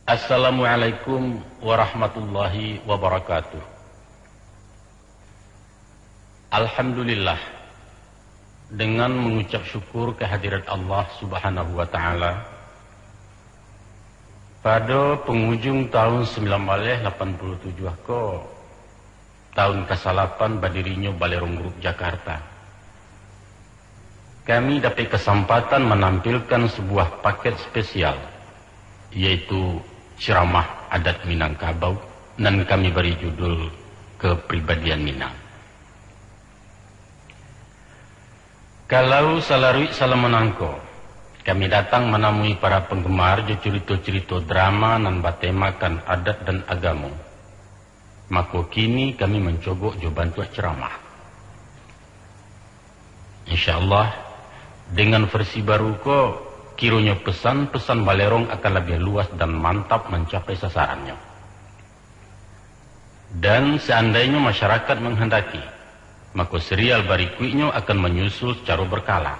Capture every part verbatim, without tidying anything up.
Assalamualaikum warahmatullahi wabarakatuh. Alhamdulillah, dengan mangucap syukur ka hadirat Allah Subhanahu wa Ta'ala, pado pangujung tahun sambilan baleh lapan puluah tujuah ko, tahun kasalapan badirinyo Balerong Group Jakarta, kami dapek kasampatan manampilkan sabuah paket spesial, yaitu ceramah adat Minangkabau, nan kami bari judul Kepribadian Minang. Kalau salaruik salamo nangko, kami datang manamui para panggemar jo curito-curito drama nan batemakan adat dan agamo, mako kini kami mancogok jo bantuak ceramah. Insya Allah, dengan versi baru ko, kironyo pesan-pesan Balerong akan labiah luas dan mantap mancapai sasarannyo. Dan seandainyo masyarakat manghandaki, mako serial barikuiknyo akan manyusul sacaro berkala.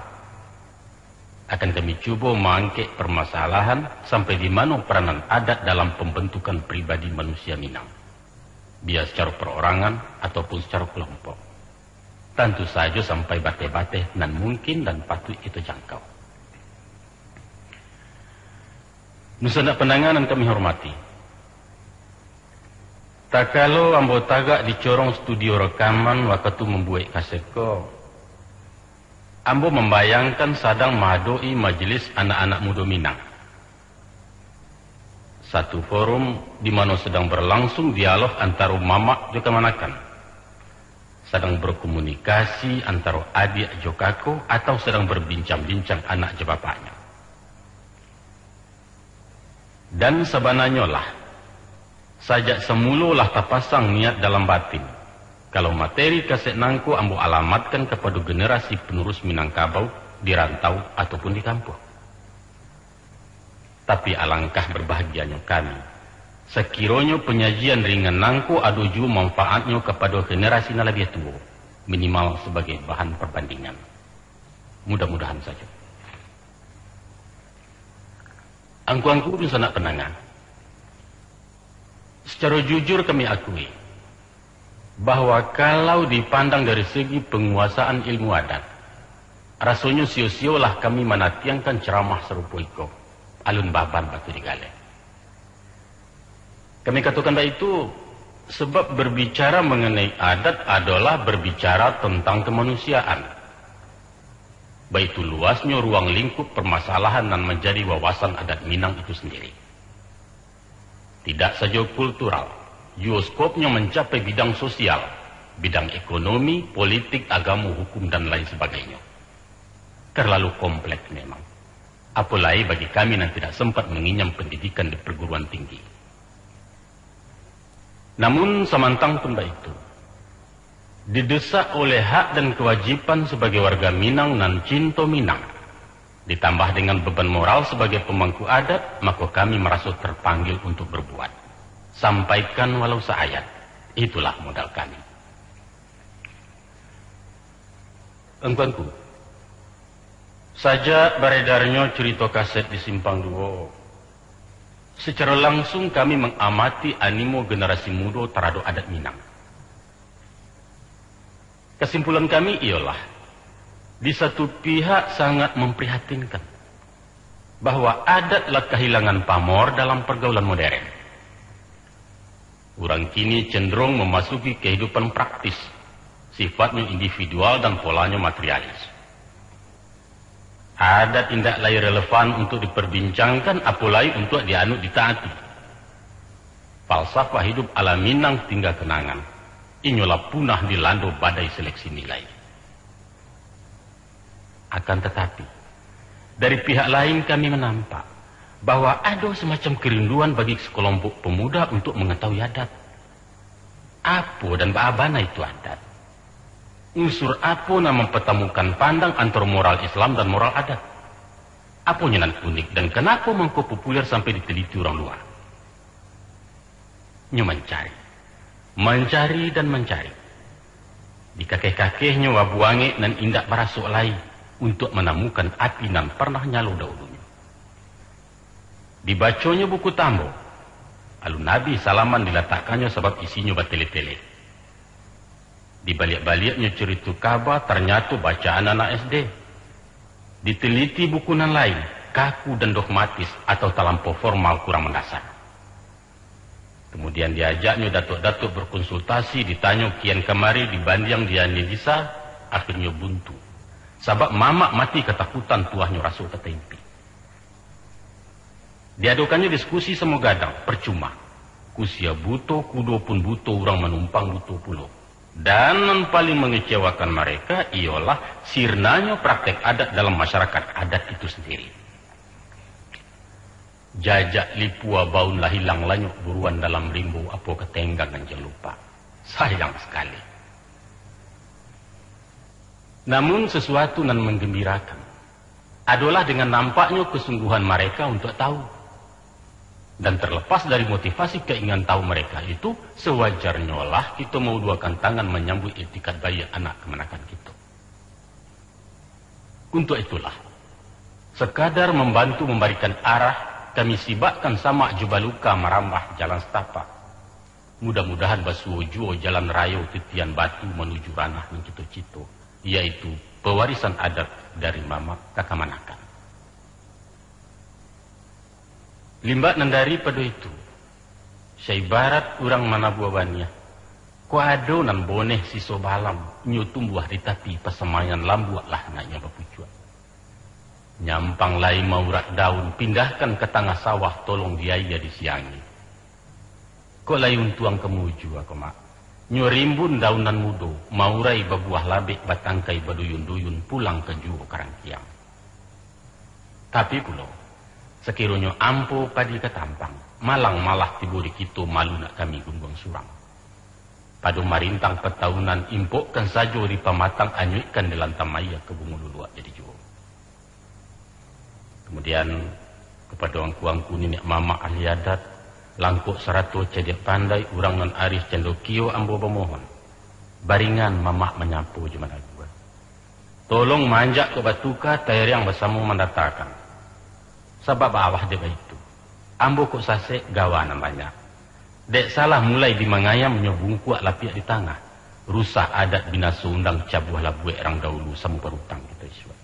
Akan kami cubo maangkek parmasalahan sampai di mano peranan adat dalam pambantukan pribadi manusia Minang, bia sacaro parorangan ataupun sacaro kalompok. Tantu sajo sampai bateh-bateh nan mungkin dan patuik kito jangkau. Dunsanak pandanga nan kami hormati, takalo ambo tagak di corong studio rakaman wakatu mambuek kaset ko, ambo mambayangkan sadang maadoki majelis anak-anak mudo Minang. Satu forum di mano sadang barlangsung dialog antaro mamak jo kamanakan, sadang barkomunikasi antaro adiak jo kako, atau sadang barbincang-bincang anak jo bapaknyo. Dan sabananyo lah, sajak samulo lah tapasang niat dalam batin, kalau materi kaset nangko ambo alamatkan kapado generasi panurus Minangkabau di rantau ataupun di kampuang. Tapi alangkah barbahagianyo kami, sakironyo panyajian ringan nangko ado juo manfaatnyo kapado generasi nan labiah tuo, minimal sabagai bahan parbandingan. Mudah-mudahan sajo. Angku-angku dunsanak pandanga, sacaro jujur kami akui, bahwa kalau dipandang dari segi panguasaan ilmu adat, rasonyo sio-siolah kami manatiangkan ceramah sarupo iko, alun baban batu digaleh. Kami katokan baitu, sabab barbicara manganai adat adolah barbicara tantang kamanusiaan. Baitu luasnyo ruang lingkup parmasalahan nan manjadi wawasan adat Minang itu sandiri. Tidak sajo kultural, juo skopnyo mancapai bidang sosial, bidang ekonomi, politik, agamo, hukum, dan lain sabagainyo. Terlalu kompleks memang. Apo lai bagi kami nan tidak sempat manginyam pandidikan di parguruan tinggi. Namun, samantang pun baitu, didesak oleh hak dan kawajiban sabagai warga Minang nan cinto Minang, ditambah dengan beban moral sabagai pamangku adat, mako kami maraso tarpanggil untuk barbuat. Sampaikan walau saayat, itulah modal kami. Angku-angku, sajak baredarnyo curito kaset di Simpang Duo, sacaro langsung kami mangamati animo generasi mudo taradok adat Minang. Kasimpulan kami iyolah, di satu pihak sangat mamprihatinkan, bahwa adat lah kahilangan pamor dalam pargaulan moderen. Urang kini cenderung mamasuki kahidupan praktis, sifatnyo individual dan polanyo materialis. Adat indak lai relevan untuk diperbincangkan, apo lai untuk dianut ditaati. Falsafah hidup ala Minang tingga kenangan. Inyo lah punah dilando badai seleksi nilai. Akan tatapi, dari pihak lain kami manampak bahwa ado semacam kerinduan bagi sekelompok pemuda untuk mengetahui adat. Apo dan baa bana itu adat? Unsur apo nan mampatamukan pandang antaro moral Islam dan moral adat? Aponyo nan unik dan kanapa mangko populer sampai diteliti urang lua? Nyo mancari, mancari dan mancari. Dikakeh-kakehnyo abu angek nan indak barasok lai, untuak manamukan api nan parnah nyalo dahulunyo. Dibaconyo buku tambo, Alun abih salaman dilatakkannyo sabab isinyo batele-tele. Dibaliak-baliaknyo carito kaba, tarnyato bacaan anak S D. Diteliti buku nan lain, kaku dan dogmatis atau talampau formal, kurang mandasar. Kamudian diajaknyo datuak-datuak berkonsultasi, ditanyo kian kamari, dibandiang, dianalisa, akhirnyo buntu. Sabab mamak mati katakutan, tuahnyo raso ka taimpik. Diadokannyo diskusi samo gadang, percuma. Kusia buto, kudo pun buto, urang manumpang buto pulo. Dan nan paling mangecewakan mareka iyolah sirnanyo praktek adat dalam masyarakat adat itu sendiri. Jajak lipua baun lah ilang lanyok, buruan dalam rimbo apo ka tenggang nan jan lupa. Sayang sakali. Namun, sasuatu nan manggambirakan adolah dengan nampaknyo kasungguahan mareka untuak tahu. Dan terlepas dari motivasi kainginan tahu mareka itu, sawajarnyolah kito mauduakan tangan manyambuik iktikad baiak anak kamanakan kito. Untuak itulah, sakadar mambantu mambarikan arah, kami sibakkan samak jo baluka marambah jalan satapak. Mudah-mudahan basuo juo jalan rayo titian batu manuju ranah nan kito cito, yaitu pewarisan adat dari mamak ka kamanakan. Limbak nan daripado itu, saibarat urang manabuah baniah, kok ado nan boneh siso balam, nyo tumbuah di tapi pasamaian, lambuak lah nak nyo bapucuak. Nyampang lai maurak daun, pindahkan ka tangah sawah, tolong di aia disiangi. Kok lai untuang ka mujua ko, Mak. Nyo rimbun daun nan mudo, maurai babuah labek, batangkai baduyun-duyun, pulang ka juo ka rangkiang. Tapi pulo, sakironyo ampo padi ka tampang, malang malah tibo di kito, malu nak kami gunduang surang. Pado marintang pataunan, impokkan sajo di pamatang, anyuikkan di lantam aia, ka bungo luluak jadi juo. Kamudian, kapado angku-angku niniak mamak ahli adat, langkok sarato cadiak pandai, urang nan arih candokio, ambo bamohon, baringan mamak manyapo jo managuah. Tolong maanjak kok batuka, tairiang basamo mandatakan. Sabab baa dek baitu, ambo kok sasek gawa nan banyak. Dek salah mulai di mangayam, nyo bungkuak lapiak di tangah. Rusak adat, binaso undang, cabuah labuek rang daulu, samo barutang kito isuak.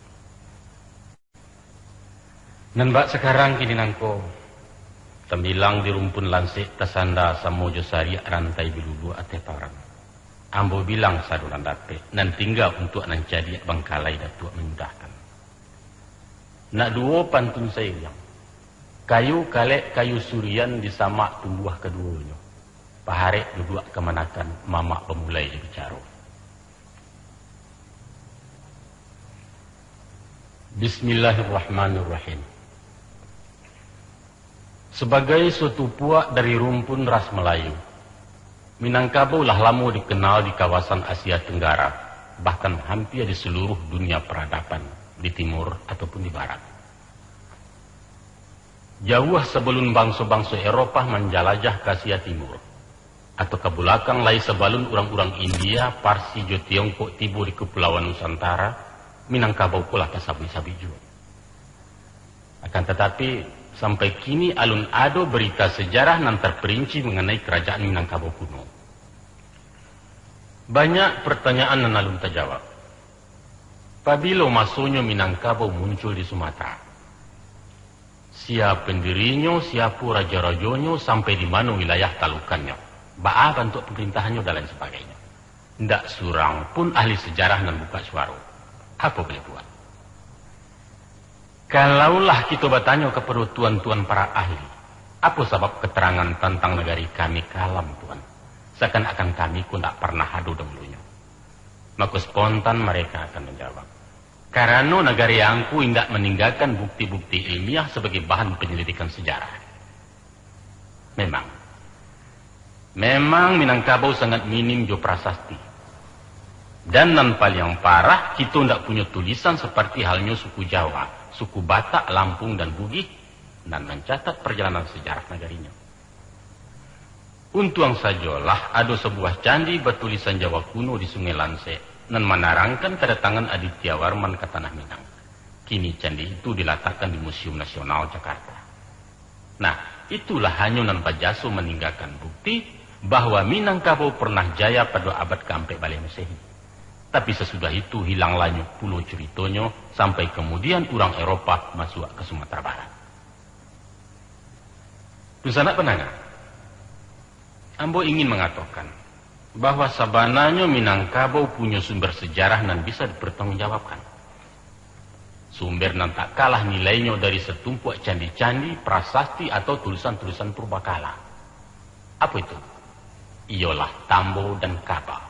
Nan bak sakarang kini nangko, tambilang di rumpun lansek, tasanda samo jo sariak rantai biluluak ateh parang. Ambo bilang sado nan dapek, nan tingga untuak nan cadiak bangkalai datuak manyudahkan. Nak duo pantun sairiang. Kayu kalek, kayu surian, di samak tumbuah kaduonyo. Paharek duduak kamanakan, mamak bamulai jo bicaro. Bismillahirrahmanirrahim. Sabagai suatu puak dari rumpun ras Malayu, Minangkabau lah lamo dikenal di kawasan Asia Tenggara, bahkan hampia di saluruh dunia paradaban, di timur ataupun di barat. Jauah sabalun banso-banso Eropah manjalajah ka Asia Timur, atau ka bulakang lai sabalun urang-urang India, Parsi, jo Tiongkok tibo di Kapulauan Nusantara, Minangkabau ko lah tasabuik-sabuik juo. Akan tatapi, sampai kini alun ado barita sajarah nan tarperinci manganai Karajaan Minangkabau kuno. Banyak partanyaan nan alun tajawab. Pabilo masonyo Minangkabau muncul di Sumatera? Sia pandirinyo, siapo rajo-rajonyo, sampai di mano wilayah talukannyo, baa bantuak pamarintahannyo, dan lain sabagainyo? Ndak surang pun ahli sajarah nan buka suaro. Apo buliah buat? Kalaulah kito batanyo kapado tuan-tuan para ahli, apo sabab katerangan tantang nagari kami kalam, Tuan? Sakan-akan kami ko ndak parnah ado dahulunyo. Mako spontan mareka akan manjawab, karano nagari angku indak maninggakan bukti-bukti ilmiah sabagai bahan panyalidikan sajarah. Memang, memang Minangkabau sangat minim jo prasasti. Dan nan paliang parah, kito ndak punyo tulisan saparti halnyo suku Jawa, suku Batak, Lampung, dan Bugih, nan mancatat parjalanan sajarah nagarinyo. Untuang sajolah ado sabuah candi batulisan Jawa kuno di Sungai Lansek, nan manarangkan kadatangan Aditya Warman ka Tanah Minang. Kini candi itu dilatakkan di Museum Nasional Jakarta. Nah, Itulah hanyo nan bajaso maninggakan bukti bahwa Minangkabau pernah jaya pado abad kaampek baleh Masehi. Tapi sasudah itu hilang lanyuik pulo curitonyo sampai kamudian urang Eropah masuak ka Sumatera Barat. Dunsanak pandanga, ambo ingin mangatokan bahwa sabananyo Minangkabau punyo sumber sajarah nan bisa dipertanggungjawabkan. Sumber nan tak kalah nilainyo dari satumpuak candi-candi, prasasti, atau tulisan-tulisan purbakala. Apo itu? Iyolah Tambo dan Kaba.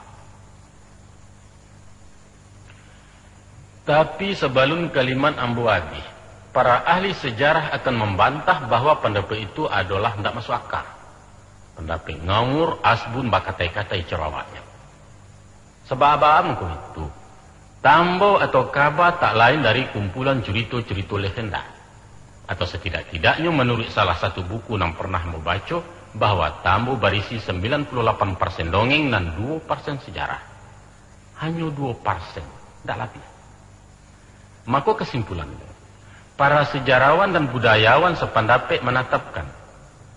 Tapi sabalun kalimat ambo abih, para ahli sajarah akan mambantah bahwa pandapek itu adolah ndak masuk aka. Pandapek ngawur, asbun, bakatai-katai caro awaknyo. Sabab mangko itu, Tambo atau Kaba tak lain dari kumpulan curito-curito legenda. Atau satidak-tidaknyo manuruik salah satu buku nan pernah ambo baco, bahwa Tambo barisi sambilan puluah lapan persen dongeng nan duo persen sajarah. Hanyo duo persen, ndak labiah. Mako kasimpulannyo, para sejarawan dan budayawan sapandapek manatapkan,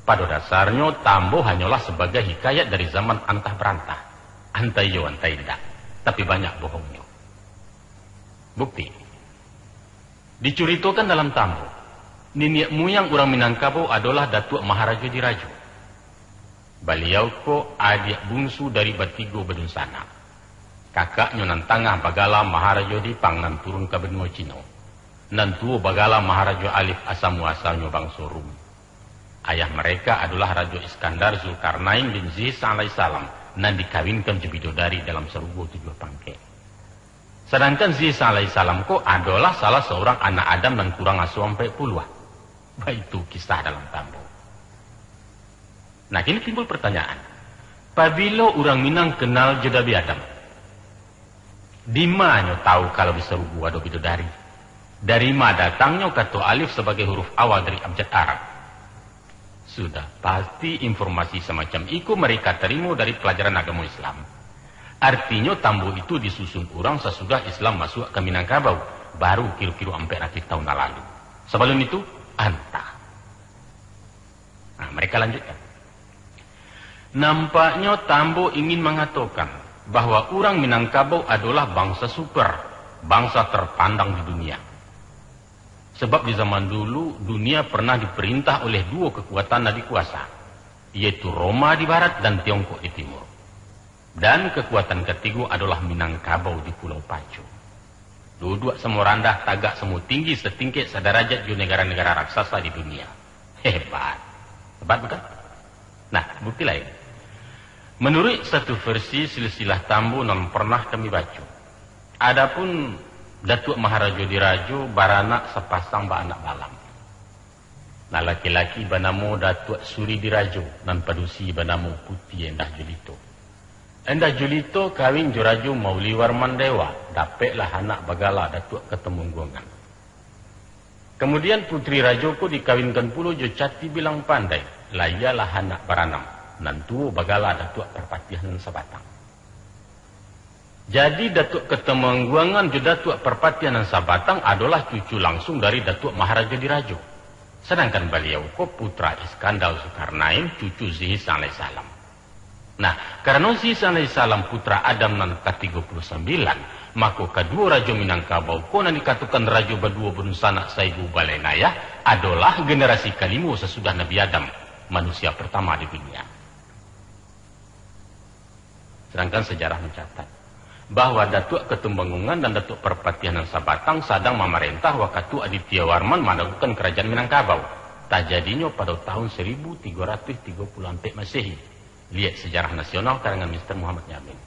pado dasarnyo Tambo hanyolah sabagai hikayat dari zaman antah barantah, antah iyo antah indak, tapi banyak bohongnyo. Bukti, dicuritokan dalam Tambo, niniak muyang urang Minangkabau adolah Datuak Maharajo Dirajo. Baliau ko adiak bunsu dari batigo badunsanak. Kakaknyo nan tangah bagala Maharajo Dipang nan turun ka banua Cino. Nan tuo bagala Maharajo Alif asa muasalnyo bangso Rum. Ayah mereka adolah Rajo Iskandar Zulkarnain bin Zihisang alaihissalam nan dikawinkan jo bidodari dalam sarugo tujuah pangkek. Sadangkan Zihisang alaihissalam ko adolah salah saurang anak Adam nan kurang aso ampek puluah. Baitu kisah dalam Tambo. Nah, kini timbul pertanyaan, pabilo urang Minang kenal jo Nabi Adam? Dima nyo tahu kalau di sarugo ado bidodari? Dari ma datangnyo kato alif sabagai huruf awal dari abjad Arab? Sudah pasti informasi samacam iko mereka tarimo dari palajaran agamo Islam. Artinyo, Tambo itu disusun urang sasudah Islam masuak ka Minangkabau, baru kiro-kiro ampek ratuih tahun nan lalu. Sabalun itu, antah. Nah, mereka lanjutkan. Nampaknyo Tambo ingin mangatokan bahwa urang Minangkabau adolah bangsa super, bangsa terpandang di dunia. Sabab di zaman dulu, dunia pernah diparintah oleh duo kakuatan nan dikuasa, yaitu Roma di barat dan Tiongkok di timur. Dan kakuatan katigo adolah Minangkabau di Pulau Pacu. Duduak samo randah, tagak samo tinggi, satingkek sadarajat jo nagara-nagara raksasa di dunia. Hebat. Hebat, bukan? Nah, bukti lain. Manuruik satu versi silsilah Tambo nan pernah kami baco, adapun Datuak Maharajo Dirajo baranak sapasang baanak balam. Nan laki-laki banamo Datuak Suri Dirajo, nan padusi banamo Puti Endah Julito. Endah Julito kawin jo Rajo Mauliwarman Dewa, dapeklah anak bagala Datuak Katumangguangan. Kamudian, putri rajo ko dikawinkan pulo jo Cati Bilang Pandai, lahialah anak baranam, nan tuo bagala Datuak Parpatiah Nan Sabatang. Jadi, Datuak Katumangguangan jo Datuak Parpatiah Nan Sabatang adolah cucu langsuang dari Datuak Maharajo Dirajo. Sadangkan baliau ko putra Iskandar Zulkarnain, cucu Zihisang alaihissalam. Nah, karano Zihisang alaihissalam putra Adam nan katigo puluah sambilan, mako, kaduo rajo Minangkabau ko nan dikatokan rajo baduo badunsanak saibu balain ayah, adolah generasi kalimo sasudah Nabi Adam, manusia partama di dunia. Sadangkan sajarah mancatat bahwa Datuak Katumangguangan dan Datuak Parpatiah Nan Sabatang sadang mamarentah wakatu Adityawarman managukan karajaan Minangkabau. Tajadinyo pado tahun saribu tigo ratuih tigo puluah ampek Masehi. Liek Sejarah Nasional karangan Mister Muhammad Yamin.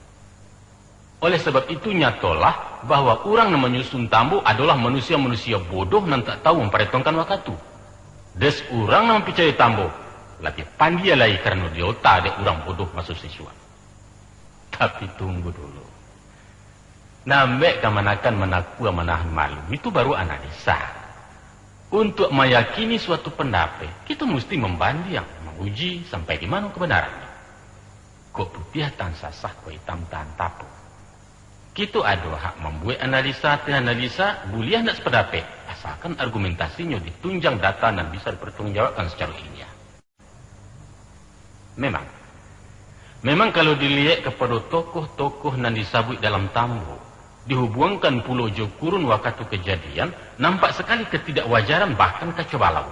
Oleh sabab itu, nyatolah bahwa urang nan manyusun Tambo adolah manusia-manusia bodoh nan tak tahu mamparhitungkan wakatu. Des urang nan mampicayoi Tambo, labiah pandia lai karano diota dek urang bodoh maso sisuak. Tapi tunggu dulu. Nambek kamanakan manakua manahan malu, itu baru analisa. Untuak mayakini suatu pandapek, kito musti mambandiang, mauji sampai di mano kabanarannyo. Kok putiah tan sasah, kok itam tan tapo. Kito ado hak mambuek analisa, anti analisa, buliah ndak sapandapek, asalkan argumentasinyo ditunjang data nan bisa dipartanggungjawabkan sacaro ilmiah. Memang. Memang kalau diliek kapado tokoh-tokoh nan disabuik dalam Tambo, dihubuangkan pulo jo kurun wakatu kajadian, nampak sakali katidakwajaran bahkan kacau balau.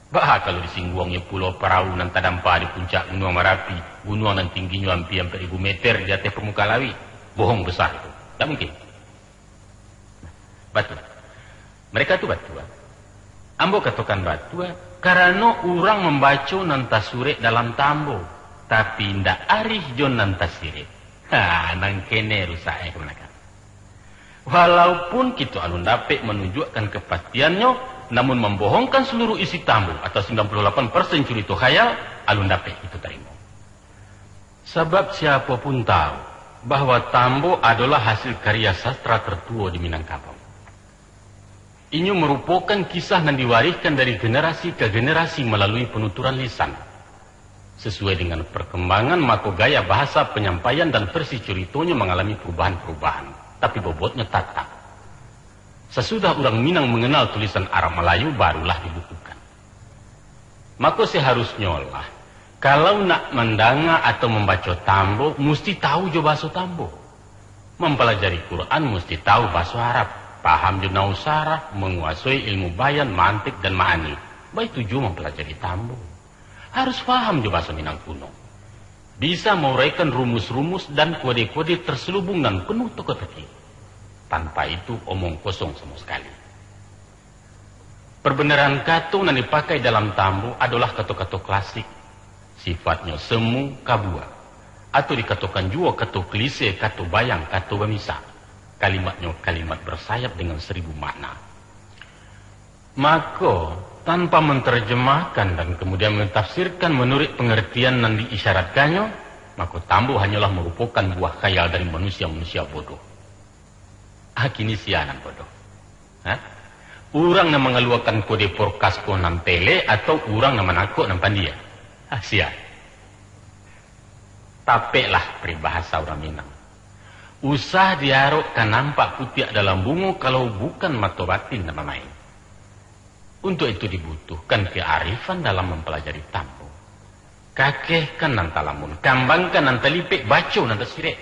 Baa kalau disingguangnyo pulo parahu nan tadampa di puncak Gunuang Marapi, gunuang nan tingginyo ampia ampek ribu meter di ateh pamuka lauik? Bohong basa itu. Ndak mungkin. Batua. Mereka tu batua. Ambo katokan batua, karano urang mambaco nan tasurek dalam Tambo, tapi indak arih jo nan tasirek. Ha, nan kene rusak, eh, kamanakan. Walaupun kito alun dapek manunjuakkan kapastiannyo, namun mambohongkan saluruh isi Tambo atau sambilan puluah lapan persen curito khayal, alun dapek kito tarimo. Sabab siapo pun tahu bahwa Tambo adolah hasil karya sastra tertuo di Minangkabau. Inyo marupokan kisah nan diwarihkan dari generasi ka generasi malalui panuturan lisan. Sasuai dengan parkambangan, mako gaya bahasa panyampaian dan versi curitonyo mangalami parubahan-parubahan, tapi bobotnyo tatap. Sasudah urang Minang manganal tulisan Arab Malayu, barulah dibukukan. Mako, saharusnyolah, kalau nak mandanga atau mambaco Tambo, musti tahu jo bahaso Tambo. Mampalajari Quran musti tahu bahaso Arab, paham jo nahwu sarah, manguasoi ilmu bayan, mantik, dan ma'ani. Baitu juo mampalajari Tambo. Harus paham jo bahaso Minang kuno. Bisa mauraikan rumus-rumus dan kode-kode terselubung nan penuh teka-teki. Tanpa itu, omong kosong samo sakali. Parbanaran kato nan dipakai dalam Tambo adolah kato-kato klasik, sifatnyo semu kabua, atau dikatokan juo kato klise, kato bayang, kato bamisa. Kalimatnyo kalimat bersayap dengan saribu makna. Mako, tanpa mantarjamahkan dan kamudian mantafsirkan manuruik pangartian nan diisyaratkannyo, mako Tambo hanyolah marupokan buah khayal dari manusia-manusia bodoh. Ah, kini sia nan bodoh? Ha? Urang nan mangaluakan kode porkas ko nan telek, atau urang nan manangkok nan pandia? Ah, sia. Tapeklah paribahasa urang Minang. Usah diarok ka nampak putiak dalam bungo, kalau bukan mato batin nan bamain. Untuak itu dibutuhkan kearifan dalam mampalajari Tambo. Kakehkan nan talamun, kambangkan nan talipek, baco nan tasirek.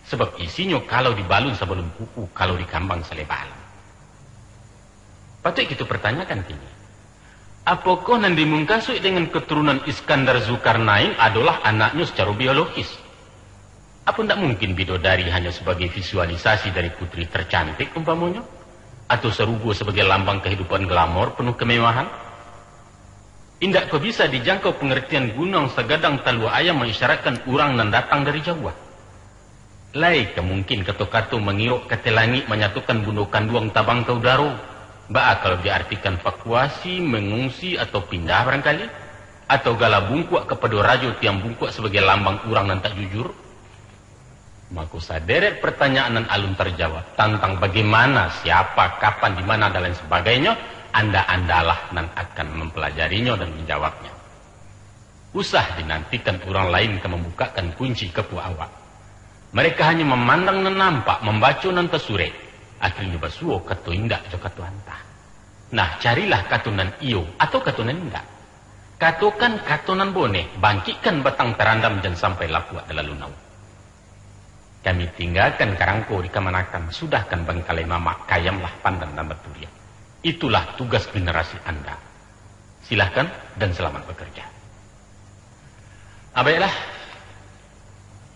Sabab isinyo kalau dibalun sabalun kuku, kalau dikambang saleba alam. Patuik kito partanyakan kini, apokoh nan dimungkasuik dengan katurunan Iskandar Zulkarnain adolah anaknyo sacaro biologis? Apo ndak mungkin bidodari hanyo sabagai visualisasi dari putri tercantik umpamonyo? Atau sarugo sabagai lambang kahidupan glamor penuh kemewahan? Indak ko bisa dijangkau pangartian gunuang sagadang talua ayam maisyaratkan urang nan datang dari jauah? Lai ka mungkin kato-kato mangirok ka ateh langik manyatokan bundo kanduang tabang ka udaro? Baa kalau diartikan vakuasi, mangungsi, atau pindah barangkali? Atau gala bungkuak kapado rajo tiang bungkuak sabagai lambang urang nan tak jujur? Mako, saderet partanyaan nan alun tarjawab tantang bagaimana, siapa, kapan, di mana, dan lain sabagainyo, anda-andalah nan akan mampalajarinyo dan manjawabnyo. Usah dinantikan urang lain ka mambukakkan kunci kapua awak. Mereka hanyo mamandang nan nampak, mambaco nan tasurek. Akhirnyo basuo kato indak jo kato antah. Nah, carilah kato nan iyo atau kato nan indak. Katokan kato nan boneh, bangkikkan batang tarandam, jan sampai lapuak talalu nauak. Kami tinggakan karangko di kamanakan, sudahkan bangkalai mamak, kayamlah pandan nan baturiak. Itulah tugas generasi anda. Silahkan dan selamat bekerja. Ah, baiklah.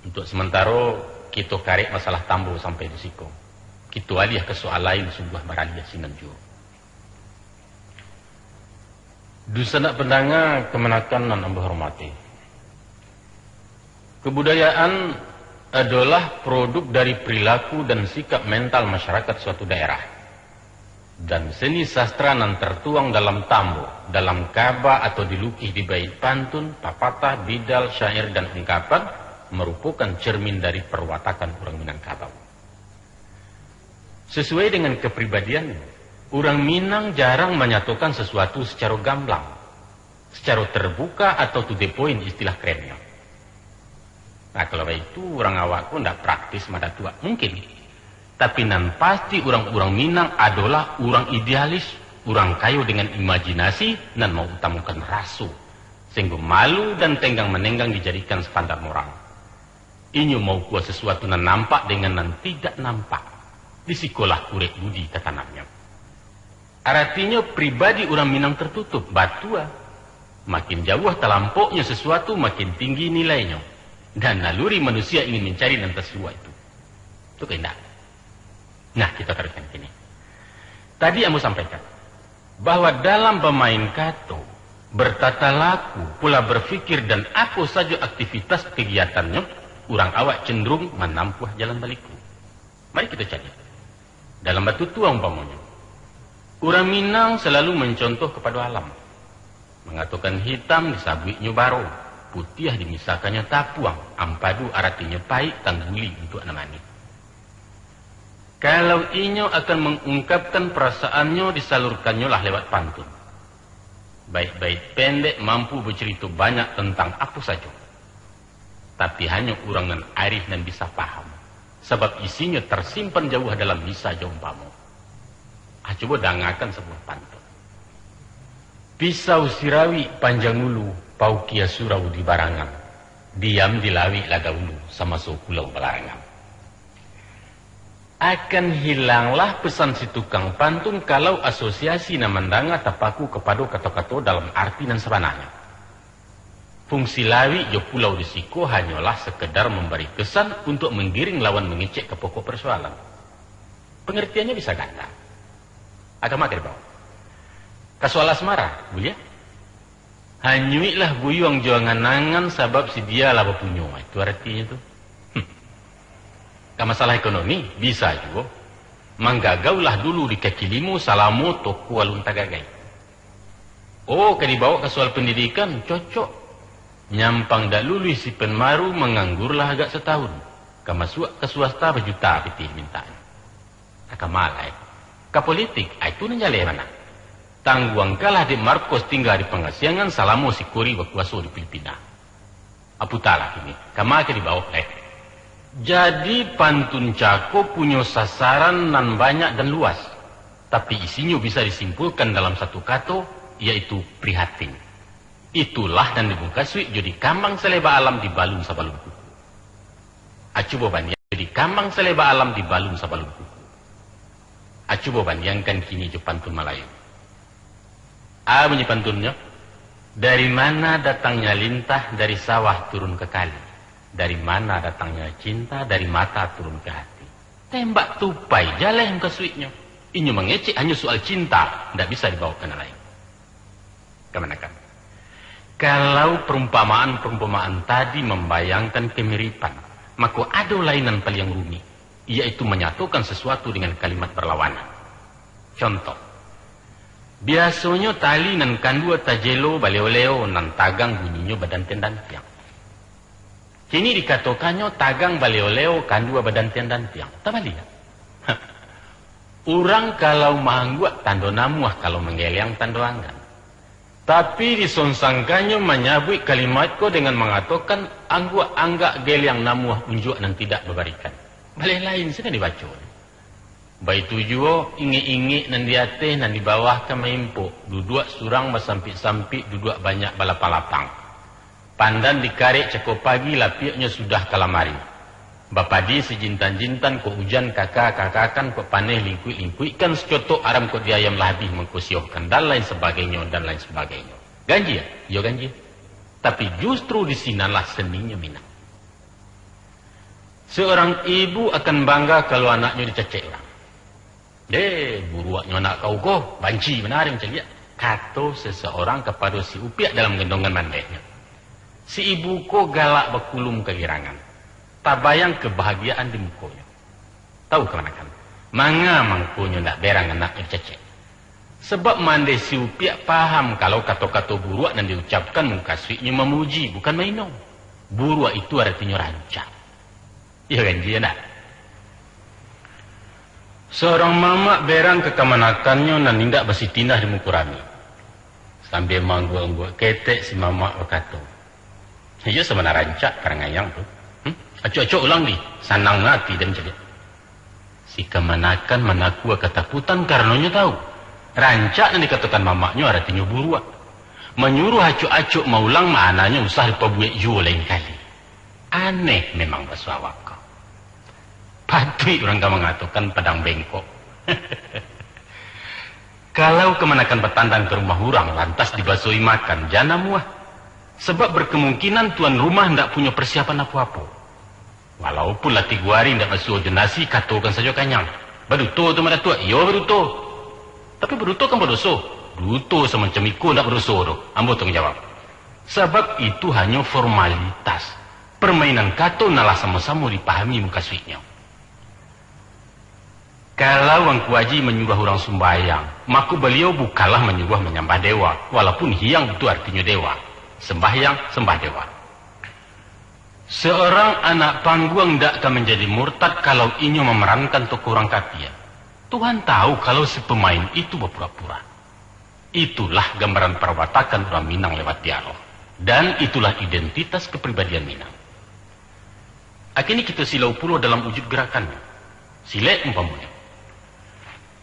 Untuk sementaro, kito karek masalah Tambo sampai di siko. Kito aliah ka soal lain, sungguah baraliah sinan juo. Dunsanak pandanga kamanakan nan ambo hormati. Kabudayaan adolah produk dari perilaku dan sikap mental masyarakat suatu daerah. Dan seni sastra nan tertuang dalam Tambo, dalam kaba atau dilukih di bait pantun, papatah, bidal, syair, dan ungkapan, marupokan cermin dari parwatakan urang Minangkabau. Sasuai dengan kapribadian, urang Minang jarang manyatokan sasuatu sacaro gamblang, sacaro terbuka atau to the point istilah kerennyo. Nah, kalau baitu, urang awak ko ndak praktis madatuak. Mungkin. Tapi nan pasti, urang-urang Minang adolah urang idealis, urang kayo dengan imajinasi, nan mautamokan raso. Tenggo malu dan tenggang-manenggang dijadikan standar moral. Inyo maukua sasuatu nan nampak dengan nan tidak nampak. Di sikolah kurek budi tatanamnyo. Aratinyo, pribadi urang Minang tertutup, batua. Makin jauah talampoknyo sasuatu, makin tinggi nilainyo. Dan naluri manusia ingin mancari nan tasuo itu. Itu kahandak. Nah, kita taruihkan kini. Tadi ambo sampaikan bahwa dalam bamain kato, bertata laku, pola berfikir, dan apo sajo aktivitas kegiatannyo, urang awak cenderung manampuah jalan baliku. Mari kita cari. Dalam batutua umpamonyo, urang Minang salalu mancontoh kapado alam. Mangatokan hitam disabuiknyo baro, putiah dimisakannyo tapuang, ampadu aratinyo paik, tangguli untuak nan manih. Kalau inyo akan mangungkapkan perasaannyo, disalurkannyolah lewat pantun. Bait-bait pendek mampu bacarito banyak tantang apo sajo. Tapi hanyo urang nan arih nan bisa paham, sabab isinyo tarsimpan jauah dalam misa jo umpamo. Ah, cubo dangakan sabuah pantun. Pisau sirawik panjang ulu, paukia surau di barangan. Diam di lawik lah daulu, samaso pulau balarangan. Akan hilanglah pesan si tukang pantun kalau asosiasi nan mandanga tapaku kapado kato-kato dalam arti nan sabananyo. Fungsi lawik jo pulau di siko hanyolah sakedar mambari kesan untuak manggiring lawan mangecek ka pokok parsoalan. Pangartiannyo bisa ganda. Agama ka dibawa. Ka soal asmara, buliah? Hanyuiklah buyuang jo angan-angan, sabab si dia lah bapunyo. Itu aratinyo tu. Hmm. Ka masalah ekonomi, bisa juo. Manggagaulah dulu di kaki limo, salamo toko alun tagagai. Oh, ka dibawa ka soal pandidikan, cocok. Nyampang dak luluih si Pen Maru, manganggurlah agak satahun. Ka masuak ka swasta, bajuta pitih dimintaknyo. Ka ma lai? Ka politik, ai tu nan jaleh bana. Tangguangkanlah dek Markos tingga di pangasiangan salamo si Kori bakuaso di Filipina. Aputalah kini, ka ma ka dibaok lai? Jadi, pantun cako punyo sasaran nan banyak dan luas, tapi isinyo bisa disimpulkan dalam satu kato, yaitu prihatin. Itulah nan dimukasuik jo dikambang saleba alam dibalun sabalun kuku. A cubo bandiang jo dikambang saleba alam dibalun sabalun kuku. A cubo bandiangkan kini jo pantun Malayu. A bunyi pantunnyo, dari mana datangnya lintah, dari sawah turun ke kali. Dari mana datangnya cinta, dari mata turun ke hati. Tembak tupai, jaleh mukasuiknyo. Inyo mangecek hanyo soal cinta, ndak bisa dibaok ka nan lain. Kamanakan. Kalau perumpamaan-perumpamaan tadi mambayangkan kamiripan, mako ado lai nan paliang rumik, yaitu manyatokan sasuatu dengan kalimat barlawanan. Contoh, biasonyo tali nan kandua tajelo baleo-leo, nan tagang bunyinyo badantiang-dantiang. Kini dikatokannyo tagang baleo-leo, kandua badantiang-dantiang. Tabaliak. Urang kalau maangguak tando namuah, kalau manggeliang tando anggan. Tapi disonsangkannyo manyabuik kalimat ko dengan mangatokan, angguak anggak geliang namuah unjuak nan tidak babarikan. Baleh lain sajo dibaco. Baitu juo, ingek-ingek nan di ateh, nan di bawah ka maimpok, duduak surang basampik-sampik, duduak banyak balapang-lapang. Pandan dikarek cako pagi, lapiaknyo sudah ka lamari. Bapadi sijintan-jintan, kok ujan kaka-kakakan, kok paneh lingkuik-lingkuikkan, sacotok aram kok di ayam lah abih mangko siohkan, dan lain sabagainyo, dan lain sabagainyo. Ganjia? Iyo ganjia. Tapi justru di sinanlah seninyo Minang. Seorang ibu akan bangga kalau anaknyo dicacek urang. "Deh, buruaknyo anak kau ko, banci bana den caliak," kato seseorang kapado si Upiak dalam gendongan mandehnyo. Si ibu ko galak bakulum kagirangan. Tabayang kabahagiaan di mukonyo. Tahu kamanakan? Manga mangkonyo ndak berang anaknyo dicacek? Sabab mandeh si Upiak paham kalau kato-kato buruak nan diucapkan mukasuiknyo mamuji, bukan maino. Buruak itu aratinyo rancak. Iyo kan, iyo ndak? Seorang mamak berang ka kamanakannyo nan indak basitinah di muko rami. Sambia maangguak-angguak ketek, si mamak bakato, "Iyo, sabana rancak parangai ang tu. Hmm? Acok-acok ulang di, sanang ati den caliak." Si kamanakan manakua katakutan karanonyo tahu, rancak nan dikatokan mamaknyo aratinyo buruak. Manyuruah acok-acok maulang, maknanyo usah dipabuek juo lain kali. Aneh memang basuo awak ko. Patuik urang ka mangatokan padang bengkok. Kalau kamanakan batandang ka rumah urang, lantas dibasuahi makan, jan namuah. Sabab bakemungkinan tuan rumah ndak punyo parsiapan apo-apo. Walaupun lah tigo ari indak basuo jo nasi, katokan sajo kanyang. Baduto tu mah, Datuak? Iyo, baduto. Tapi baduto kan badoso? Duto samacam iko indak badoso doh, ambo tangguang jawab. Sabab itu hanyo formalitas, parmainan kato nan lah samo-samo dipahami mukasuiknyo. Kalau Angku Aji manyuruah urang sumbayang, mako baliau bukanlah manyuruah manyambah dewa, walaupun hiang itu artinyo dewa. Sambahyang, sambah dewa. Seorang anak panggung ndak ka manjadi murtad kalau inyo mamarankan tokoh urang kafir. Tuhan tahu kalau si pamain itu bapura-pura. Itulah gambaran parwatakan urang Minang lewat dialog. Dan itulah identitas kapribadian Minang. Kini kito silau pulo dalam wujud garakan. Silek umpamonyo.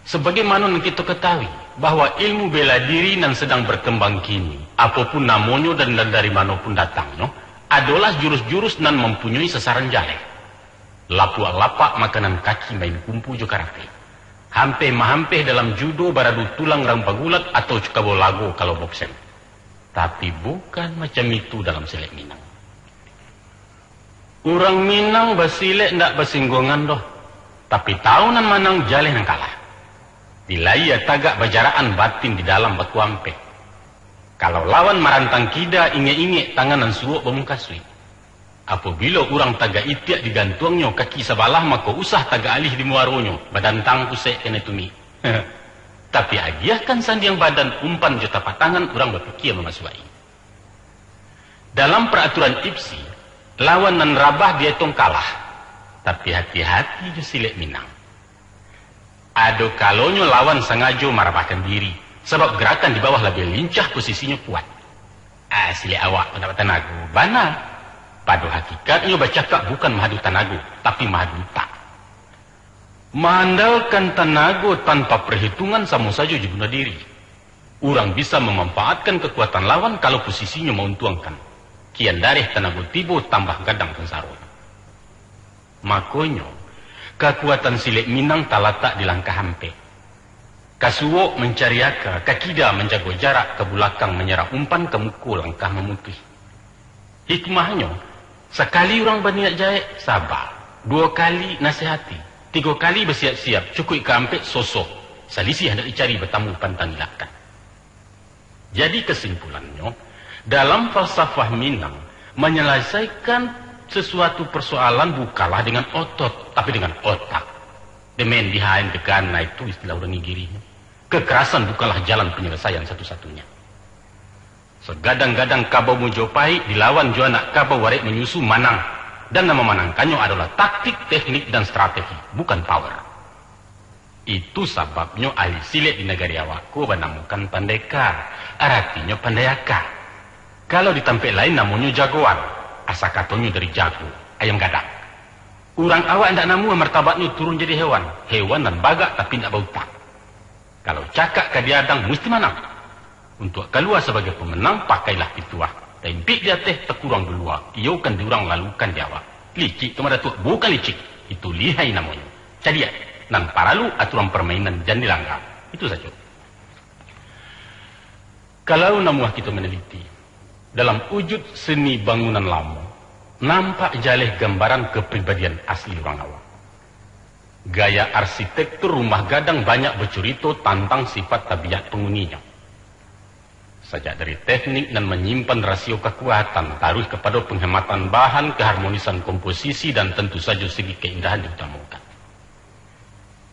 Sabagaimano nan kito katahui, bahwa ilmu bela diri nan sadang barkambang kini, apo pun namonyo dan, dan dari mano pun datangnyo, adolah jurus-jurus nan mampunyoi sasaran jaleh. Lapuak-lapak makanan kaki main kumpu jo karate. Hampeh-mahampeh dalam judo baradu tulang rang bagulat atau cukabo lago kalau bokseng. Tapi bukan macam itu dalam silek Minang. Urang Minang basilek ndak basingguangan doh, tapi tahu nan manang jaleh nan kalah. Dilayia tagak bajarakan, batin di dalam bakuampeh. Kalau lawan marantang kida, ingek-ingek tangan nan suok bamukasuik. Apabilo urang tagak itiak digantuangnyo kaki sabalah, mako usah tagak alih di muaronyo, badantang pusek kanai tumik. Tapi agiahkan sandiang badan, umpan jo tapak tangan, urang bapikia mamasuaki. Dalam paraturan ipsi, lawan nan rabah dietong kalah. Tapi hati-hati jo silek Minang. Ado kalonyo lawan sangajo marabahkan diri, sabab garakan di bawah labiah lincah, posisinyo kuat. Ah, silek awak ko ndak batanago. Bana. Pado hakikatnyo bacakak bukan maadu tanago, tapi maadu utak. Maandalkan tanago tanpa parhitungan samo sajo jo bunuah diri. Urang bisa mamampaatkan kakuatan lawan kalau posisinyo mauntuangkan. Kian dareh tanago tibo, tambah gadang sansaronyo. Makonyo, kakuatan silek Minang talatak di langkah ampek. Ka suok mancari aka, ka kida manjago jarak, ka bulakang manyarah umpan, ka muko langkah mamutuih. Hikmahnyo, sakali urang baniat jahek, saba. Duo kali, nasihati. Tigo kali, basiap-siap. Cukuik ka ampek, sosoh. Salisih handak dicari, batamu pantang ilakkan. Jadi, kasimpulannyo, dalam falsafah Minang, manyalasaikan sasuatu parsoalan bukanlah dengan otot, tapi dengan otak. Demen dihain degan, nah itu istilah urang Inggirihnyo. Kekerasan bukanlah jalan panyalesaian satu-satunya. Sagadang-gadang kabau Majapahit dilawan jo anak kabau Arek Manyusu, manang. Dan nan mamanangkannyo adolah taktik, teknik, dan strategi, bukan power. Itu sababnyo ahli silek di nagari awak ko banamokan pandeka, aratinyo pandai aka. Kalau di tampek lain namonyo jagoan, asa katonyo dari jago, ayam gadang. Urang awak indak namuah martabatnyo turun jadi hewan, hewan nan bagak tapi indak bautak. Kalau cakak ka diadang, musti manang. Untuak kalua sabagai pamenang, pakailah pituah. Taimpik di ateh, takuruang di lua. Iyo kan di urang, lalu kan di awak. Licik tu mah, Datuak, bukan licik. Itu lihai namonyo. Cadiak. Nan paralu aturan parmainan jan dilangga. Itu sajo. Kalau namuah kito manaliti, dalam wujud seni bangunan lamo, nampak jaleh gambaran kapribadian asli urang awak. Gaya arsitektur rumah gadang banyak bacurito tantang sifat tabiat panguninyo. Sajak dari teknik nan manyimpan rasio kakuatan, taruih kapado panghematan bahan, kaharmonisan komposisi, dan tantu sajo segi kaindahan diutamokan.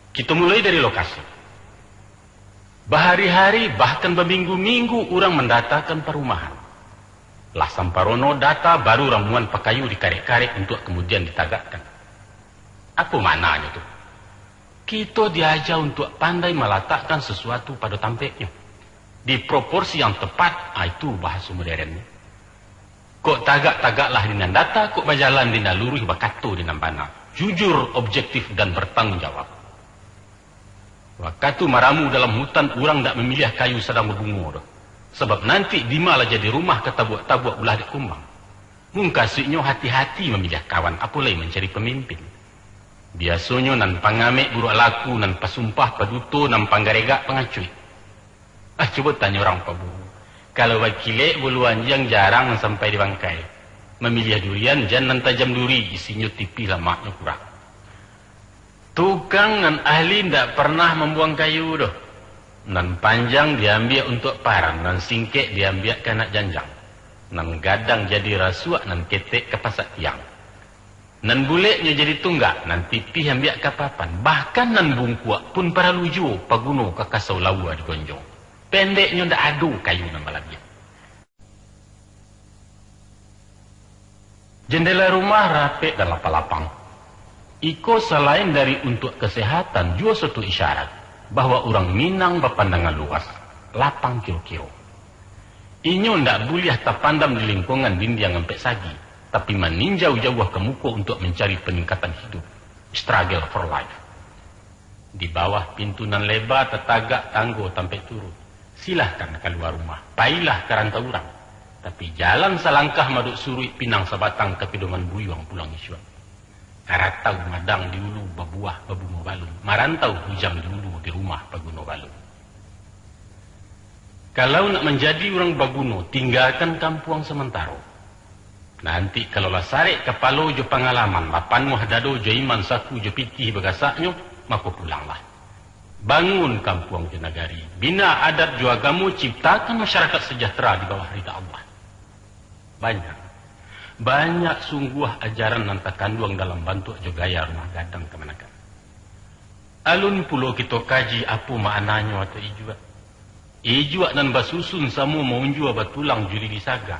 Kito mulai dari lokasi. Bahari-hari, bahkan baminggu-minggu urang mandatakan parumahan. Lah samparono data, baru ramuan pakayu dikarek-karek untuak kamudian ditagakkan. Apo maknanyo tu? Kito diaja untuak pandai malatakkan sasuatu pado tampeknyo, di proporsi yang tepat, ah, itu bahaso modernyo. Kok tagak, tagaklah di nan data, kok bajalan di nan luruih, bakato di nan bana. Jujur, objektif, dan bertanggung jawab. Wakatu maramu dalam hutan, urang ndak mamiliah kayu sadang babungo doh. Sabab nanti dima lah jadi rumah ka tabuak-tabuak ulah dek kumbang. Mukasuiknyo hati-hati mamiliah kawan, apo lai mancari pamimpin. Biasonyo nan pangamek buruak laku, nan pasumpah paduto, nan panggaregak pangacuik. Ah, cubo tanyo urang paburu. Kalau bakilek bulu anjiang jarang nan sampai di bangkai. Mamiliah durian jan nan tajam duri, isinyo tipih lamaknyo kurang. Tukang nan ahli ndak pernah mambuang kayu doh. Nan panjang diambiak untuak paran, nan singkek diambiak ka anak janjang. Nan gadang jadi rasuak, nan ketek ka pasak tiang. Nan buleknyo jadi tunggak, nan tipih ambiak ka papan. Bahkan nan bungkuak pun paralu juo paguno ka kasau laua digonjong. Pendeknyo, ndak ado kayu nan balabiah. Jendela rumah rapek dan lapang-lapang. Iko salain dari untuak kasehatan, juo suatu isyarat bahwa urang Minang bapandangan luas, lapang kiro-kiro. Inyo ndak buliah tapandam di lingkuangan dindiang ampek sagi, tapi maninjau jauah ka muko untuak mancari paningkatan hidup, struggle for life. Di bawah pintu nan leba tatagak tanggo tampek turun. Silahkan kalua rumah, pailah ka rantau urang. Tapi jalan salangkah madok suruik, pinang sabatang ka pidoman buyuang pulang isuak. Karatau madang di ulu babuah babungo balun, marantau bujang di ulu di rumah paguno balun. Kalau nak manjadi urang baguno, tinggakan kampuang samantaro. Nanti kalau lah sarek kapalo jo pangalaman, lah panuah dado jo iman, saku jo pitih bagasaknyo, mako pulanglah. Bangun kampuang jo nagari, bina adat jo agamo, ciptakan masyarakat sejahtera di bawah rida Allah. Banyak, banyak sungguah ajaran nan takanduang dalam bantuak jo gaya rumah gadang kamanakan. Alun pulo kito kaji apo maknanyo atau ijuak. Ijuak nan basusun samo maunjua batulang jo lidi saga.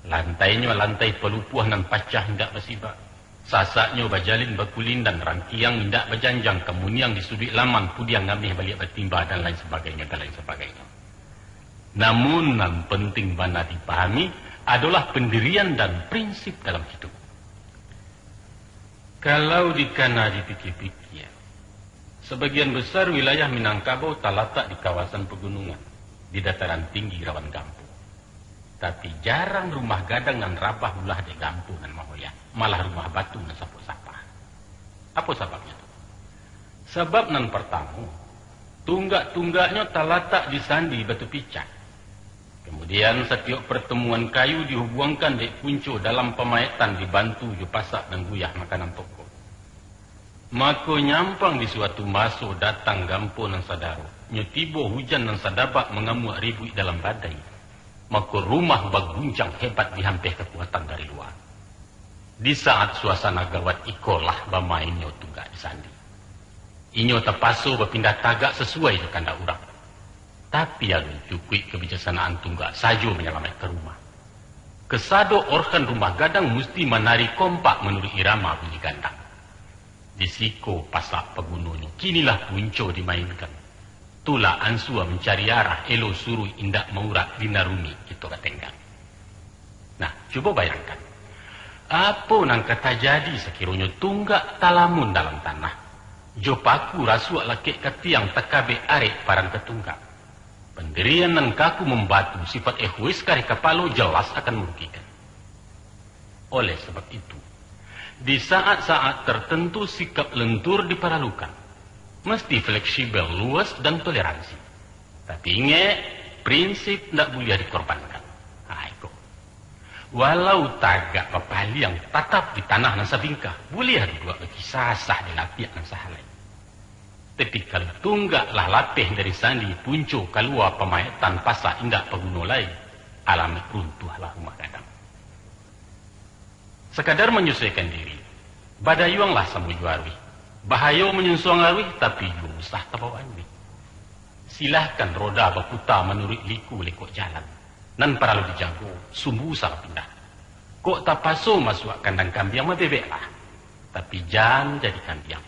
Lantainyo lantai palupuah nan pacah indak basibak. Sasaknyo bajalin bakulindan, rangkiang indak bajanjang, kamuniang di suduik laman, pudiang ngameh baliak batimba, dan lain sabagainyo, dan lain sabagainyo. Namun nan penting bana dipahami adolah pendirian dan prinsip dalam hidup. Kalau dikana dipikia-pikia, sabagian besar wilayah Minangkabau talatak di kawasan pagunungan, di dataran tinggi rawan gampo. Tapi jarang rumah gadang nan rabah ulah dek gampo nan mahoyak, malah rumah batu nan sapok-sapah. Apo sababnyo tu? Sabab nan partamo, tunggak-tunggaknyo talatak di sandi batu picak. Kamudian, satiok partamuan kayu dihubuangkan dek punco dalam pamaetan dibantu jo pasak nan guyah makanan toko. Mako, nyampang di suatu maso datang gampo nan sadarok, nyo tibo hujan nan sadabak mangamuak ribuik dalam badai, mako, rumah baguncang hebat dihampeh kakuatan dari lua. Di saat suasana gawat ikolah bamainnyo tunggak di sandi. Inyo tapaso bapindah tagak sasuai jo kandak urang. Tapi alun cukuik kabijaksanaan tunggak sajo manyalamaikkan rumah. Kasado organ rumah gadang musti manari kompak manuruik irama bunyi gandang. Di siko pasak pagunonyo, kinilah punco dimainkan. Tulak ansua mancari arah, elo suruik indak maurak, di nan rumik kito batenggang. Nah, cubo bayangkan, apo nan ka tajadi sakironyo tunggak talamun dalam tanah, jo paku rasuak lakek ka tiang, takabek arek paran ka tunggak. Pandirian nan kaku mambatu, sifat egois kareh kapalo, jelas akan marugikan. Oleh sabab itu, di saat-saat tertentu sikap lentur diparalukan. Mesti fleksibel, luas, dan toleransi. Tapi ingek, prinsip ndak buliah dikorbankan. Ha, iko. Walau tagak bapaliang, tatap di tanah nan sabingkah, buliah duduak bakisah sah di lapiak nan sahalai. Tapi kalau tunggak lah lapeh dari sandi, punco kalua pamaetan, pasak indak paguno lai, alamaik runtuahlah rumah gadang. Sakadar manyusuaikan diri, badayuanglah samo jo aruih. Bahayo manyunsuang aruih, tapi juo usah tabawaan duih. Silahkan roda baputa manuruik liku lekok jalan. Nan paralu dijago, sumbu salah pindah. Kok tapaso masuak kandang kambiang, mabebeklah. Tapi jan jadi kambiang.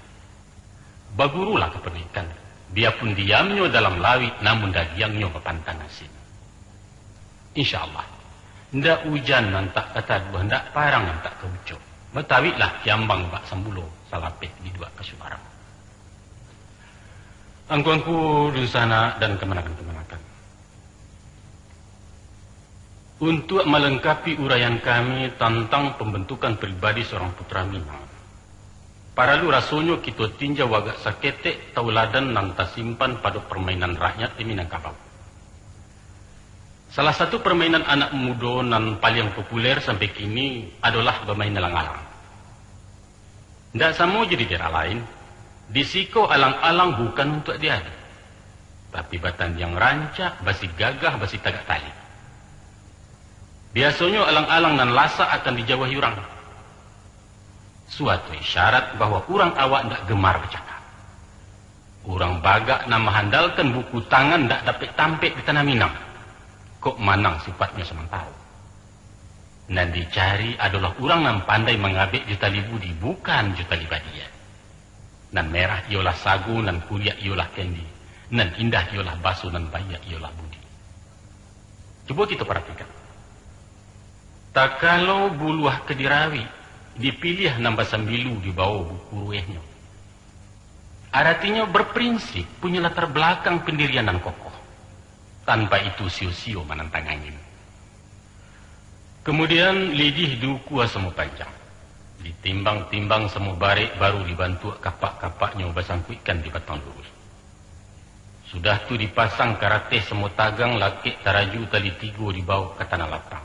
Bagurulah ka panuikan, biapun diamnyo dalam lauik, namun dagiangnyo bapantang asin. Insya Allah, ndak ujan nan tak ka taduah, ndak parang nan tak ka ucok. Batauiklah kiambang bak sambulo, salapeh diduak ka subarang. Angku-angku dunsanak dan kamanakan-kamanakan. Untuak malengkapi uraian kami tantang pambantukan pribadi saurang putra Minang, paralu rasonyo kito tinjau agak saketek tauladan nan tasimpan pado parmainan rakyat di Minangkabau. Salah satu parmainan anak mudo nan paliang populer sampai kini adolah bamain alang-alang. Ndak samo jo di daerah lain, di siko alang-alang bukan untuak diadu, tapi batandiang rancak, basi gagah, basi tagak tali. Biasonyo alang-alang nan lasak akan dijauahi urang. Suatu isyarat bahwa urang awak ndak gemar bacakak. Urang bagak nan mahandalkan buku tangan ndak dapek tampek di tanah Minang. Kok manang sifatnyo samantaro. Nan dicari adolah urang nan pandai mangabek jo tali budi, bukan jo tali badia. Nan merah iyolah sago, nan kuliak iyolah kendi, nan indah iyolah baso, nan baiak iyolah budi. Cubo kito paratikan. Takalo buluah ka dirawik, dipiliah nan basambilu di bawah buku ruwehnyo. Aratinyo berprinsip, punyo latar balakang pandirian nan kokoh. Tanpa itu sio-sio manantang angin. Kamudian, lidih diukua samo panjang. Ditimbang-timbang samo barek, baru dibantuak kapak-kapaknyo basangkuikkan di batang luruih. Sudah tu dipasang karateh samo tagang, lakek taraju tali tigo dibawok ka tanah lapang.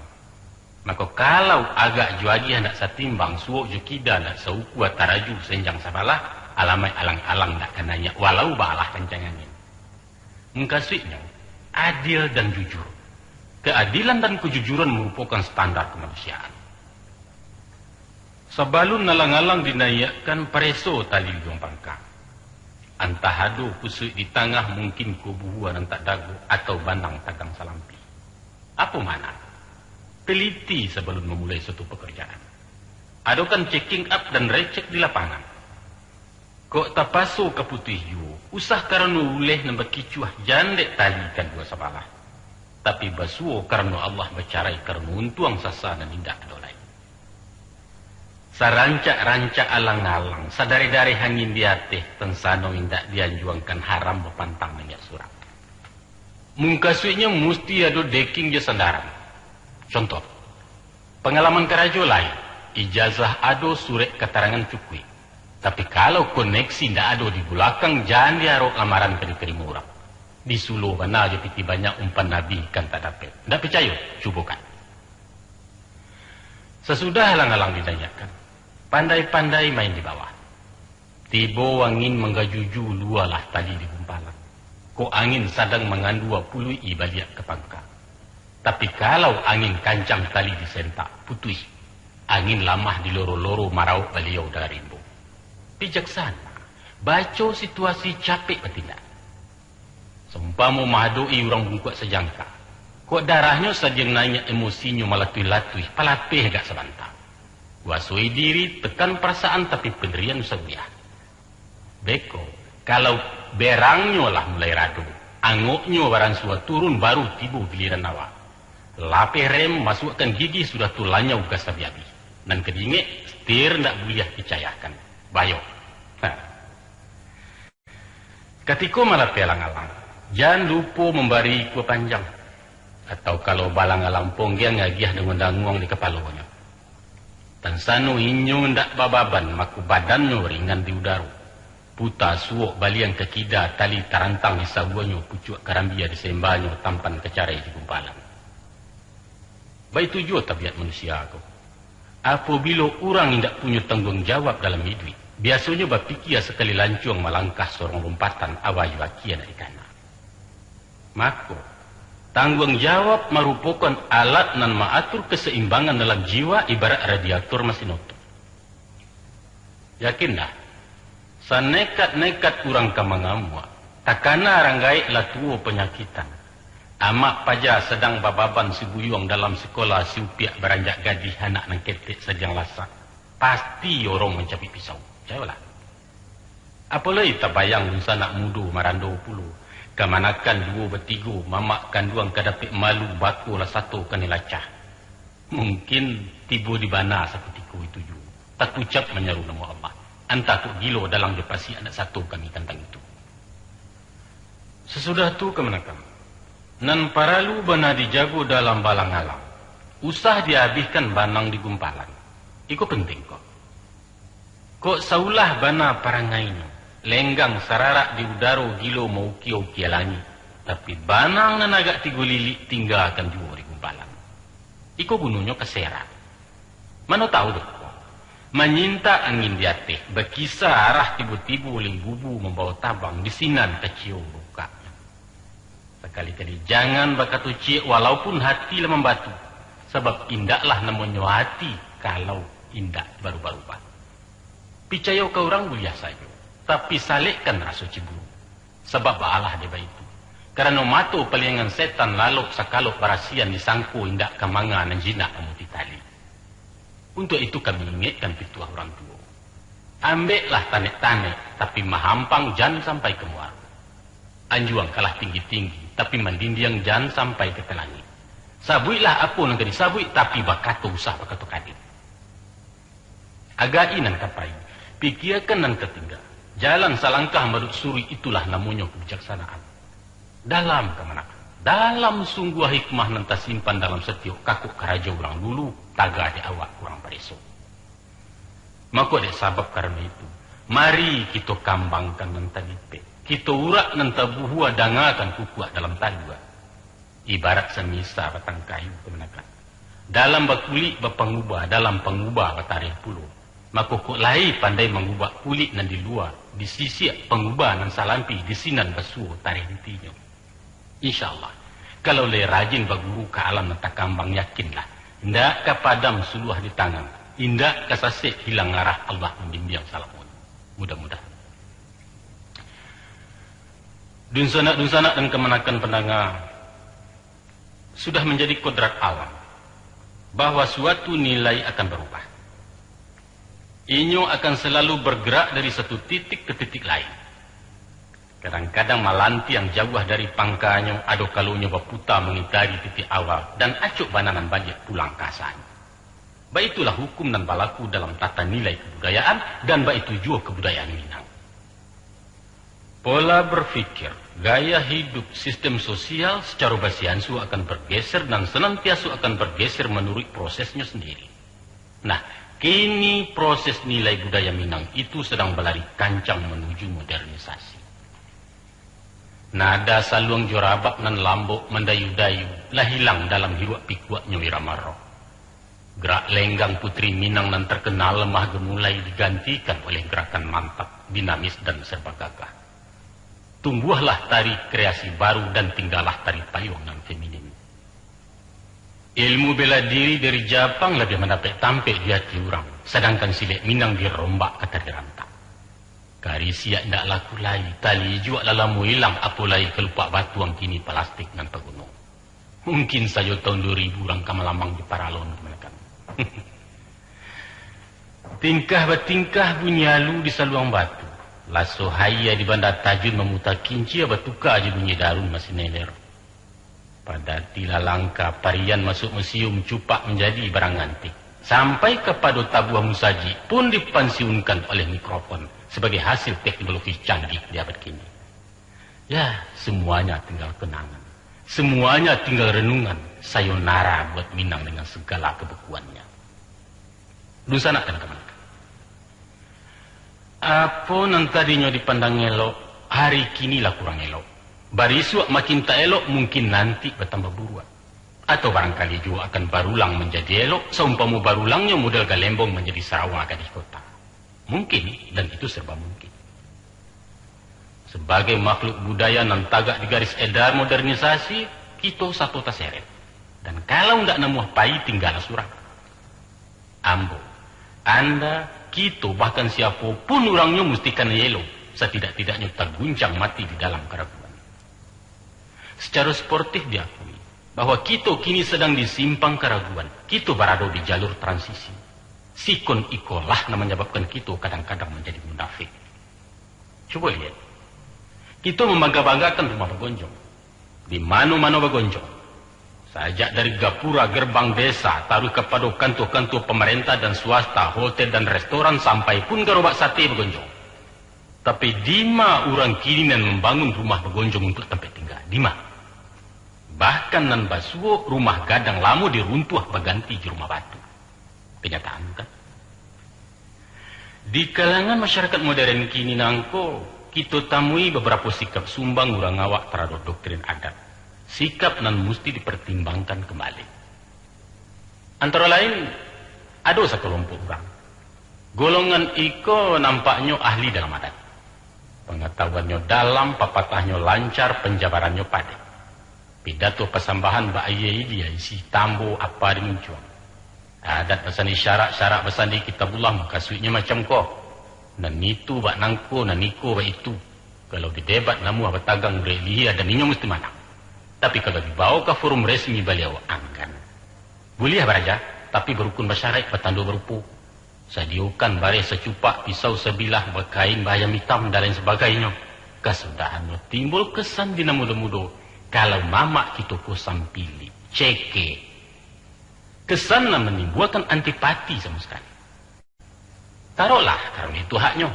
Mako, kalau agak jo agiah ndak satimbang, suok jo kida ndak saukua, taraju senjang sabalah, alamaik alang-alang ndak ka naiak, walau baalah kancang angin. Mukasuiknyo, adil dan jujur. Kaadilan dan kajujuran marupokan standar kamanusiaan. Sabalun alang-alang dinaiakkan, pareso tali di duang pangka. Antah ado kusuik di tangah, mungkin kubuhuan nan tak dago, atau banang tagang salampih. Apo makna? Teliti sabalun mamulai suatu pakarjaan. Adokan checking up dan recek di lapangan. Kok tapaso ka putuih juo, usah karano uleh nan bakicuah, jan dek tali kaduo sabalah, tapi basuo karano Allah, bacarai karano untuang, sasa nan indak ado lai. Sarancak-rancak alang-alang, sadareh-dareh angin di ateh, tansano indak dianjuangkan, haram bapantang naiak surang. Mukasuiknyo musti ado deking jo sandaran. Contoh, pangalaman karajo lai, ijazah ado, surek katarangan cukuik. Tapi kalau koneksi ndak ado di bulakang, jan diarok lamaran ka ditarimo urang. Disulo bana jo pitih banyak, umpan nabi ikan tak dapek. Ndak picayo? Cubokan. Sasudah alang-alang dinaiakkan, pandai-pandai main di bawah. Tibo angin manggajuju, lualah tali di gumpalan. Kok angin sadang mangandua, puluik-i baliak ka pangka. Tapi kalau angin kancang, tali disentak, putuih. Angin lamah diloro-loro, marawok baliau dari rimbo. Bijaksana, baco situasi, capek batindak. Saumpamo mahadok-i urang bungkuak sajangka. Kok darahnyo sadang naiak, emosinyo malatuih-latuih, palapeh agak sabanta. Kuasoi diri, tekan parasaan, tapi pandirian usah buliah. Beko, kalau berangnyo lah mulai rado, angoknyo baransua turun, baru tibo giliran awak. Lapeh rem, masuakkan gigi, sudah tu lanyau gas abih-abih. Nan ka diingek, setir ndak buliah dicayahkan. Bayo. Ha. Katiko malapeh alang-alang, jan lupo mambari ikua panjang, atau kalau baalang-alang ponggiang, agiah danguang-danguang di kapalonyo. Tansano inyo ndak bababan, mako badannyo ringan di udaro. Puta suok baliang ka kida, tali tarantang di sawuanyo, pucuak karambia di sembanyo, tampan ka carai di gumpalan. Baitu juo tabiat manusia ko. Apabilo urang indak punyo tangguang jawab dalam iduik, biasonyo bapikia sakali lancuang malangkah sorong lompatan, awa jo aki anak dikana. Mako, tangguang jawab marupokan alat nan maatur kasaimbangan dalam jiwa, ibarat radiator masin oto. Yakinlah, sanekat-nekat urang ka mangamuak, takana rang gaek lah tuo panyakitan. Amak paja sadang bababan sibuyuang dalam sikola, si upiak baranjak gadih, anak nan ketek sadang lasak, pasti orong mancabik pisau. Cayolah. Apo lai tabayang dunsanak mudo marando pulo, kamanakan duo batigo, mamak kanduang ka dapek malu, bako lah sato kanai lacah. Mungkin tibo di bana sakutiko itu juo, takucap manyaru namo Allah. Antah kok gilo dalang jo pasiak, ndak sato kami tantang itu. Sasudah tu kamanakan, nan paralu bana dijago dalam baalang-alang, Usah diabihkan banang di gumpalan. Iko penting kok. Kok saulah bana parangainyo, lenggang sararak di udaro, gilo maukia-ukia langik, tapi banang nan agak tigo lilik tinggakan juo di gumpalan. Iko gunonyo ka serak. Mano tahu doh ko. Manyintak angin di ateh, bakisa arah tibo-tibo limbubu mambawa tabang, di sinan ka ciong bukaknyo. Sakali-kali jangan bakato ciek walaupun hati lah mambatu, sabab indaklah namonyo hati kalau indak barubah-ubah. Picayo ka urang buliah sajo, tapi salekkan raso ciburu. Sabab baalah dek baitu, karano mato paliangan setan lalok sakalok barasian disangko indak ka manga nan jinak mamuti tali. Untuak itu kami ingekkan pituah urang tuo. Ambeklah tanek-tanek, tapi mahampang jan sampai ka muaro. Anjuang kalah tinggi-tinggi, tapi mandindiang jan sampai ka langik. Sabuiklah apo nan ka disabuik, tapi bakato usah bakato kadek. Agai nan ka pai, pikiakan nan ka tingga. Jalan salangkah manuruik suruik, itulah namonyo kabijaksanaan. Dalam kamanakan, dalam sungguah hikmah nan tasimpan dalam satiok kakok karajo urang dulu, taga dek awak urang pareso. Mako, dek sabab karano itu, mari kito kambangkan nan talipek, kito urak nan tabuhua, dangakan kukuak dalam talua. Ibarat samisa batang kayu kamanakan. Dalam bakulik bapangubah, dalam pangubah batareh pulo. Mako kok lai pandai mangubah kulik nan di lua, disisiak pangubah nan salampi, di sinan basuo tareh intinyo. Insya Allah, kalau lai rajin baguru ka alam nan takambang, yakinlah, indak ka padam suluah di tangan, indak ka sasek hilang arah, Allah mambimbiang salamonyo. Mudah-mudahan. Dunsanak-dunsanak nan kamanakan pandanga, sudah manjadi kodrat alam, bahwa suatu nilai akan barubah. Inyo akan salalu bagerak dari satu titik ka titik lain. Kadang-kadang malantiang jauah dari pangkanyo, ado kalonyo baputa mangitari titik awal, dan acok bana nan baliak pulang ka asanyo. Baitulah hukum nan balaku dalam tata nilai kabudayaan, dan baitu juo kabudayaan Minang. Pola berpikir, gaya hidup, sistem sosial sacaro basiansua akan bergeser dan senantiaso akan bergeser manuruik prosesnyo sendiri. Nah, kini proses nilai budaya Minang itu sedang balari kancang manuju modernisasi. Nada saluang jo rabab nan lambok mandayu-dayu lah hilang dalam hiruak pikuaknyo irama roh. Gerak lenggang Putri Minang nan terkenal lemah gemulai digantikan oleh gerakan mantap, dinamis, dan serba gagah. Tumbuahlah tari kreasi baru dan tinggalah tari payuang nan feminin. Ilmu bela diri dari Japang labiah mandapek tampek di ati urang, sadangkan silek Minang dirombak ka tari rantak. Karisiak indak laku lai, tali ijuak lah lamo ilang, apo lai kalupak batuang, kini palastik nan taguno. Mungkin sajo taun duo ribu urang ka malamang di paralon kamanakan. Tingkah batingkah bunyi alu di saluang batu, laso haia di banda tajun mamuta kincia, batuka jo bunyi darun masineler. Padati lalangka, parian masuak musium, cupak manjadi barang antik. Sampai kapado tabuah musajik pun dipansiunkan oleh mikrofon sabagai hasil teknologi canggih di abad kini. Ya, semuanya tinggal kenangan. Semuanya tinggal renungan. Sayonara buat Minang dengan segala kebekuannya. Dunsanak nan kamanakan. Apo nan tadinyo dipandang elok, hari kini lah kurang elok. Barisuak makin tak elok, mungkin nanti batambah buruak. Atau barangkali juo akan barulang manjadi elok, saumpamo barulangnyo model Galembong manjadi Sarawa gadih kota. Mungkin, dan itu serba mungkin. Sabagai makhluk budaya nan tagak di garis edar modernisasi, kito sato taseret. Dan kalau ndak namuah pai, tinggalah surang. Ambo, anda, kito, bahkan siapo pun urangnyo musti kanai elo, satidak-tidaknyo taguncang mati di dalam karaguan. Sacaro sportif diakui, bahwa kito kini sadang di simpang karaguan, kito barado di jalur transisi. Sikon ikolah nan manyababkan kito kadang-kadang manjadi munafik. Cubo liek, kito mambangga-banggakan rumah bagonjong. Di mano-mano bagonjong. Sajak dari gapura gerbang desa, taruih kapado kantua-kantua pamarentah dan swasta, hotel dan restoran, sampai pun garobak sate bagonjong. Tapi, dima urang kini nan mambangun rumah bagonjong untuak tampek tingga? Dima? Bah, Kan nan basuo, rumah gadang lamo diruntuah baganti jo rumah batu. Kenyataan, bukan? Di kalangan masyarakat modern kini nangko, kito tamui babarapo sikap sumbang urang awak taradok doktrin adat, sikap nan musti dipartimbangkan kambali. Antara lain, ado sakalompok urang. Golongan iko nampaknyo ahli dalam adat. Pangatahuannyo dalam, papatahnyo lancar, panjabarannyo padek. Pidato pasambahan bak ayie ilia isi tambo apa dimuncuang. Adat basandi syarak, syarak basandi kitabullah, mukasuiknyo macam ko. Nan itu bak nangko, nan iko bak itu. Kalau didebat namuah batagang urek lihia, dan inyo musti manang. Tapi kalau dibawo ka forum resmi, baliau anggan. Buliah baraja, tapi barukun basyaraik, batando barupo. Sadiyokan bareh sacupak, pisau sabilah, bakain baayam itam, dan lain sabagainyo. Kasudahannyo timbul kesan di nan mudo-mudo, kalau mamak kito ko sampilik, cekek. Kesan nan manimbuakan antipati samo sakali. Taroklah, karano itu haknyo.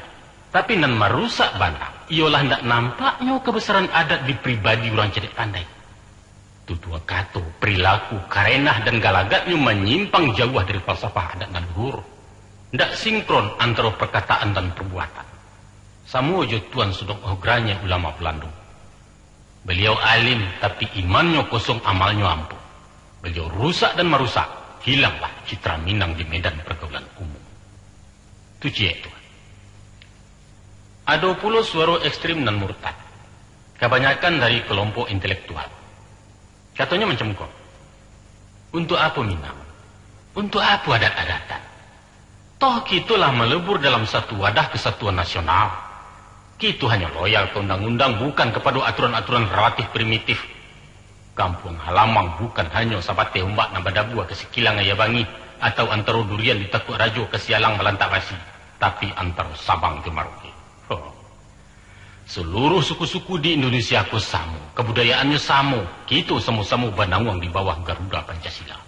Tapi nan marusak bana, iyolah ndak nampaknyo kabasaran adat di pribadi urang cadiak pandai. Tutua kato, perilaku, karenah, dan galagatnyo manyimpang jauah dari falsafah adat nan luhur. Ndak sinkron antaro perkataan dan perbuatan. Samo jo Tuan Sudong Ohgranye, ulama Balando. Baliau alim, tapi imannyo kosong, amalnyo ampuh. Baliau rusak dan marusak, hilanglah citra Minang di medan pergaulan umum. Tu ciek tu. Ado pulo suaro ekstrim nan murtad, kabanyakan dari kelompok intelektual. Katonyo macam ko, "Untuk apo Minang? Untuk apo adat-adatan? Toh kito lah malebur dalam satu wadah kesatuan nasional. Kito hanyo loyal ka undang-undang, bukan kapado aturan-aturan relatif primitif. Kampuang halamang bukan hanyo sabateh ombak nan badabua ka sikilang aia bangih, atau antaro durian di Takuak Rajo ka sialang balantak basi, tapi antaro Sabang jo Maroke." Ho. Saluruh suku-suku di Indonesia ko samo, kabudayaannyo samo, kito samo-samo bananguang di bawah Garuda Pancasila.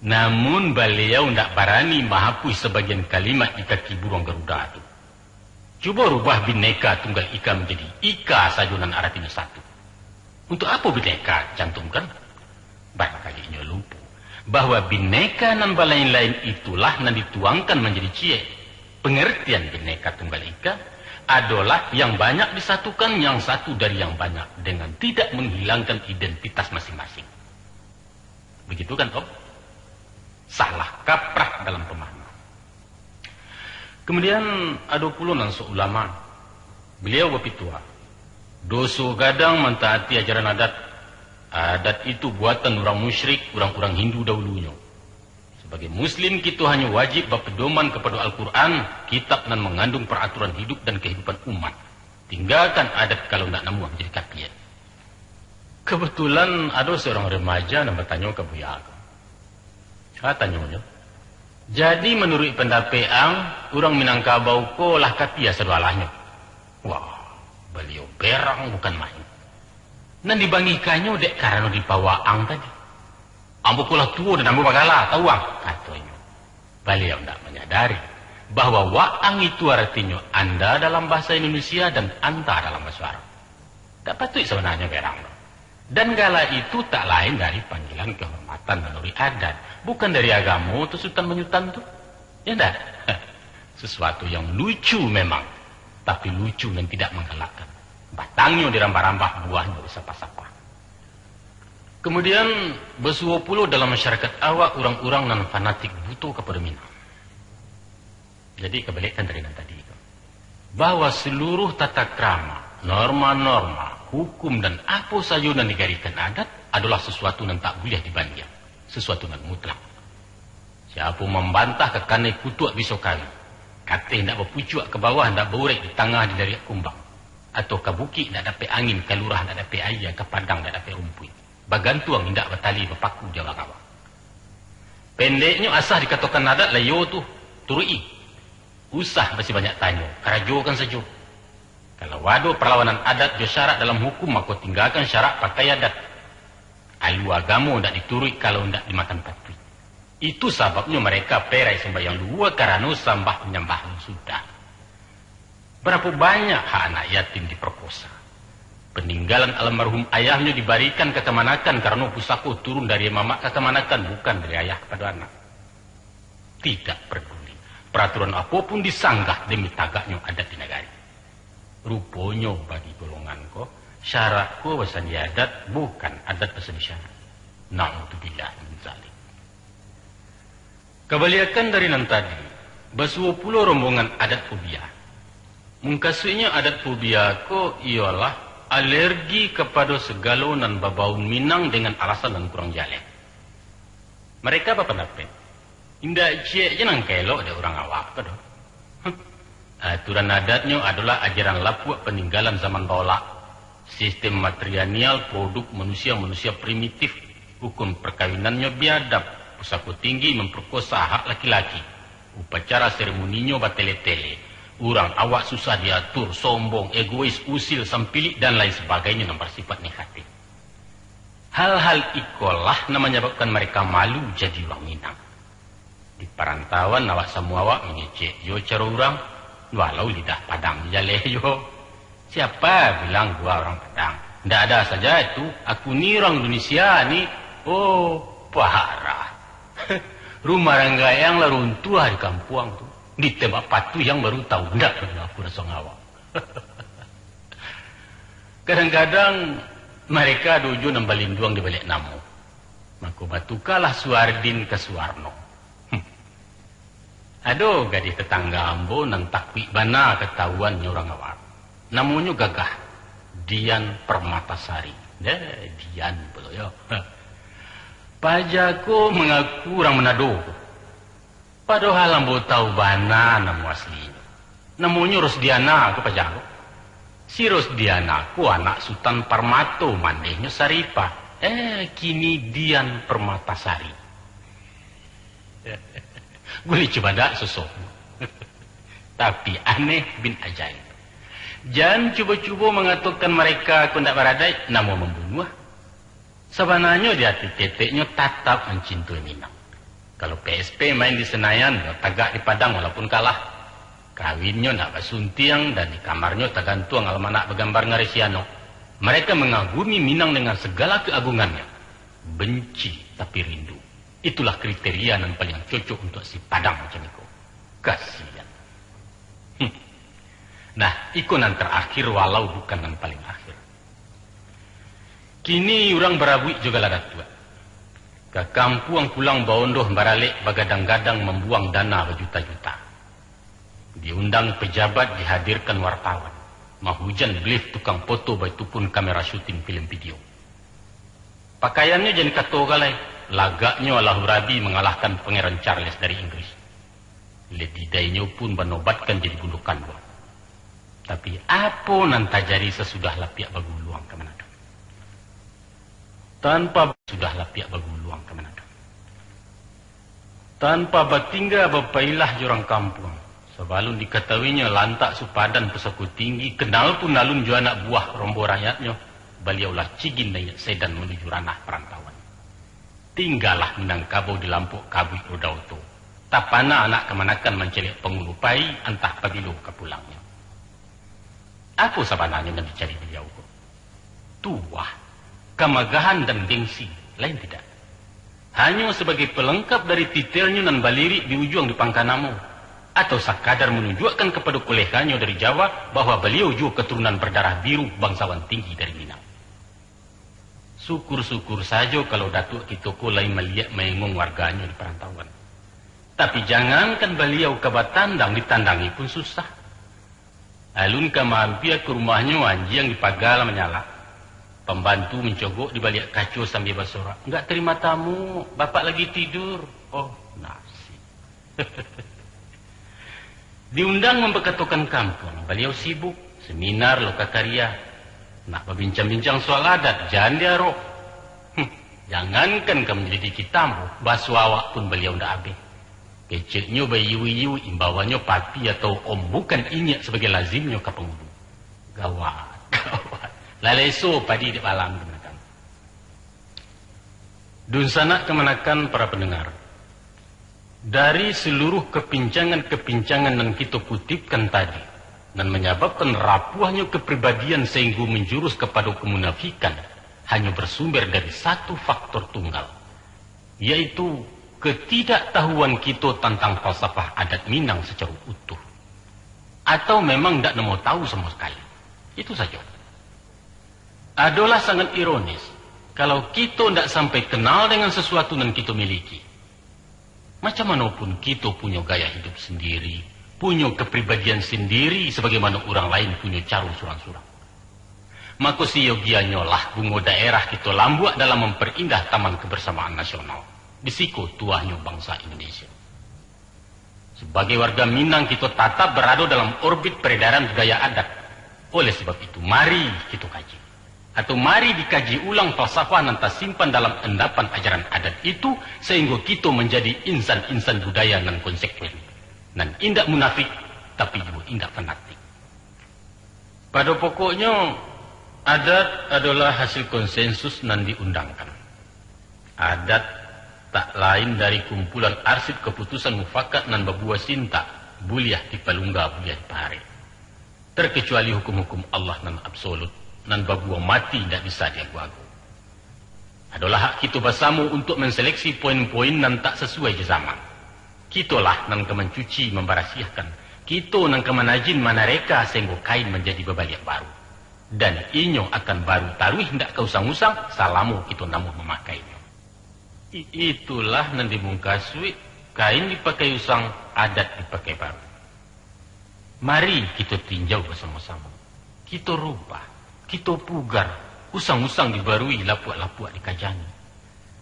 Namun baliau ndak barani mahapuih sabagian kalimat di kaki buruang Garuda tu. Cubo rubah Bhinneka Tunggal Ika manjadi Ika sajo nan aratinyo satu. Untuk apo Bhinneka dicantumkan? Barangkali inyo lupo, bahwa Bhinneka nan balain-lain itulah nan dituangkan manjadi ciek. Pengertian Bhinneka Tunggal Ika adolah yang banyak disatukan yang satu dari yang banyak dengan tidak menghilangkan identitas masing-masing. Begitu kan, Om? Salah kaprah dalam pemahaman. Kemudian, ado pulo nan seulama. Beliau bapituah, "Doso gadang mantaati ajaran adat. Adat itu buatan urang musyrik, urang-urang Hindu dahulunyo. Sabagai muslim, kito hanyo wajib bapedoman kapado Al-Quran, kitab nan mangandung peraturan hidup dan kehidupan umat. Tinggakan adat kalau ndak namuah manjadi kapia." Kebetulan ado seorang remaja nan batanyo ka buya ko. Ha, tanyonyo, "Jadi, manuruik pandapek ang, urang Minangkabau ko lah kapia sado alahnyo?" Wah, baliau berang bukan main. Nan dibangihkannyo dek karano dipawaang tadi. "Ambo ko lah tuo dan ambo bagala, tahu ang?" katonyo. Baliau ndak manyadari bahwa waang itu aratinyo anda dalam bahasa Indonesia dan anta dalam bahasa Arab. Tak patuik sabananyo berang tu. Dan gala itu tak lain dari panggilan kehormatan manuruik adat, bukan dari agamo tu sutan manyutan tu. Ya ndak? Sesuatu yang lucu memang, tapi lucu nan tidak manggalakkan. Batangnyo dirambah-rambah, buahnyo disapah-sapah. Kemudian, basuo pulo dalam masyarakat awak urang-urang nan fanatik buto kapado Minang. Jadi, kabalikkan dari nan tadi tu, bahwa seluruh tata krama, norma-norma, hukum, dan apo sajo nan digarikan adat adolah sesuatu nan tak buliah dibandiang, sesuatu nan mutlak. Siapo mambantah ka kanai kutuak biso kawin, kateh ndak bapucuak ka bawah, ndak baurek di tangah dilariak kumbang, atau ka bukik ndak dapek angin, ka lurah ndak dapek aia, ka padang ndak dapek rumpuik, bagantuang indak batali, bapaku di awang-awang. Pendeknyo, asa dikatokan adat, lah iyo tu, turuik-i. Usah basi banyak tanyo, karajokan sajo. Kalau ado parlawanan adat jo syarak dalam hukum, mako tinggakan syarak, pakai adat. Alua agamo ndak dituruik kalau ndak dimakan patuik. Itu sababnyo mareka perai sumbayang luhua karano sambah panyambah sudah. Barapo banyak hak anak yatim diperkosa. Peninggalan almarhum ayahnyo dibarikan ka kamanakan karano pusako turun dari mamak ka kamanakan, bukan dari ayah kapado anak. Tidak peduli. Peraturan apo pun disanggah demi tagaknyo adat di nagari. Ruponyo bagi golongan ko, syarak ko basandi adat, bukan adat basandi syarak. Na'udzubillah min zalik. Kabaliakan dari nan tadi, basuo pulo rombongan adat fobia. Mukasuiknyo adat fobia ko iyolah alergi kapado sagalo nan babaun Minang dengan alasan nan kurang jaleh. Mereka bapandapek, indak ciek je nan ka elok dek urang awak ko doh. Aturan adatnyo adolah ajaran lapuak paninggalan zaman baolak. Sistem matrilineal, produk manusia-manusia primitif, hukum perkawinannyo biadab, pusako tinggi mamperkosa hak laki-laki, upacara seremoninyo batele-tele, urang awak susah diatur, sombong, egois, usil, sampilik, dan lain sabagainyo nan basifat negatif. Hal-hal ikolah nan manyababkan mereka malu jadi urang Minang. Di parantauan awak samo awak mangecek jo caro urang, walau lidah Padang jaleh jo. Siapa bilang gua orang Padang? Ndak ada saja itu, aku ni orang Indonesia ni. Oh, parah. Rumah ranggayang lah runtuah di kampuang tu. Ditembak patuh yang baru tahu, ndak pernah aku rasa ngawa. Kadang-kadang mereka ado juo nan balinduang di baliak namo. Mako batukalah Suardin ka Suwarno. Hmm. Ado gadih tatangga ambo nan takuik bana katahuannyo urang awak. Namonyo gagah, Dian Permatasari. Deh, Dian pulo yo. Paja ko mangaku urang Manado. Padohal ambo tahu bana namo aslinyo. Namonyo Rosdiana ko paja ko. Si Rosdiana ko anak Sutan Parmato, mandehnyo Saripah. Eh, kini Dian Permatasari. Gulih cubadak sosok. Tapi aneh bin ajaib. Jan cubo-cubo mangatokan mareka ko ndak baradaik, namo mambunuah. Sabananyo di ati keteknyo tatap mancintoi Minang. Kalau P S P main di Senayan, yo tagak di Padang walaupun kalah. Kawinnyo ndak basuntiang, dan di kamarnyo tagantuang almanak bagambar Ngaresiano. Mereka mangagumi Minang dengan segala keagungannyo. Benci tapi rindu. Itulah kriteria nan paliang cocok untuak si Padang macam iko. Kasian. Hmm. Nah, iko nan tarakhir walau bukan nan paling akhir. Kini urang barabuik jo gala datuak. Ka kampuang pulang baondoh baralek bagadang-gadang mambuang dana bajuta-juta. Diundang pejabat, dihadirkan wartawan. Mahujan blif tukang foto, baitu pun kamera syuting film video. Pakaiannyo jan kato galai, lagaknyo Allahu Rabi mangalahkan Pangeran Charles dari Inggris. Lady Di-inyo pun banobatkan jadi bundo kanduang. Tapi apo nan tajadi sasudah lapiak baguluang kamanakan? Tanpa sudah lapiak baguluang kamanakan? Tanpa batingga bapailah jo urang kampuang, sabalun dikatahuinyo lantak supadan pusako tinggi, kenal pun alun jo anak buah rombo rakyatnyo, baliau lah cigin naiak sedan manuju ranah parantauan. Tinggalah Minangkabau di lampok kabuik roda oto. Tapana anak kamanakan mancaliak pangulu pai, antah pabilo ka pulangnyo. Apo sabananyo nan dicari baliau ko? Tuah, kamagahan dan gengsi, lain tidak. Hanyo sabagai palengkap dari titelnyo nan balirik di ujuang di pangka namo, atau sakadar manunjuakkan kapado kolega-nyo dari Jawa bahwa baliau juo katurunan badarah biru, bangsawan tinggi dari Minang. Syukur-syukur sajo kalau Datuak kito ko lai maliek maengong warganyo di parantauan. Tapi jangankan baliau ka batandang, ditandangi pun susah. Alun ka maampia ka rumahnyo, anjiang di paga lah manyalak. Pambantu mancogok di baliak kaco sambia basorak, "Nggak terima tamu, bapak lagi tidur." Oh, nasib. Diundang mambakatokan kampuang, baliau sibuk, seminar, loka karya. Nak babincang-bincang soal adat, jan diarok. Huh, jangankan ka manyalidiki tamu, baso awak pun baliau ndak abih. Keceknyo baiu-iu, imbauannyo papi atau om, bukan inyiak sabagai lazimnyo ka pangulu. Gawat, gawat. Lah leso padi dek balang kamanakan. Dunsanak kamanakan, para pendengar. Dari seluruh kepincangan-kepincangan nan kito kutipkan tadi, Nan manyababkan rapuahnyo kapribadian sainggo manjurus kapado kamunafikan, hanyo barsumber dari satu faktor tunggal, yaitu katidaktahuan kito tantang falsafah adat Minang sacaro utuh, atau memang ndak namo tahu samo sakali. Itu sajo. Adolah sangat ironis, kalau kito ndak sampai kenal dengan sasuatu nan kito miliki. Macam mano pun kito punyo gaya hidup sandiri, punyo kapribadian sandiri, sabagaimano urang lain punyo caro surang-surang. Mako, siyogianyolah bungo daerah kito lambuak dalam mamperindah Taman Kebersamaan Nasional, di siko tuahnyo bangsa Indonesia. Sabagai warga Minang, kito tatap barado dalam orbit peredaran budaya adat. Oleh sabab itu, mari kito kaji. Atau mari dikaji ulang falsafah nan tasimpan dalam endapan ajaran adat itu, sainggo kito manjadi insan-insan budaya nan konsekuen, nan indak munafik, tapi juo indak fanatik. Pado pokoknyo, adat adolah hasil konsensus nan diundangkan. Adat tak lain dari kumpulan arsip kaputusan mufakat nan babuah sintak, buliah dipalungga, buliah dipaharek. Terkecuali hukum-hukum Allah nan absolut, nan babuah mati indak bisa diago-ago. Adolah hak kito basamo untuak manseleksi poin-poin nan tak sasuai jo zaman. Kitolah nan ka mancuci, mambarasiahkan. Kito nan ka manajin, manareka, sainggo kain manjadi babaliak baru. Dan inyo akan baru taruih, indak ka usang-usang, salamo kito namuah mamakainyo. I-, itulah nan dimungkasuik, kain dipakai usang, adat dipakai baru. Mari kito tinjau basamo-samo. Kito rubah, kito pugar, usang-usang dibarui, lapuak-lapuak dikajangi.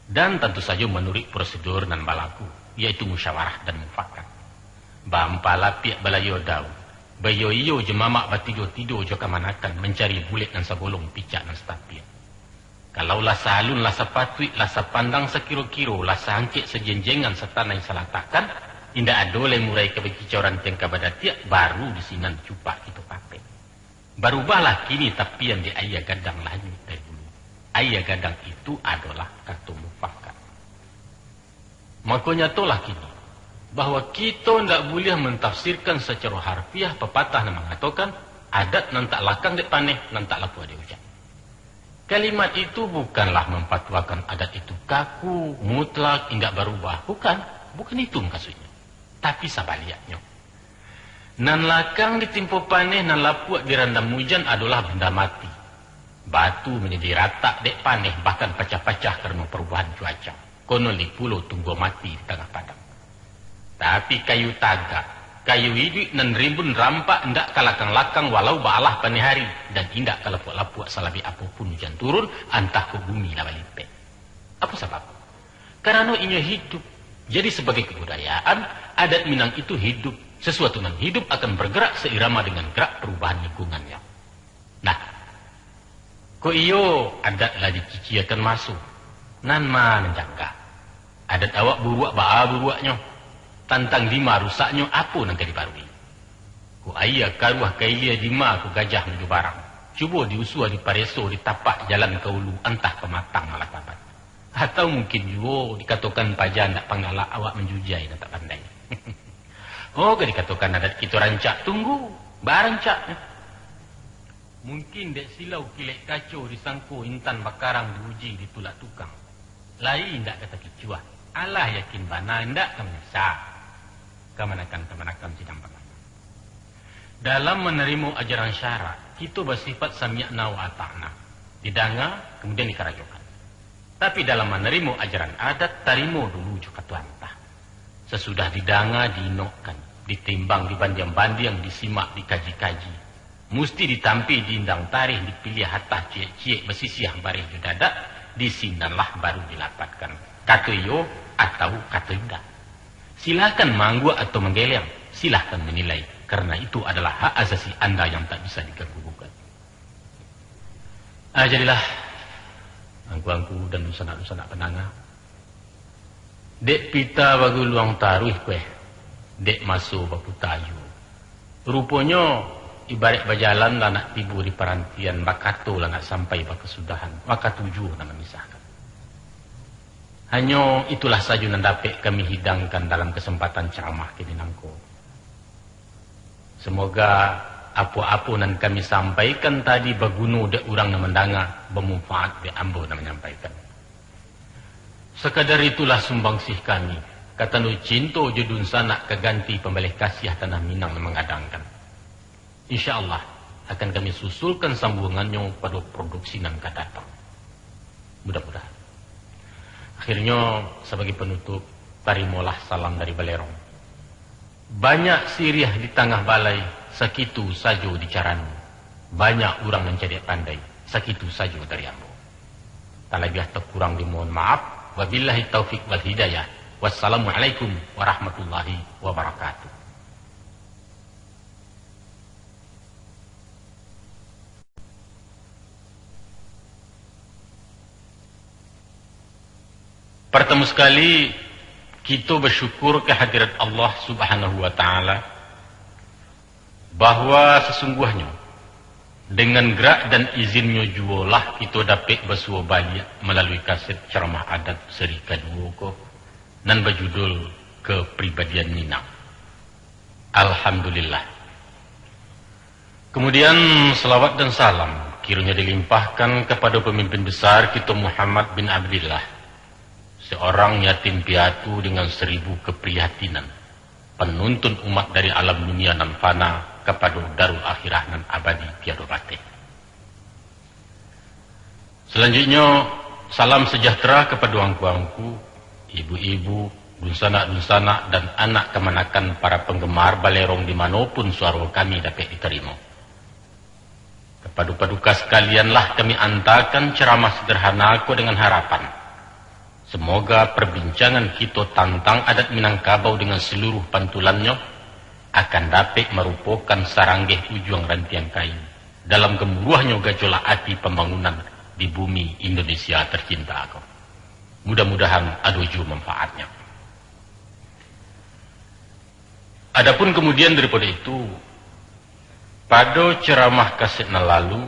Dan tantu sajo manuruik prosedur nan balaku, yaitu musyawarah dan mufakat. Baampa lapiak balayo daun, baiyo-iyo jo mamak, batido-tido jo kamanakan, mancari bulek nan sabolong, picak nan satapiak. Kalau lah saalun, lah sapatuik, lah sapandang sakiro-kiro, lah saangkek sajenjengan, satanai salatakkan, indak ado lai murai ka bakicau, rantiang ka badatiak, baru di sinan cupak kito pakai. Barubahlah kini tapian dek aia gadang, lah hanyuik dari hulu. Aia gadang itu adolah kato mufakat. Mako, nyatolah kini, bahwa kito ndak buliah mantafsirkan sacaro harfiah papatah nan mangatokan, "Adat nan tak lakang dek paneh, nan tak lapuak dek ujan." Kalimat itu bukanlah mampatuakan adat itu kaku, mutlak, indak barubah. Bukan, bukan itu mukasuiknyo. Tapi sabaliaknyo. Nan lakang ditimpo paneh, nan lapuak dirandam ujan adolah banda mati. Batu manjadi ratak dek paneh, bahkan pacah-pacah karano parubahan cuaca. Konon lai pulo tunggua mati di tangah padang. Tapi kayu tagak, kayu iduik nan rimbun rampak indak ka lakang-lakang walau baalah paneh ari, dan indak ka lapuak-lapuak salabek apo pun ujan turun, antah kok bumi lah balipek. Apo sabab? Karano inyo hidup. Jadi, sabagai kabudayaan, adat Minang itu hidup. Sasuatu nan hidup akan bergerak sairama dengan gerak parubahan lingkungannya. Nah, kok iyo adat lah diciciakan maso, nan ma nan jangga? Adat awak buruak baa buruaknyo? Tantang dima rusaknyo, apo nan ka dibarui? Kok aia karuah ka ilia, dima kok gajah manjubarang? Cubo diusua, dipareso, ditapak jalan ka ulu, antah ka matang malah tabat. Atau mungkin juo dikatokan paja ndak panggalak, awak manjujai nan tak pandai. Oh, ka dikatokan adat kito rancak, tunggu, baa rancaknyo. Mungkin dek silau kilek kaco disangko intan bakarang diuji ditulak tukang. Lai indak ka takicuah, alah yakin bana indak ka manyasa. Kamanakan-kamanakan sidang pangawa. Dalam manarimo ajaran syarak, kito basifat sami'na wa ata'na. Didanga, kamudian dikarajokan. Tapi dalam manarimo ajaran adat, tarimo dulu jo kato antah. Sasudah didanga, diinokkan, ditimbang, dibandiang-bandiang, disimak, dikaji-kaji. Musti ditampi, diindang tarih, dipiliah atah ciek-ciek, basisiah bareh jo dadak, di sinanlah baru dilapatkan kato iyo atau kato indak. Silahkan maangguak atau manggeleang, silahkan manilai, karena itu adalah hak asasi anda yang tak bisa diganggu gugat. Ah, jadilah, angku-angku dan dunsanak-dunsanak pandanga. Dek pita baguluang taruih kueh, dek maso baputa juo. Ruponyo, ibarat bajalan lah nak tibo di parantian, bakato lah nak sampai bakasudahan, wakatu juo nan mamisahkan. Hanyo itulah sajo nan dapek kami hidangkan dalam kasempatan caramah kini nangko. Samoga Apo-apo nan kami sampaikan tadi baguno dek urang nan mandanga, bamanfaat dek ambo nan manyampaikan. Sakadar itulah sumbangsih kami, ka tando cinto jo dunsanak ka ganti pambaleh kasiah Tanah Minang nan manggadangkan. Insya Allah, akan kami susulkan sambuangannyo pado produksi nan ka datang. Mudah-mudahan. Akhirnyo, sabagai panutup, tarimolah salam dari Balerong. Banyak siriah di tangah balai, sakitu sajo di carano. Banyak urang nan cadiak pandai, sakitu sajo dari ambo. Talabiah takurang dimohon maaf. Wabillahi taufik wal hidayah. Wassalamualaikum warahmatullahi wabarakatuh. Partamo sakali, kito basyukur ka hadirat Allah Subhanahu wa Ta'ala, bahwa sasungguahnyo, dengan gerak dan izin-Nyo juolah kito dapek basuo baliak malalui kaset ceramah adat seri kaduo ko, nan bajudul Kepribadian Minang. Alhamdulillah. Kemudian, salawat dan salam kiranya dilimpahkan kepada pemimpin besar kita Muhammad bin Abdillah, seorang yatim piatu dengan seribu keprihatinan, penuntun umat dari alam dunia nan fana kepada darul akhirah nan abadi tiada bateh. Salanjuiknyo, salam sejahtera kapado angku-angku, ibu-ibu, dunsanak-dunsanak, dan anak kamanakan para panggemar Balerong di mano pun suaro kami dapek ditarimo. Kapado paduka sakalianlah kami antakan ceramah sederhana ko dengan harapan, semoga perbincangan kito tantang adat Minangkabau dengan seluruh pantulannyo akan dapek marupokan saranggeh ujuang rantiang kain dalam gamuruahnyo gajolak ati pambangunan di bumi Indonesia tercinta ko. Mudah-mudahan ado juo manfaatnyo. Adapun kemudian daripado itu, pado ceramah kaset nan lalu,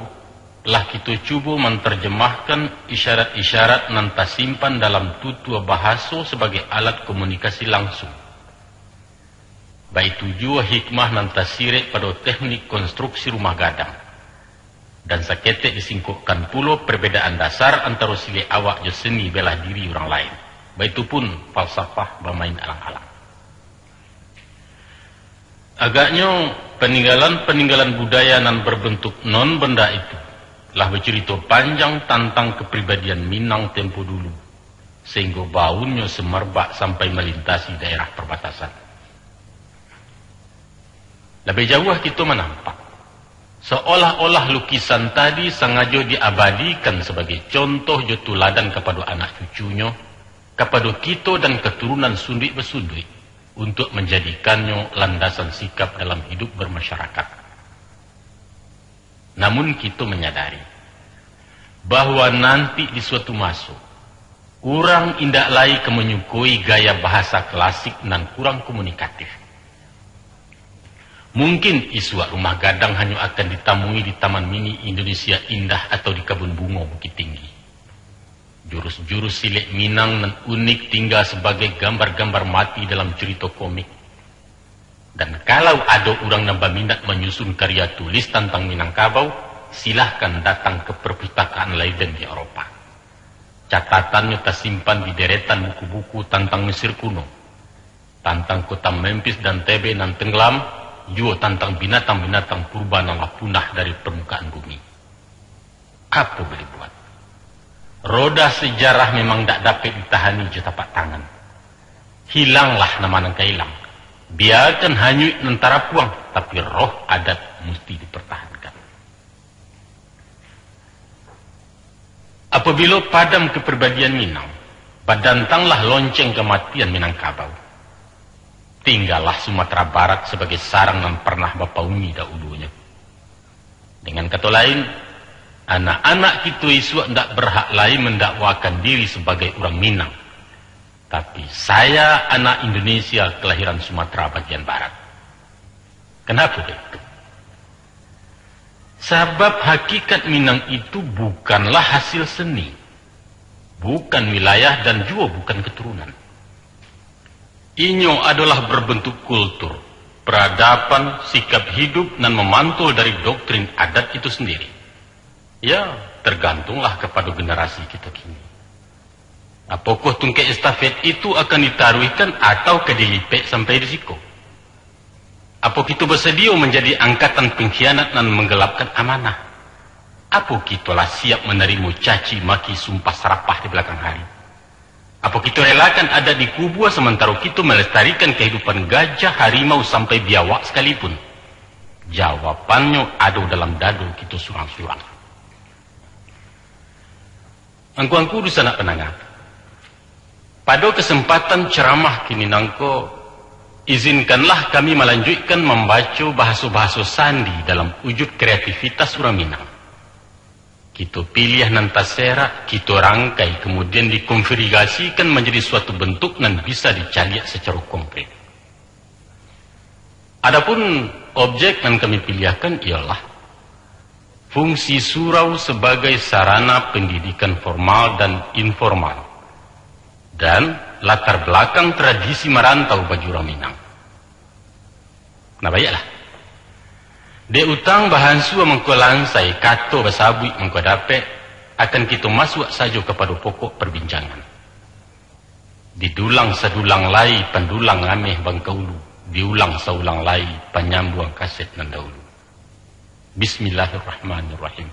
lah kito cubo mantarjemahkan isyarat-isyarat nan tasimpan dalam tutua bahaso sabagai alat komunikasi langsung. Baitu juo hikmah nan tasirek pado teknik konstruksi rumah gadang. Dan saketek disingkokkan pulo perbedaan dasar antaro silek awak jo seni bela diri urang lain. Baitu pun falsafah bamain alang-alang. Agaknyo, paninggalan-paninggalan budaya nan berbentuk non benda itu lah bacurito panjang tantang kepribadian Minang tempo dulu, sehinggo baunnyo semerbak sampai malintasi daerah perbatasan. Labiah jauah kito manampak, seolah-olah lukisan tadi sangajo diabadikan sabagai contoh jo tuladan kapado anak cucunyo, kapado kito dan katurunan sunduik-basunduik, untuak manjadikannyo landasan sikap dalam hidup bermasyarakat. Namun kito manyadari, bahwa nanti di suatu maso, urang indak lai ka manyukoi gaya bahasa klasik nan kurang komunikatif. Mungkin isuak rumah gadang hanyo akan ditamui di Taman Mini Indonesia Indah atau di Kabun Bungo Bukittinggi. Jurus-jurus silek Minang nan unik tingga sabagai gambar-gambar mati dalam curito komik. Dan kalau ado urang nan baminat manyusun karya tulis tantang Minangkabau, silahkan datang ka Perpustakaan Leiden di Eropa. Catatannyo tasimpan di deretan buku-buku tantang Mesir kuno, tantang kota Memphis dan Tebe nan tenggelam, juo tantang binatang-binatang purba nan lah punah dari permukaan bumi. Apo boleh buat? Roda sejarah memang dak dapek ditahani jo tapak tangan. Hilanglah nama nan ka hilang. Biakan hanyuik nan tarapuang, tapi roh adat musti dipertahankan. Apabilo padam kepribadian Minang, badantanglah lonceng kamatian Minangkabau. Tinggalah Sumatera Barat sabagai sarang nan parnah bapauni dahulunyo. Dengan kato lain, anak-anak kito isuak ndak berhak lai mendakwakan diri sabagai urang Minang, tapi, "Saya anak Indonesia kelahiran Sumatera bagian barat." Kenapa begitu? Sabab hakikat Minang itu bukanlah hasil seni, bukan wilayah, dan juo bukan keturunan. Inyo adolah berbentuk kultur, Peradaban, sikap hidup nan mamantul dari doktrin adat itu sendiri. Ya, tergantunglah kepada generasi kita kini. Apokoh tungkek estafet itu akan ditaruihkan atau ka dilipek sampai di siko? Apo kito basadio manjadi angkatan pengkhianat nan manggelapkan amanah? Apo kito lah siap manarimo caci maki sumpah sarapah di balakang hari? Apo kito relakan adat dikubua, samantaro kito malestarikan kahidupan gajah, harimau, sampai biawak sakalipun? Jawabannyo ado dalam dado kito surang-surang. Angku-angku dunsanak pandanga, pado kasempatan ceramah kini nangko, izinkanlah kami malanjuikkan mambaco bahaso-bahaso sandi dalam wujud kreativitas urang Minang. Kito piliah nan taserak, kito rangkai, kemudian dikonfigurasikan manjadi suatu bentuk nan bisa dicaliak sacaro konkret. Adapun objek nan kami piliahkan ialah fungsi surau sabagai sarana pendidikan formal dan informal, dan latar belakang tradisi marantau bagi urang Minang. Nah, baiaklah. Dek utang bahansua mangko lansai, kato basabuik mangko dapek, akan kito masuak sajo kapado pokok perbincangan. Didulang sadulang lai, pandulang ameh bangkaulu, diulang saulang lai, panyambuang kaset nan dahulu. Bismillahirrahmanirrahim.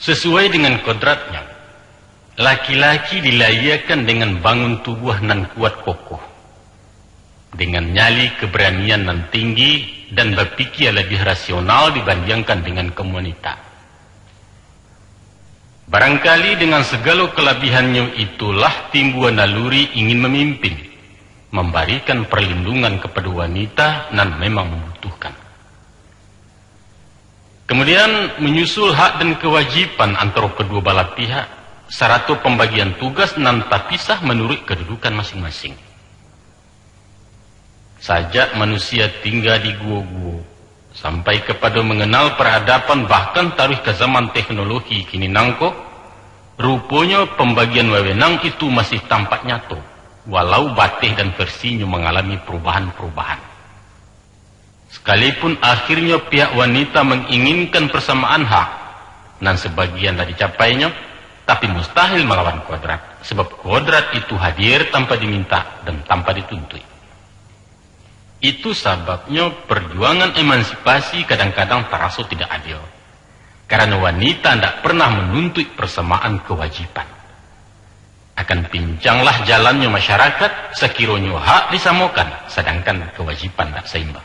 Sesuai dengan kodratnya, laki-laki dilahiakan dengan bangun tubuah nan kuat kokoh, dengan nyali keberanian nan tinggi, dan bapikia labiah rasional dibandiangkan dengan kaum wanita. Barangkali dengan sagalo kalabihannyo itulah timbua naluri ingin mamimpin, mambarikan parlindungan kapado wanita nan memang mambutuhkan. Kemudian, manyusul hak dan kawajiban antaro kaduo balah pihak, sarato pambagian tugas nan tapisah manuruik kadudukan masing-masing. Sajak manusia tingga di guo-guo, sampai kapado manganal paradaban, bahkan taruih ka zaman teknologi kini nangko, ruponyo pambagian wawenang itu masih tampak nyato, walau bateh dan versinyo mangalami parubahan-parubahan. Sakalipun akhirnyo pihak wanita manginginkan parsamaan hak, nan sabagian lah dicapainyo, tapi mustahil malawan kodrat, sabab kodrat itu hadir tanpa diminta dan tanpa dituntuik. Itu sababnyo parjuangan emansipasi kadang-kadang taraso tidak adil, karano wanita ndak pernah manuntuik parsamaan kawajiban. Akan pincanglah jalannyo masyarakat, sakironyo hak disamokan, sadangkan kawajiban ndak saimbang.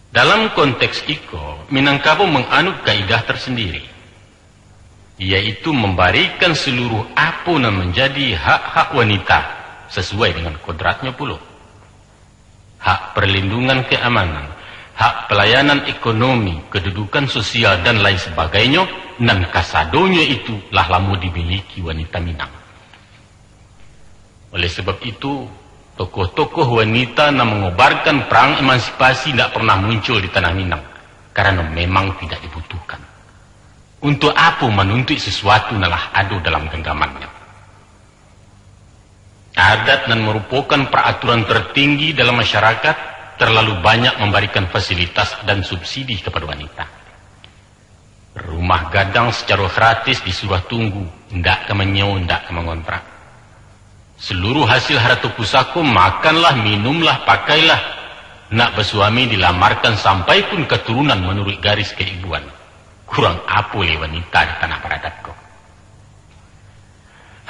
Dalam konteks iko, Minangkabau manganut kaidah tarsandiri, yaitu mambarikan saluruh apo nan manjadi hak-hak wanita, sasuai dengan kodratnyo pulo. Hak parlindungan kaamanan, hak palayanan ekonomi, kadudukan sosial, dan lain sabagainyo, nan kasadonyo itu lah lamo dimiliki wanita Minang. Oleh sabab itu, tokoh-tokoh wanita nan mangobarkan parang emansipasi indak pernah muncul di tanah Minang, karano memang tidak dibutuhkan. Untuak apo manuntuik sasuatu nan lah ado dalam ganggamannyo? Adat nan marupokan paraturan tertinggi dalam masyarakat, terlalu banyak mambarikan fasilitas dan subsidi kapado wanita. Rumah gadang sacaro gratis disuruah tunggu, indak ka manyiewo, indak ka mangontrak. Saluruh hasil harato pusako, makanlah, minumlah, pakailah. Nak basuami dilamarkan sampai pun katurunan manuruik garis kaibuan. Kurang apo lai wanita di tanah paradab ko?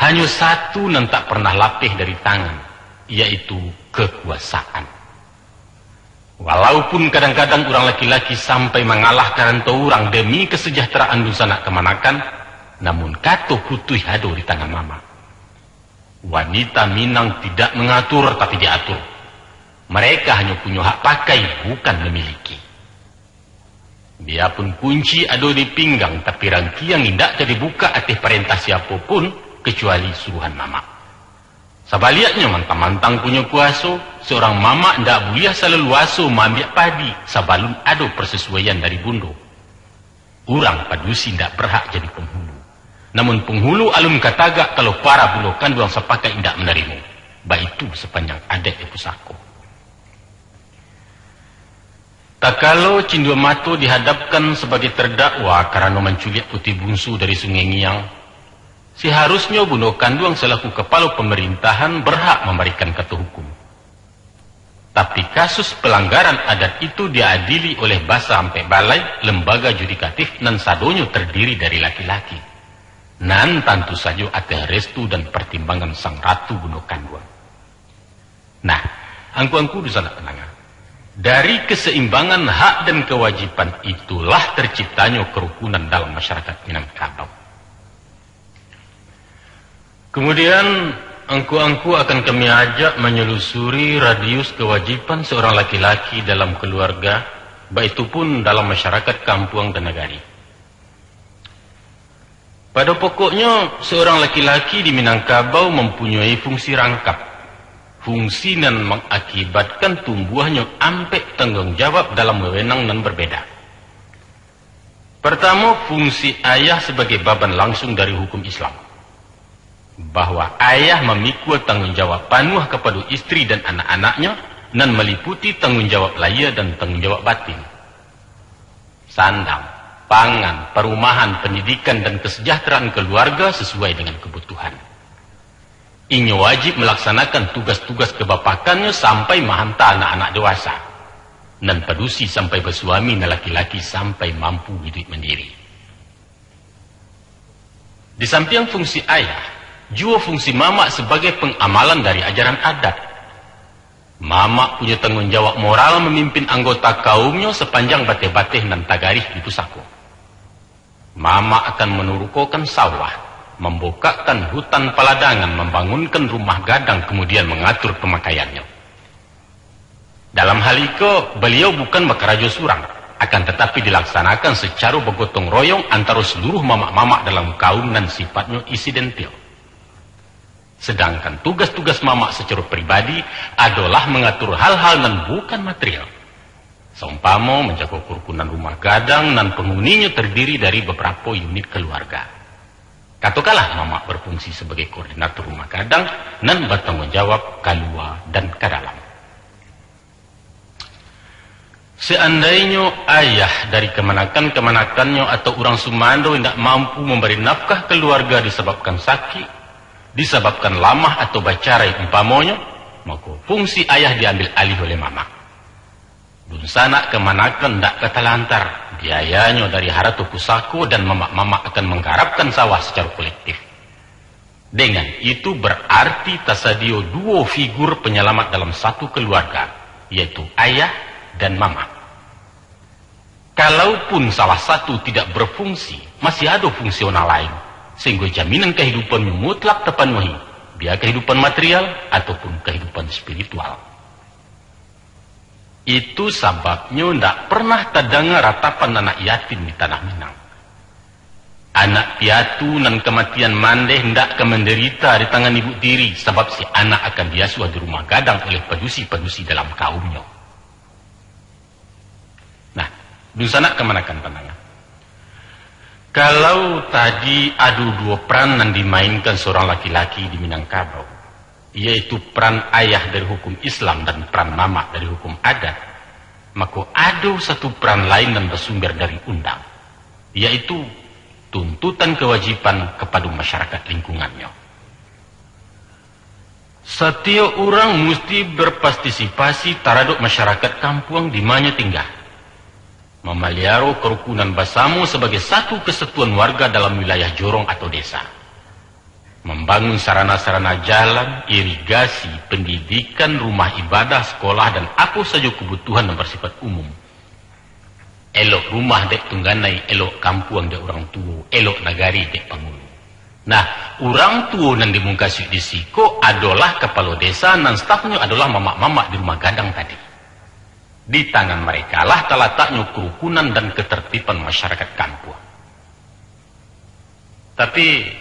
Hanyo satu nan tak pernah lapeh dari tangan, yaitu kakuasaan. Walaupun kadang-kadang urang laki-laki sampai mangalah ka rantau urang demi kasajahteraan dunsanak kamanakan, namun kato putuih ado di tangan mamak. Wanita Minang tidak mangatur, tapi diatur. Mereka hanyo punyo hak pakai, bukan mamiliki. Biapun kunci ado di pinggang, tapi rangkiang indak ka dibukak ateh parentah siapo pun, kacuali suruahan mamak. Sabaliaknyo, mantang-mantang punyo kuaso, saurang mamak indak buliah salalu aso maambiak padi sabalun ado parsasuaian dari bundo. Urang padusi indak barhak jadi panghulu. Namun panghulu alun ka tagak kalau para bundo kanduang sapakaik indak manarimo. Baitu sapanjang adaik di pusako. Takalo Cindua Mato dihadapkan sabagai tardakwa karano manculiak puti bungsu dari Sungai Ngiang, saharusnyo bundo kanduang salaku kapalo pamarintahan barhak mambarikan kato hukum. Tapi kasus palanggaran adat itu diadili oleh Basa Ampek Balai, lembaga judikatif nan sadonyo tardiri dari laki-laki, nan tantu sajo ateh restu dan partimbangan sang ratu bundo kanduang. Nah, angku-angku dunsanak pandanga, dari kasaimbangan hak dan kawajiban itulah tarciptanyo karukunan dalam masyarakat Minangkabau. Kamudian, angku-angku akan kami ajak manyalusuri radius kawajiban saurang laki-laki dalam kaluarga, baitu pun dalam masyarakat kampuang dan nagari. Pado pokoknyo, saurang laki-laki di Minangkabau mampunyoi fungsi rangkap, fungsi nan mangakibatkan tumbuahnyo ampek tangguang jawab dalam wewenang nan barbeda. Partamo, fungsi ayah sabagai baban langsung dari hukum Islam, bahwa ayah mamikua tangguang jawab panuah kapado istri dan anak-anaknyo, nan maliputi tangguang jawab lahia dan tangguang jawab batin. Sandang, pangan, parumahan, pandidikan, dan kasajahteraan kaluarga sasuai dengan kabutuhan. Inyo wajib malaksanakan tugas-tugas kabapakannyo sampai mahanta anak-anak dewasa, nan padusi sampai basuami, nan laki-laki sampai mampu iduik mandiri. Di sampiang fungsi ayah, juo fungsi mamak sabagai pangamalan dari ajaran adat. Mamak punyo tangguang jawab moral mamimpin anggota kaumnyo sapanjang bateh-bateh nan tagarih di pusako. Mamak akan manurukokan sawah, mambukakkan hutan paladangan, mambangunkan rumah gadang, kamudian mangatur pamakaiannyo. Dalam hal iko, baliau bukan bakarajo surang, akan tatapi dilaksanakan sacaro bagotong royong antaro saluruh mamak-mamak dalam kaum nan sifatnyo insidentil. Sadangkan tugas-tugas mamak sacaro pribadi adolah mangatur hal-hal nan bukan material. Saumpamo manjago karukunan rumah gadang nan panguninyo tardiri dari babarapo unit kaluarga. Katokanlah mamak bafungsi sabagai koordinator rumah gadang nan batangguang jawab kalua dan ka dalam. Saandainyo ayah dari kamanakan-kamanakannyo atau urang sumando indak mampu mambari nafkah kaluarga disababkan sakik, disababkan lamah atau bacarai umpamonyo, mako, fungsi ayah diambil alih oleh mamak. Dunsanak kamanakan indak ka talantar, biayanyo dari harato pusako dan mamak-mamak akan manggarapkan sawah sacaro kolektif. Dengan itu, bararti tasadiyo duo figur panyalamat dalam satu kaluarga, yaitu ayah dan mamak. Kalaupun salah satu tidak bafungsi, masih ado fungsional lain, sahinggo jaminan kahidupannyo mutlak tapanuahi, bia kahidupan material ataupun kahidupan spiritual. Itu sababnyo ndak pernah tadanga ratapan anak yatim di Tanah Minang. Anak piatu nan kamatian mandeh ndak ka mandarita di tangan ibu tiri, sabab si anak akan diasuah di rumah gadang oleh padusi-padusi dalam kaumnyo. Nah, dunsanak kamanakan pandanga. Kalau tadi ado duo peran nan dimainkan surang laki-laki di Minangkabau, yaitu peran ayah dari hukum Islam dan peran mamak dari hukum adat, mako ado satu peran lain nan basumber dari undang, yaitu tuntutan kawajiban kapado masyarakat lingkungannyo. Satiok urang musti bapartisipasi taradok masyarakat kampuang di manyo tingga, mamaliaro karukunan basamo sabagai satu kasatuan warga dalam wilayah jorong atau desa, mambangun sarana-sarana jalan, irigasi, pandidikan, rumah ibadah, sakolah, dan apo sajo kabutuhan nan basifat umum. Elok rumah dek tungganai, elok kampuang dek urang tuo, elok nagari dek pangulu. Nah, urang tuo nan dimukasuik di siko adolah kapalo desa nan stafnyo adolah mamak-mamak di rumah gadang tadi. Di tangan marekalah talataknyo karukunan dan katartiban masyarakat kampuang. Tapi,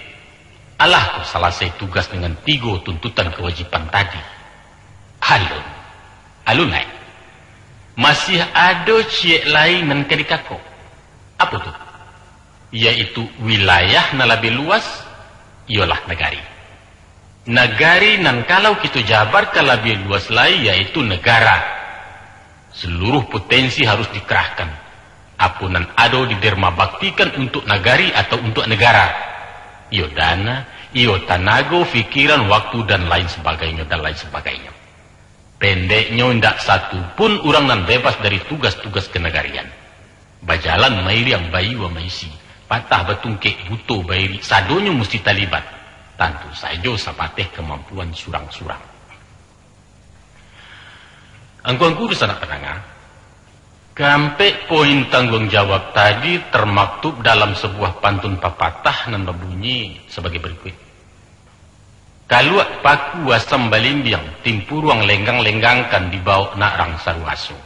alah kok salasai tugas dengan tigo tuntutan kawajiban tadi? Alun. Alun lai. Masih ado ciek lai nan ka dikako. Apo tu? Yaitu wilayah nan labiah luas, iyolah nagari. Nagari nan kalau kito jabarkan labiah luas lai, yaitu negara. Seluruh potensi harus dikerahkan. Apo nan ado didermabaktikan untuak nagari atau untuak negara. Iyo dana, iyo tanago, pikiran, waktu, dan lain sabagainyo, dan lain sabagainyo. Pendeknyo, indak satu pun urang nan bebas dari tugas-tugas kenagarian. Bajalan mairiang, baiyo maisi, patah batungkek, buto bairik, sadonyo musti talibat. Tantu sajo sabateh kamampuan surang-surang. Angku-angku dunsanak pandanga, kaampek poin tangguang jawab tadi termaktub dalam sabuah pantun papatah nan babunyi sabagai barikuik. Kaluak paku asam balimbiang, timpuruang lenggang-lenggangkan, dibawok nak rang saruaso.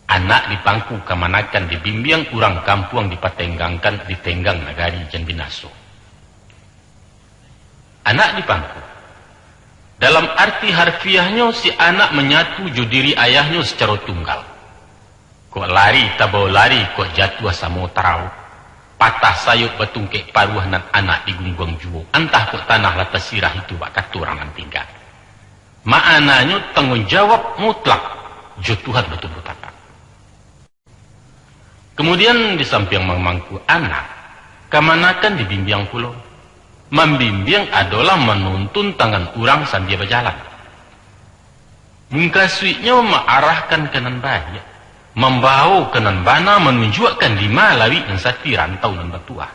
Anak di pangku kamanakan dibimbiang, urang kampuang dipatenggangkan, ditenggang nagari jan binaso. Anak di pangku. Dalam arti harfiahnyo, si anak manyatu jo diri ayahnyo sacaro tunggal. Kok lari tabao lari, kok jatuah samo tarawok. Patah sayok batungkek paruah, nan anak digungguang juo. Antah kok tanah lah tasirah, itu bak kato urang nan tingga. Maknanyo tangguang jawab mutlak jo Tuhan batua batapak. Kamudian, di sampiang mamangku anak, kamanakan dibimbiang pulo. Mambimbiang adolah manuntun tangan urang sambia bajalan. Mukasuiknyo maarahkan ka nan baiak, mambawo ka nan bana, manunjuakkan di ma lawik nan sati, rantau nan batuah.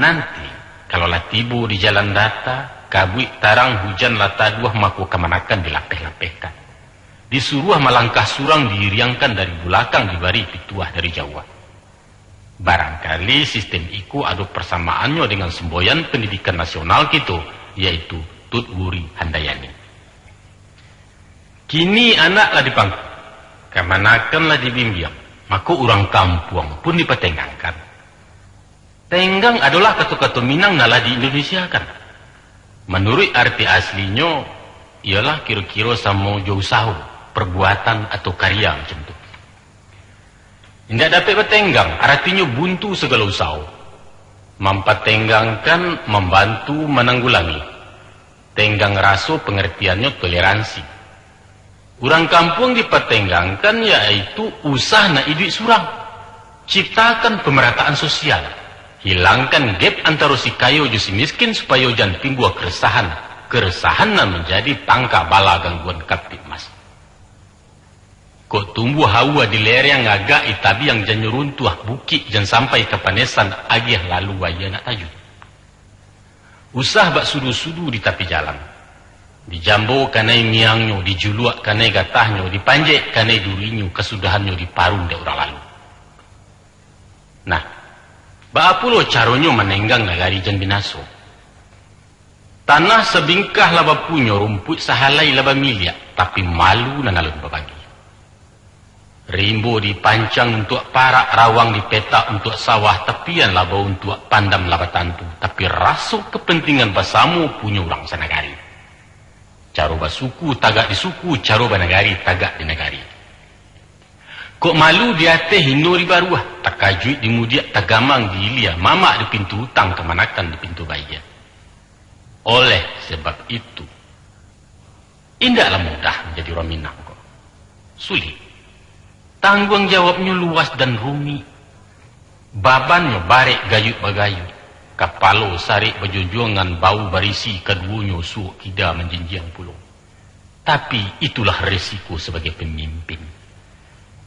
Nanti, kalau lah tibo di jalan data, kabuik tarang, hujan lah taduah, mako kamanakan dilapeh-lapehkan. Disuruah malangkah surang, diiriangkan dari bulakang, dibari pituah dari jauah. Barangkali sistem iko ado parsamaannyo dengan semboyan pendidikan nasional kito, yaitu Tut Wuri Handayani. Kini anak lah dipangku, kamanakan lah dibimbiang, mako urang kampuang pun dipatenggangkan. Tenggang adolah kato-kato Minang nan lah di-Indonesiakan. Manuruik arti aslinyo, iyolah kiro-kiro samo jo usaho, perbuatan atau karya macam tu. Indak dapek batenggang, aratinyo buntu sagalo usaho. Mampatenggangkan, mambantu, mananggulangi. Tenggang raso, pangartiannyo toleransi. Urang kampuang dipatenggangkan, yaitu usah nak iduik surang. Ciptakan pemerataan sosial. Hilangkan gap antaro si kayo jo si miskin, supayo jan timbua keresahan. Keresahan nan manjadi pangka bala gangguan Kamtibmas. Kok tumbuah aua di lereng, agak di tabiang, jannyo runtuah bukik, jan sampai kapanesan, agiah lalu aia nak tajun. Usah bak sudu-sudu di tapi jalan. Dijambo kanai miangnyo, dijuluak kanai gatahnyo, dipanjek kanai durinyo, kasudahannyo diparun dek urang lalu. Nah, baa pulo caronyo manenggang nagari jan binaso? Tanah sabingkah lah bapunyo, rumpuik sahalai lah bamiliak, tapi malu nan alun babagi. Rimbo dipancang untuak parak, rawang dipetak untuak sawah, tapian lah bauntuak, pandam lah batantu, tapi raso kapantingan basamo punyo urang sanagari. Caro basuku tagak di suku, caro banagari tagak di nagari. Kok malu di ateh, hino di baruah, takajuik di mudiak, tagamang di ilia, mamak di pintu utang, kamanakan di pintu baiak. Oleh sebab itu, indaklah mudah manjadi urang Minang ko. Sulik. Tangguang jawabnyo luas dan rumik. Babannyo barek gayuik bagayuik. Kapalo sarik bajonjongan, bau barisi kaduonyo, suok kida manjinjiang pulo. Tapi, itulah resiko sabagai pamimpin.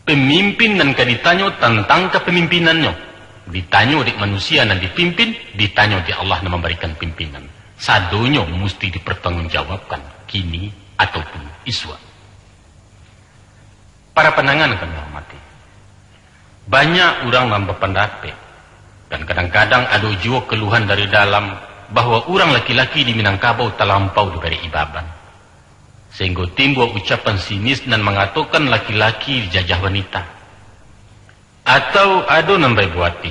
Pamimpin nan ka ditanyo tantang kapamimpinannyo. Ditanyo dek manusia nan dipimpin, ditanyo dek Allah nan mambarikan pimpinan. Sadonyo musti dipartanggungjawabkan, kini ataupun isuak. Para pandanga nan kami hormati, banyak urang nan bapandapek, dan kadang-kadang ado juo kaluhan dari dalam, bahwa urang laki-laki di Minangkabau talampau dibarek-i baban, sahinggo timbua ucapan sinis nan mangatokan laki-laki dijajah wanita. Atau ado nan baibo ati,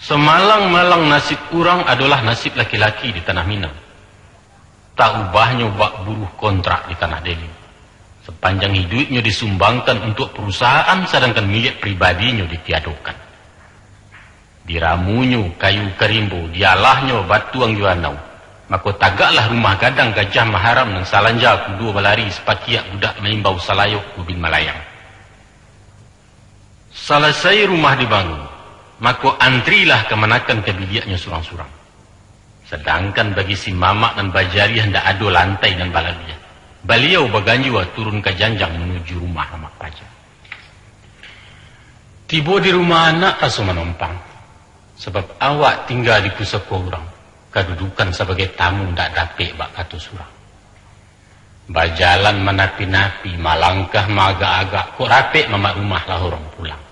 samalang-malang nasib urang adolah nasib laki-laki di tanah Minang. Tak ubahnyo bak buruh kontrak di Tanah Deli. Sapanjang iduiknyo disumbangkan untuak parusahaan, sadangkan miliak pribadinyo ditiadokan. Diramunyo kayu ka rimbo, dialahnyo batuang jo anau. Mako, tagaklah rumah gadang Gajah Maharam nan salanja kudo balari, sapakiak budak maimbau salayok gubin malayang. Salasai rumah dibangun, mako antrilah kamanakan ka biliaknyo surang-surang. Sadangkan bagi si mamak nan bajariah ndak ado lantai nan balabiah. Baliau baganjua turun ka janjang manuju rumah amak paja. Tibo di rumah anak raso manompang, sabab awak tingga di pusako urang, kadudukan sabagai tamu ndak dapek bak kato surang. Bajalan manapi-napi, malangkah maagak-agak, kok rapek mamak rumah lah urang pulang.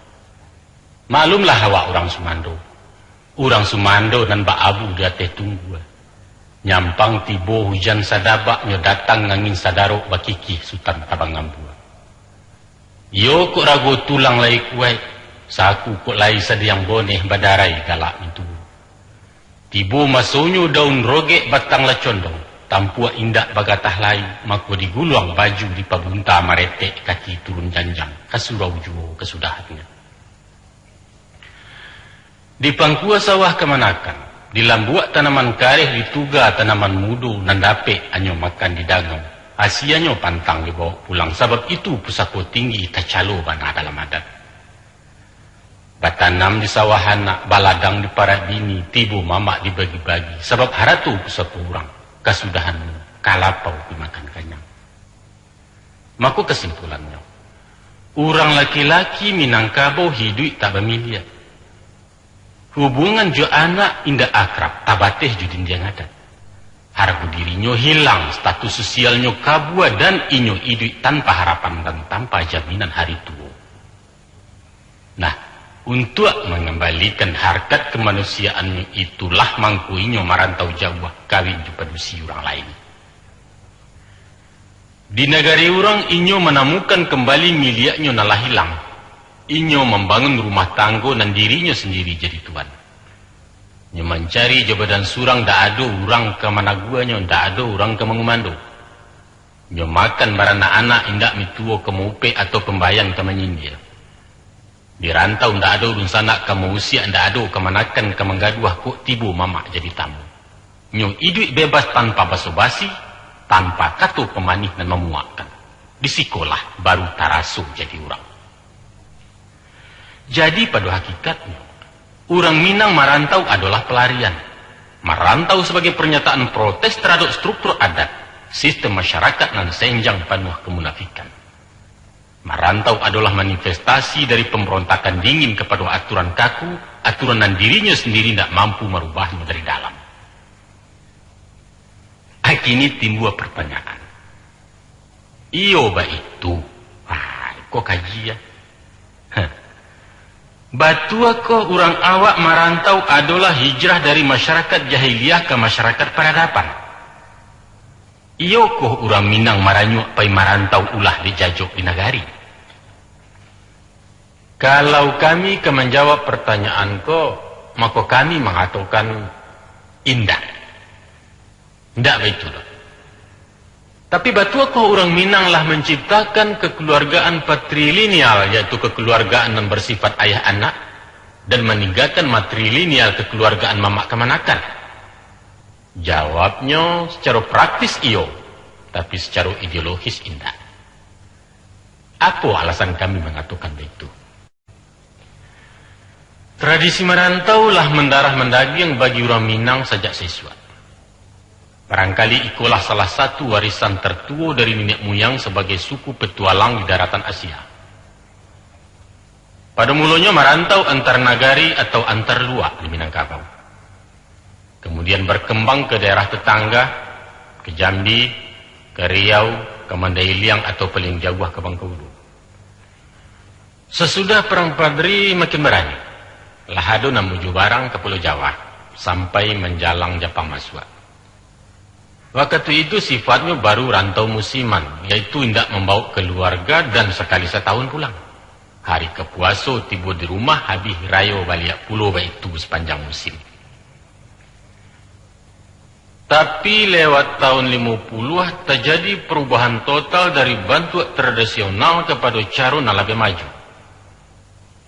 Maklumlah awak urang sumando. Urang sumando nan baabu di ateh tunggua. Nyampang tibo hujan sadabak, nyo datang angin sadarok, bakikih Sutan Tabang Ambua. Iyo kok rago tulang lai kuaik, saku kok lai sadiang boneh, badarai galak mintuo. Tibo masonyo daun rogek batang lah condong, tampuak indak bagatah lai, mako diguluang baju dipabunta, maretek kaki turun janjang, ka surau juo kasudahannyo. Di pangkua sawah kamanakan, di lambuak tanaman kareh, di tuga tanaman mudo, nan dapek anyo makan di dangau, asianyo pantang dibawok pulang, sabab itu pusako tinggi, tacalo bana dalam adat. Batanam di sawah anak, baladang di parak bini, tibo mamak dibagi-bagi, sabab harato pusako urang, kasudahannyo ka lapau dimakan kanyang. Mako kasimpulannyo, urang laki-laki Minangkabau hiduik tak bamiliak. Hubungan jo anak indak akrab, tabateh jo dindiang adat. Hargo dirinyo hilang, status sosialnyo kabua, dan inyo iduik tanpa harapan dan tanpa jaminan hari tuo. Nah, untuak mangambalikan harkat kamanusiaannyo itulah mangko inyo marantau jauah, kawin jo padusi urang lain. Di nagari urang inyo manamukan kambali miliaknyo nan lah ilang. Inyo mambangun rumah tanggo nan dirinyo sandiri jadi tuan. Nyo mancari jo badan surang, ndak ado urang ka managuanyo, ndak ado urang ka mangumando. Nyo makan baranak-anak, indak mituo ka maupek atau pambayan ka manyindia. Di rantau ndak ado dunsanak ka mausiak, ndak ado kamanakan ka manggaduah, kok tibo mamak jadi tamu. Nyo iduik bebas tanpa baso-basi, tanpa kato pamanih nan mamuakkan. Di sikolah baru taraso jadi urang. Jadi, pado hakikatnyo, urang Minang marantau adolah palarian. Marantau sabagai parnyataan protes taradok struktur adat, sistem masyarakat nan senjang panuah kamunafikan. Marantau adolah manifestasi dari pambarontakan dingin kapado aturan kaku, aturan nan dirinyo sandiri indak mampu marubahnyo dari dalam. Kini timbua partanyaan. Iyo baitu. Wah, iko kaji, ya. Heh. Batuakoh urang awak marantau adolah hijrah dari masyarakat jahiliah ka masyarakat paradaban? Iyokoh urang Minang maranyuak pai marantau ulah dek jajok di nagari? Kalau kami ka manjawab partanyaan ko, mako kami mangatokan, indak. Indak baitu doh. Tapi batuakoh urang Minang lah manciptakan kakaluargaan patrilineal, yaitu kakaluargaan nan barsifat ayah anak, dan maninggakan matrilineal kakaluargaan mamak kamanakan? Jawabnyo, sacaro praktis iyo, tapi sacaro ideologis indak. Apo alasan kami mangatokan baitu? Tradisi marantau lah mandarah mandagiang bagi urang Minang sajak sisuak. Barangkali ikolah salah satu warisan tartuo dari niniak muyang sabagai suku petualang di daratan Asia. Pado mulonyo marantau antar nagari atau antar luak di Minangkabau. Kamudian barkambang ka daerah tatangga, ka Jambi, ka Riau, ka Mandailing, atau paliang jauah ka Bangkaulu. Sasudah Parang Padri makin barani, lah ado nan manuju barang ka Pulau Jawa, sampai manjalang Japang masuak. Wakatu itu sifatnyo baru rantau musiman, yaitu indak mambawok kaluarga dan sakali satahun pulang. Hari kapuaso tibo di rumah, habih rayo baliak pulo baitu sapanjang musim. Tapi lewat tahun limo puluah, tajadi parubahan total dari bantuak tradisional kapado caro nan labiah maju.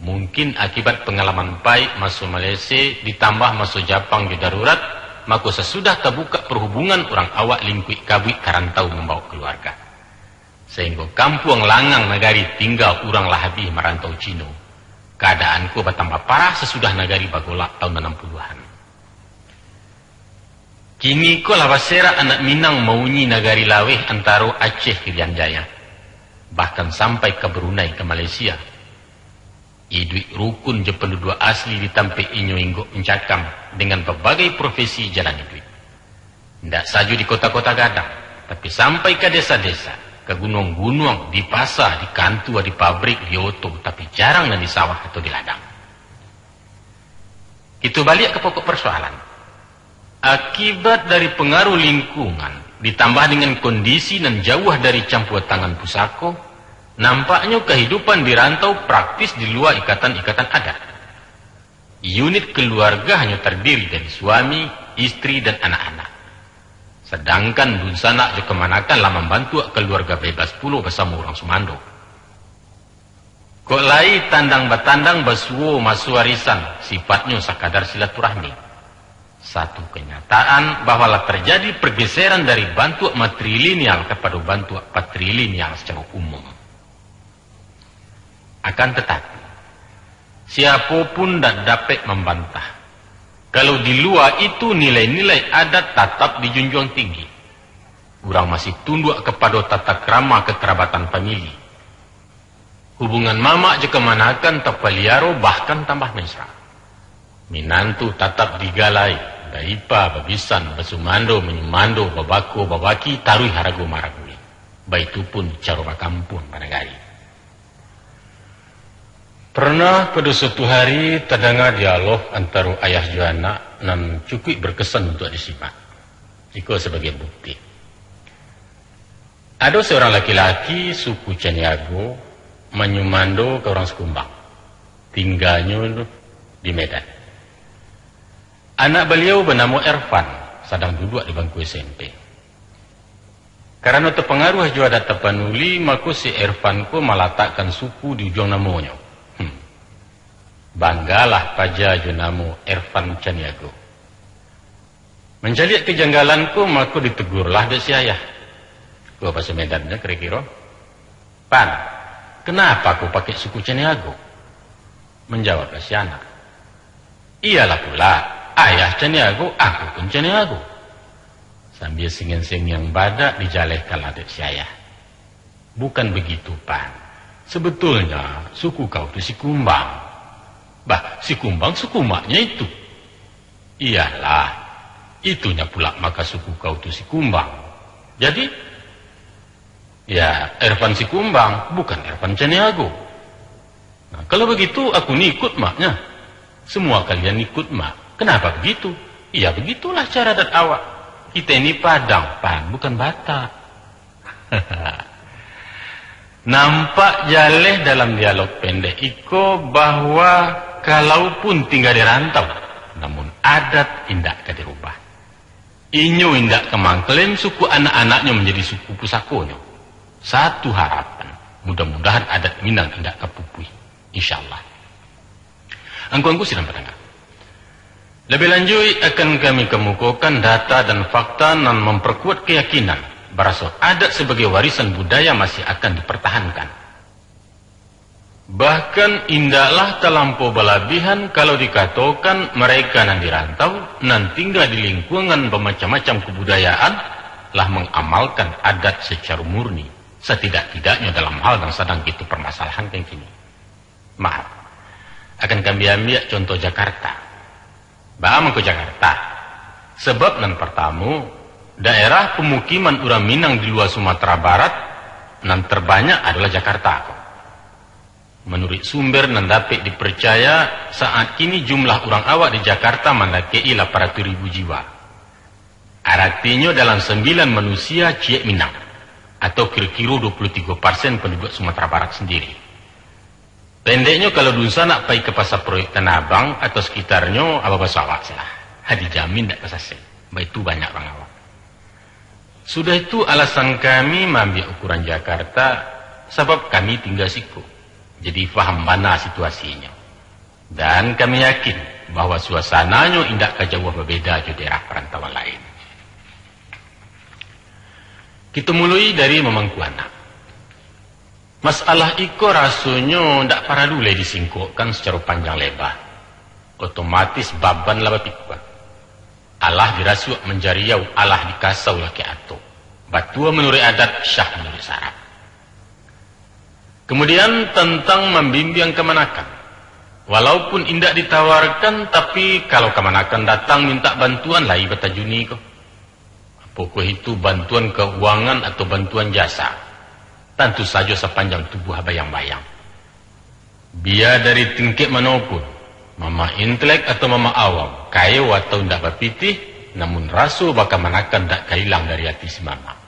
Mungkin akibat pangalaman paik maso Malese ditambah maso Japang jo darurat, Mako sasudah tabukak parhubungan, urang awak lingkuik kabuik ka rantau mambawok kaluarga. Sainggo kampuang langang nagari tingga urang lah abih marantau Cino. Kaadaan ko batambah parah sasudah nagari bagolak taun anam puluahan. Kini ko lah baserak anak Minang mauni nagari laweh antaro Aceh ka Irian Jaya, bahkan sampai ka Brunei, ka Malaysia. Iduik rukun jo panduduak asli di tampek inyo inggok mancakam dengan babagai profesi jalan iduik. Indak sajo di kota-kota gadang, tapi sampai ka desa-desa, ka gunuang-gunuang, di pasa, di kantua, di pabrik, di oto, tapi jarang nan di sawah atau di ladang. Kito baliak ka pokok parsoalan. Akibat dari pangaruh lingkungan, ditambah dengan kondisi nan jauah dari campua tangan pusako, nampaknyo kahidupan di rantau praktis di lua ikatan-ikatan adat. Unit kaluarga hanyo tardiri dari suami, istri, dan anak-anak. Sadangkan dunsanak jo kamanakan lah mambantuak kaluarga bebas pulo basamo urang sumando. Kok lai tandang batandang basuo maso arisan, sifatnyo sakadar silaturahmi. Satu kanyataan bahwa lah tarjadi pargeseran dari bantuak matrilineal kapado bantuak patrilineal sacaro umum. Akan tatapi, siapo pun ndak dapek mambantah, kalau di lua itu nilai-nilai adat tatap dijunjuang tinggi. Urang masih tunduak kapado tata krama kakarabatan famili. Hubungan mamak jo kamanakan tapaliaro, bahkan tambah mesra. Minantu tatap digalai, baipa, babisan, basumando, manyumando, babako, babaki, taruih harago maragui. Baitu pun caro bakampuang banagari. Pernah pado suatu hari tadanga dialog antaro ayah jo anak nan cukuik berkesan untuak disimak. Iko sabagai bukti. Ado saurang laki-laki suku Caniago manyumando ka urang Sikumbang, tingganyo di Medan. Anak baliau banamo Ervan, sadang duduak di bangku S M P. Karano tapangaruah jo adat Tapanuli, mako si Ervan ko malatakkan suku di ujuang namonyo. Hmm. Banggalah paja jo namo Ervan Caniago. Mancaliak kajanggalan ko, mako ditegurlah dek si ayah. Ko bahaso Medannyo kiro-kiro, "Pan, kenapa ko pakai suku Caniago?" Manjawablah si anak, "Iyolah pula, ayah Caniago, aku pun Caniago." Sambia singiang-singiang badak dijalehkanlah dek si ayah. "Bukan begitu, Pan. Sebetulnya, suku kau tu Sikumbang." "Bah, Sikumbang suku maknya itu." "Iyolah, itunya pula maka suku kau tu Sikumbang. Jadi, ya, Ervan Sikumbang, bukan Ervan Caniago." "Nah, kalau begitu, aku ni ikut maknya." "Semua kalian ikut mak. Kenapa begitu?" "Iya, begitulah cara adat awak. Kita ini Padang, Pan, bukan Batak." Nampak jaleh dalam dialog pendek iko bahwa kalaupun tingga di rantau, namun adat indak ka dirubah. Inyo indak ka mangklaim suku anak-anaknyo manjadi suku pusakonyo. Satu harapan, mudah-mudahan adat Minang indak ka pupuih. Insyaallah. Angku-angku sidang pandanga, labiah lanjuik akan kami kamukokan data dan fakta nan mamparkuat kayakinan baraso adat sabagai warisan budaya masih akan dipartahankan. Bahkan indaklah talampau balabihan kalau dikatokan mareka nan di rantau, nan tingga di lingkungan bamacam-macam kabudayaan, lah mangamalkan adat sacaro murni, satidak-tidaknyo dalam hal nan sadang kito parmasalahankan kini. Maaf, akan kami ambiak contoh Jakarta. Baa mangko Jakarta? Sabab nan partamo, daerah pamukiman urang Minang di lua Sumatera Barat nan tarbanyak adolah Jakarta ko. Manuruik sumber nan dapek diparcaya, saat kini jumlah urang awak di Jakarta mandakek-i lapan ratuih ribu jiwa. Aratinyo, dalam sambilan manusia ciek Minang, atau kiro-kiro dua puluh tigo persen panduduak Sumatera Barat sandiri. Pendeknyo, kalau dunsanak pai ka Pasa Proyek Tanah Abang atau sakitarnyo, aba baso awak se lah. Ha, dijamin dak basasek. Baitu banyak urang awak. Sudah itu, alasan kami maambiak ukuran Jakarta, sabab kami tingga siko. Jadi, faham bana situasinyo. Dan kami yakin, bahwa suasananyo indak ka jauah babeda jo daerah parantauan lain. Kito muloi dari mamangku anak. Masalah iko rasonyo ndak paralu lai disingkokkan sacaro panjang leba. Otomatis baban lah bapikua. Alah dirasuak manjariau, alah dikasau lakek atok. Batua manuruik adat, syah manuruik syarak. Kemudian, tantang mambimbiang kamanakan. Walaupun indak ditawarkan, tapi, kalau kamanakan datang mintak bantuan, lai batajuni ko. Apokoh itu bantuan kauangan atau bantuan jasa, tantu sajo sapanjang tubuah bayang-bayang. Bia dari tingkek mano pun, mamak intelek atau mamak awam, kayo atau indak bapitih, namun raso bakamanakan indak ka ilang dari ati si mamak.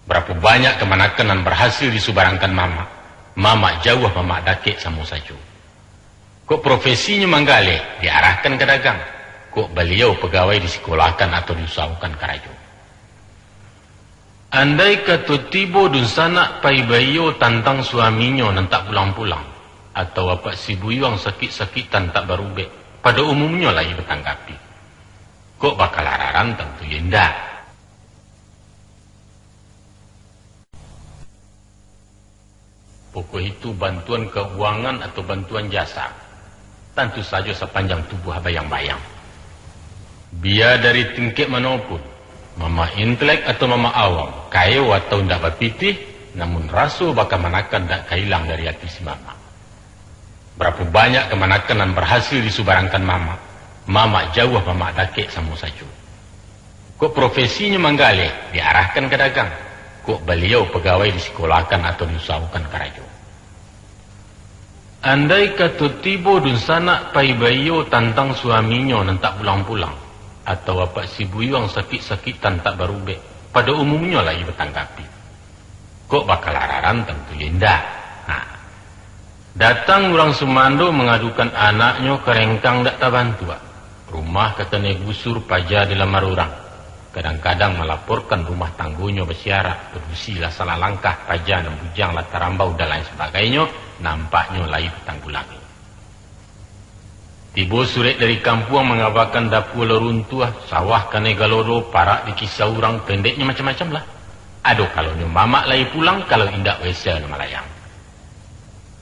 Barapo banyak kamanakan nan barhasil disubarangkan mamak, mamak jauah, mamak dakek samo sajo. Kok profesinyo manggaleh, diarahkan ka dagang. Kok baliau pagawai, disikolakan atau diusahokan karajo. Andai kato tibo dunsanak pai baiyo tantang suaminyo nan tak pulang-pulang, atau apak si buyuang sakik-sakik tan tak barubek, pado umumnyo lai batanggapi. Kok bakalararan, tantu yo indak. Pokok itu bantuan kauangan atau bantuan jasa, tantu sajo sapanjang tubuah bayang-bayang. Bia dari tingkek mano pun, mamak intelek atau mamak awam, kayo atau indak bapitih, namun raso bakamanakan indak ka ilang dari ati si mamak. Barapo banyak kamanakan nan barhasil disubarangkan mamak, mamak jauah, mamak dakek samo sajo. Kok profesinyo manggaleh, diarahkan ka dagang. Kok baliau pagawai, disikolakan atau diusahokan karajo. Andai kato tibo dunsanak pai baiyo tantang suaminyo nan tak pulang-pulang, atau apak si buyuang sakik-sakik tan tak barubek, pado umumnyo lai batanggapi. Kok bakalararan, tantu yo indak. Ha. Datang urang sumando mangadukan anaknyo karengkang dak tabantuak. Rumah katanai gusur, paja dilamar urang. Kadang-kadang malaporkan rumah tanggonyo basiarak, padusi lah salah langkah, paja nan bujang lah tarambau, dan lain sabagainyo, nampaknyo lai tatanggulangi. Tibo surek dari kampuang mangabakan dapua lah runtuah, sawah kanai galodo, parak dikisau urang, pendeknyo macam-macam lah. Ado kalonyo mamak lai pulang, kalau indak wesel malayang.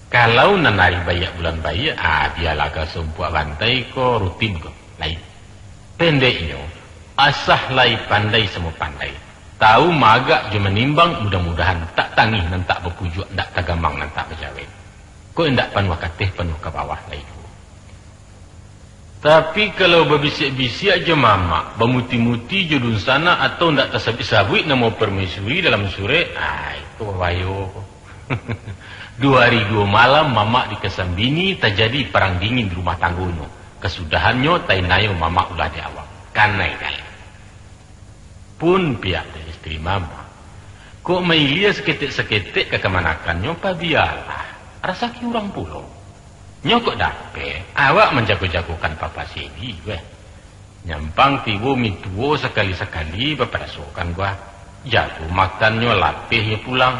Kalau nan ari baiak bulan baiak, ah, bialah ka sumpuak bantai ko, rutin ko, lai. Pendeknyo, asah lai pandai samo pandai, tau maagak jo manimbang, mudah-mudahan tak tangih nan tak bapujuak, ndak tagamang nan tak bajawek. Kok indak panuah kateh, panuah ka bawah lai juo. Tapi, kalau babisiak-bisiak jo mamak, bamuti-muti jo dunsanak, atau ndak tasabuik-sabuik namo permaisuri dalam surek, ah, itu babayo. Duo ari duo malam mamak dikasambini, tajadi parang dingin di rumah tanggonyo. Kasudahannyo, tainayo mamak ulah di awak. Kanai gai. Pun pihak dari isteri mamak, kok mailia saketek-saketek ka kamanakannyo, pabialah, rasaki urang pulo. Nyo kok dapek, awak manjago-jagokan papa segi, weh. Nyampang tibo mintuo sakali-sakali baparasokan, bah. Jago makannyo, lapeh nyo pulang.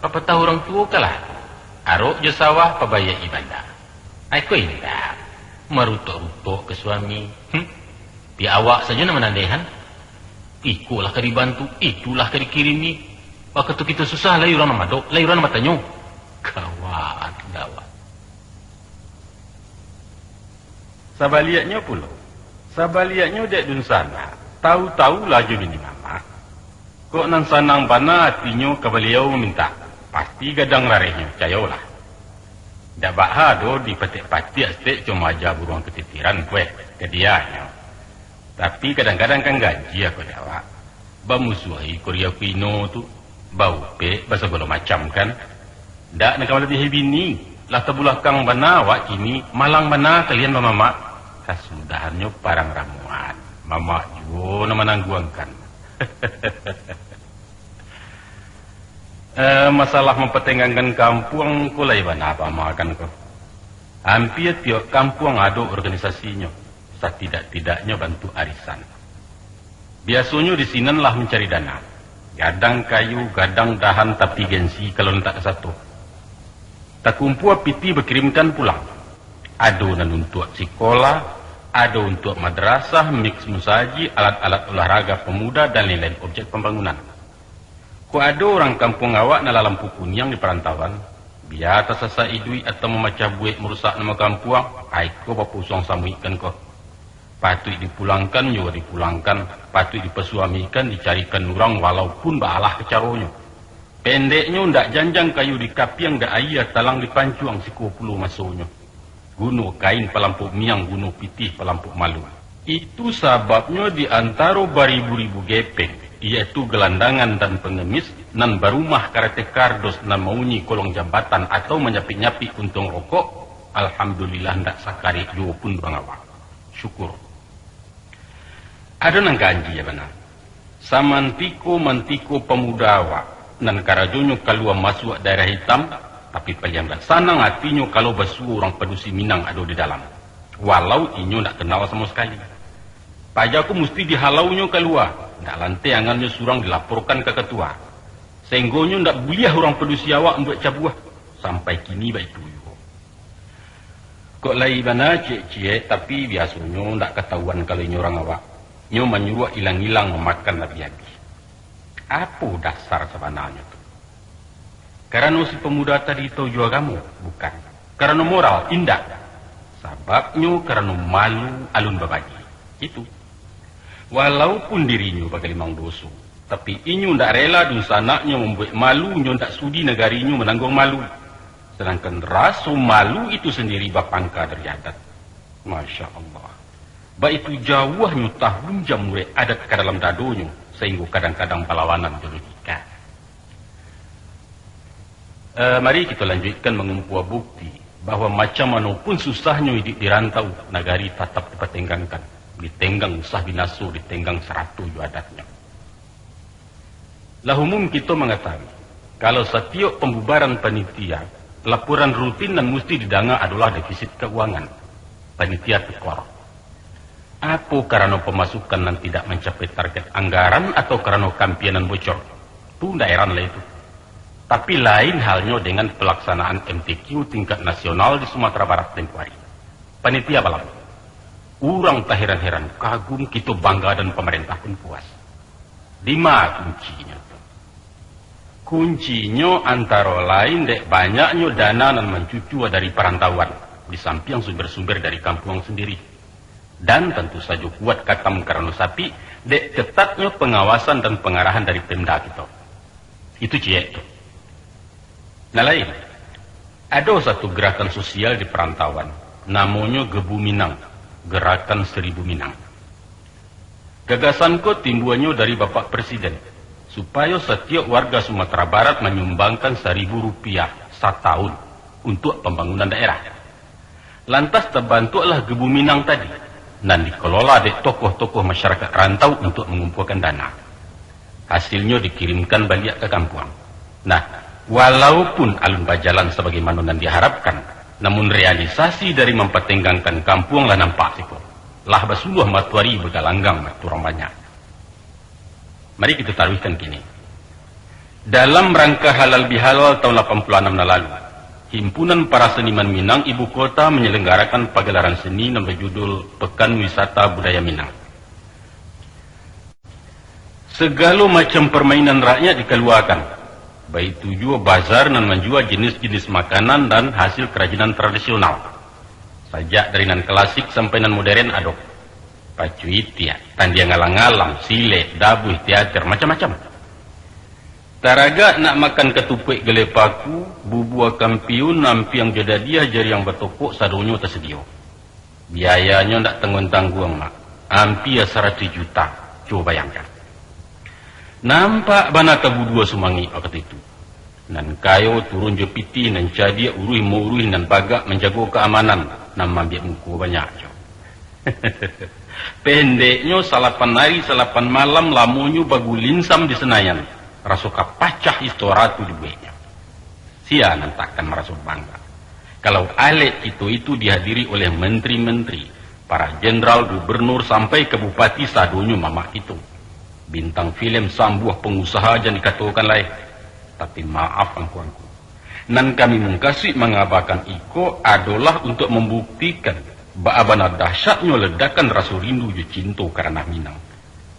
Papatah urang tuo kalah, arok jo sawah pabaiak-i banda. Ai ko indak, marutok-rutok ka suami. Hm? Pihak awak sajo nan manandehan. Iko lah ka dibantu, itu lah ka dikirimi. Wakatu kito susah, lai urang nan madok, lai urang nan batanyo. Gawat, gawat. Sabaliaknyo pulo, sabaliaknyo dek dunsanak, tau-tau lah jo bini mamak. Kok nan sanang bana atinyo ka baliau mamintak, pasti gadang rarehnyo, cayolah. Dak baa doh dipatek-patek saketek, cuma aja buruang katitiran, kueh, ka dianyo. Tapi kadang-kadang kan ganjia ko dek awak. Bamusuahi ko di Aquino tu, baupek, basagalo macam kan. Dak nan ka malabiahi bini, lah tabulakang bana awak kini, malang bana kalian bamamak. Kasudahannyo parang ramuan, mamak juo nan manangguangkan. Eh, masalah mampatenggangkan kampuang ko lai bana bamakan ko. Ampia tiok kampuang ado organisasinyo, satidak-tidaknyo bantuak arisan. Biasonyo di sinan lah mancari dana. Gadang kayu, gadang dahan, tapi gengsi kalau nan tak kasato. Takumpua pitih bakirimkan pulang. Ado nan untuak sikolah, ado untuak madrasah, mix musajik, alat-alat olahraga pemuda, dan lain-lain objek pambangunan. Kok ado urang kampuang awak nan lah lampu kuniang di parantauan, bia tasasak iduik atau mamacah buek marusak namo kampuang, ai ko bapusuang samuikkan ko. Patuik dipulangkan, yo dipulangkan, patuik dipasuamikan, dicarikan urang walaupun baalah ka caronyo. Pendeknyo, ndak janjang kayu dikapiang, ndak aia talang dipancuang, siko pulo masonyo. Guno kain palampok miang, guno pitih palampok malu. Itu sababnyo di antaro baribu-ribu gepeng, iyaitu gelandangan dan pengemis, nan barumah karatek kardos, nan maunyi kolong jambatan atau manyapik-nyapik puntuang rokok, alhamdulillah, ndak sakarek juo pun urang awak. Syukur. Ado nan ganjia bana. Samantiko-mantiko pamuda awak, nan karajonyo kalua masuak daerah itam, tapi paliang ndak sanang atinyo kalau basuo urang padusi Minang ado di dalam, walau inyo ndak kenal samo sakali. Paja ko musti dihalaunyo kalua, ndak lanteh angannyo surang dilaporkan ka katua. Sainggonyo ndak buliah urang padusi awak mambuek cabuah, sampai kini baitu juo. Kok lai bana ciek-ciek, tapi biasonyo ndak katahuan kalau inyo urang awak. Nyo manyuruak ilang-ilang, mamakan abih-abih. Apo dasar sabananyo tu? Karano si pamuda tadi tahu jo agamo? Bukan. Karano moral? Indak. Sababnyo karano malu alun babagi. Itu. Walaupun dirinyo bagalimang doso, tapi inyo ndak rela dunsanaknyo mambuek malu, nyo ndak sudi nagarinyo manangguang malu. Sadangkan raso malu itu sandiri bapangka dari adat. Masya Allah. Baitu jauahnyo tahunjam urek adat ka dalam dadonyo, sainggo kadang-kadang balawanan jo logika. Eh, mari kito lanjuikkan mangumpua bukti bahwa macam mano pun susahnyo iduik di rantau, nagari tatap dipatenggangkan. Ditenggang usah binaso, ditenggang sarato jo adatnyo. Lah umum kito mangatahui, kalau satiok pambubaran panitia, laporan rutin nan musti didanga adolah defisit kauangan. Panitia tekor. Apo karano pamasukan nan tidak mancapai target anggaran atau karano kampianan bocor? Tu ndak heran lah itu. Tapi lain halnyo dengan pelaksanaan M T Q tingkat nasional di Sumatera Barat tempo hari. Panitia balam. Urang taheran-heran, kagum, kito bangga, dan pamarentah pun puas. Dima kuncinyo tu? Kuncinyo antaro lain dek banyaknyo dana nan mancucua dari parantauan, di sampiang sumber-sumber dari kampuang sandiri. Dan tantu sajo kuat katam karano sapik, dek ketatnyo pangawasan dan pangarahan dari Pemda kito. Itu ciek tu. Nan lain, ado satu gerakan sosial di parantauan, namonyo Gebu Minang, Gerakan Seribu Minang. Gagasan ko timbuanyo dari Bapak Presiden, supayo satiok warga Sumatera Barat manyumbangkan saribu rupiah satahun untuak pambangunan daerah. Lantas tabantuaklah Gebu Minang tadi, nan dikelola dek tokoh-tokoh masyarakat rantau untuak mangumpuakan dana. Hasilnyo dikirimkan baliak ka kampuang. Nah, walaupun alun bajalan sabagaimano nan diharapkan, namun realisasi dari mampatenggangkan kampuang lah nampak siko. Lah basuluah matoari bagalanggang, kata urang banyak. Mari kito taruihkan kini. Dalam rangka Halal Bihalal tahun lapan puluh anam nan lalu, Himpunan Para Seniman Minang Ibu Kota manyalanggarakan pagalaran seni nan bajudul Pekan Wisata Budaya Minang. Sagalo macam parmainan rakyat dikaluakan, baitu juo bazar nan manjua jinis-jinis makanan dan hasil karajinan tradisional. Sajak dari nan klasik sampai nan moderen ado. Pacu itiak, tandiang alang-alang, silek, dabuih, teater, macam-macam. Taragak nak makan katupuak galeh paku, bubua kampiun, ampiang jo dadiah, jariang batokok, sadonyo tasadio. Biayanyo ndak tangguang-tangguang, Mak. Ampia saratuih juta. Cubo bayangkan. Nampak bana tabuduo sumangik wakatu itu. Nan kayo turun jo pitih, nan cadiak uruih mauruih, nan bagak manjago kaamanan, nan maambiak muko banyak jo. Pendeknyo, salapan ari, salapan malam lamonyo bagulinsam di Senayan, raso ka pacah istora tu dibueknyo. Sia nan takkan maraso bangga, kalau alek kito itu dihadiri oleh menteri-menteri, para jenderal, gubernur, sampai ka bupati, sadonyo mamak kito. Bintang filem, sambuah, pangusaha jan dikatokan lai. Tapi maaf, angku-angku, Nan kami mukasuik mangabakan iko adolah untuak mambuktikan baa bana dahsyatnyo ledakan raso rindu jo cinto ka ranah Minang.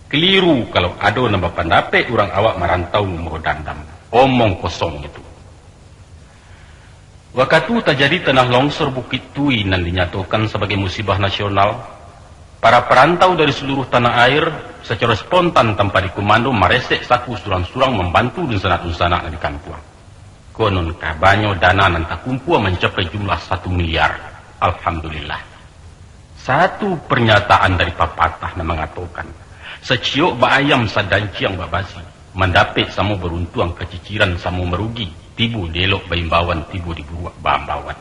Kaliru kalau ado nan bapandapek urang awak marantau mambawa dandam. Omong kosong itu. Wakatu tajadi tanah longsor Bukik Tui nan dinyatokan sabagai musibah nasional, para parantau dari saluruah tanah air sacaro spontan tanpa dikumando maresek saku surang-surang mambantu dunsanak-dunsanak nan di kampuang. Konon kabanyo dana nan takumpua mancapai jumlah satu miliar. Alhamdulillah. Satu pernyataan dari papatah nan mangatokan, "Saciok baayam sadanciang babasi, mandapek samo baruntuang kaciciran samo marugi, tibo di elok baimbauan, tibo di buruak baambauan."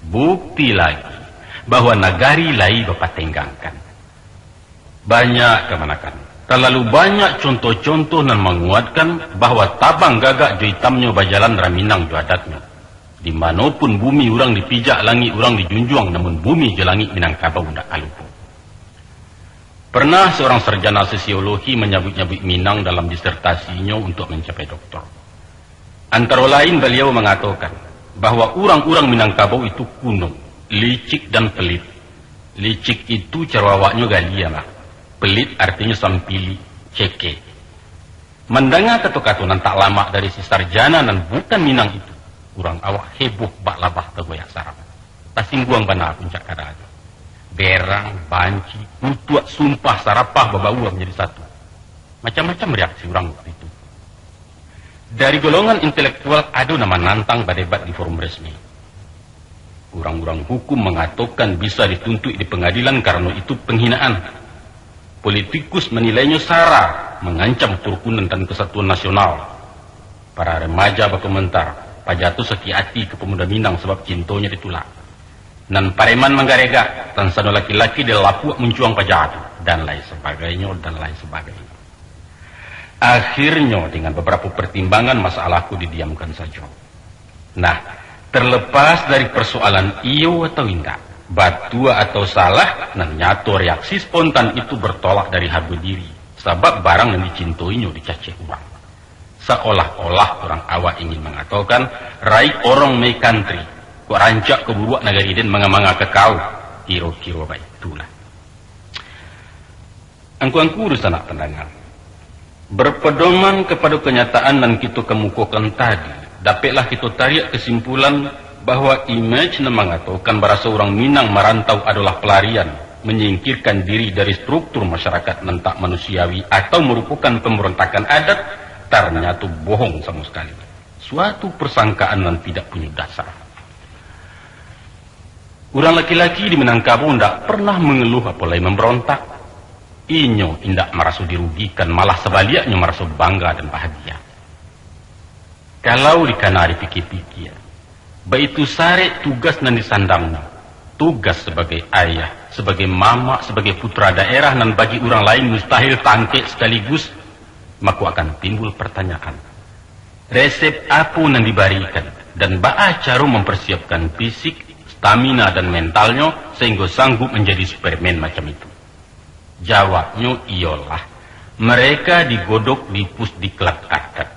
Bukti lagi, bahwa nagari lai bapatenggangkan. Banyak kamanakan. Talalu banyak contoh-contoh nan manguatkan bahwa tabang gagak jo itamnyo bajalan raminang jo adatnyo. Di mano pun bumi urang dipijak, langik urang dijunjuang, namun bumi jo langik Minangkabau indak ka lupo. Pernah seorang sarjana sosiologi manyabuik-nyabuik Minang dalam disertasinyo untuak mancapai doktor. Antaro lain baliau mangatokan bahwa urang-urang Minangkabau itu kuno, licik dan pelit. Licik itu caro awaknyo gali, amak. Pelit artinyo sampili, cekek. Mandanga kato-kato nan tak lamak dari si sarjana nan bukan Minang itu, urang awak heboh bak labah tagoyak sarang. Tasingguang bana puncak kadanyo. Berang, banci, kutuak, sumpah, sarapah babaua manjadi satu. Macam-macam reaksi urang waktu itu. Dari golongan intelektual ado nan manantang badebat di forum resmi. Urang-urang hukum mangatokan bisa dituntuik di pangadilan karano itu panghinaan. Politikus manilainyo sara, mangancam karukunan dan kasatuan nasional. Para remaja bakomentar, paja tu sakik ati ka pamuda Minang sabab cintonyo ditulak. Nan pareman manggaregak, tansano laki-laki di lapuak muncuang paja tu, dan lain sabagainyo, dan lain sabagainyo. Akhirnyo, dengan babarapo partimbangan, masalah ko didiamkan sajo. Nah, terlepas dari persoalan iyo atau indak, batua atau salah, nan nyato reaksi spontan itu bertolak dari hargo diri, sabab barang nan dicintoinyo dicacek urang. Saolah-olah urang awak ingin mangatokan, "Raik orong my country, kok rancak ka buruak nagari den manga-manga ka kau," kiro-kiro baitulah. Angku-angku dunsanak pandanga, berpedoman kapado kanyataan nan kito kamukokan tadi, dapeklah kito tariak kasimpulan bahwa imej nan mangatokan baraso urang Minang marantau adolah palarian, manyingkirkan diri dari struktur masyarakat nan tak manusiawi atau marupokan pambarontakan adat, tarnyato bohong samo sakali. Suatu persangkaan nan tidak punyo dasar. Urang laki-laki di Minangkabau indak pernah mangeluh apo lai mambarontak. Inyo indak maraso dirugikan, malah sabaliaknyo maraso bangga dan bahagia. Kalau dikana dipikia-pikia, baitu sarek tugas nan disandangnyo, tugas sabagai ayah, sabagai mamak, sabagai putra daerah nan bagi urang lain mustahil tangkek sakaligus, mako akan timbul partanyaan, resep apo nan dibarikan, dan baa caro mamparsiapkan fisik, stamina, dan mentalnyo, sahinggo sanggup manjadi Superman macam itu? Jawabnyo iyolah, mereka digodok di Pusdiklat Adat.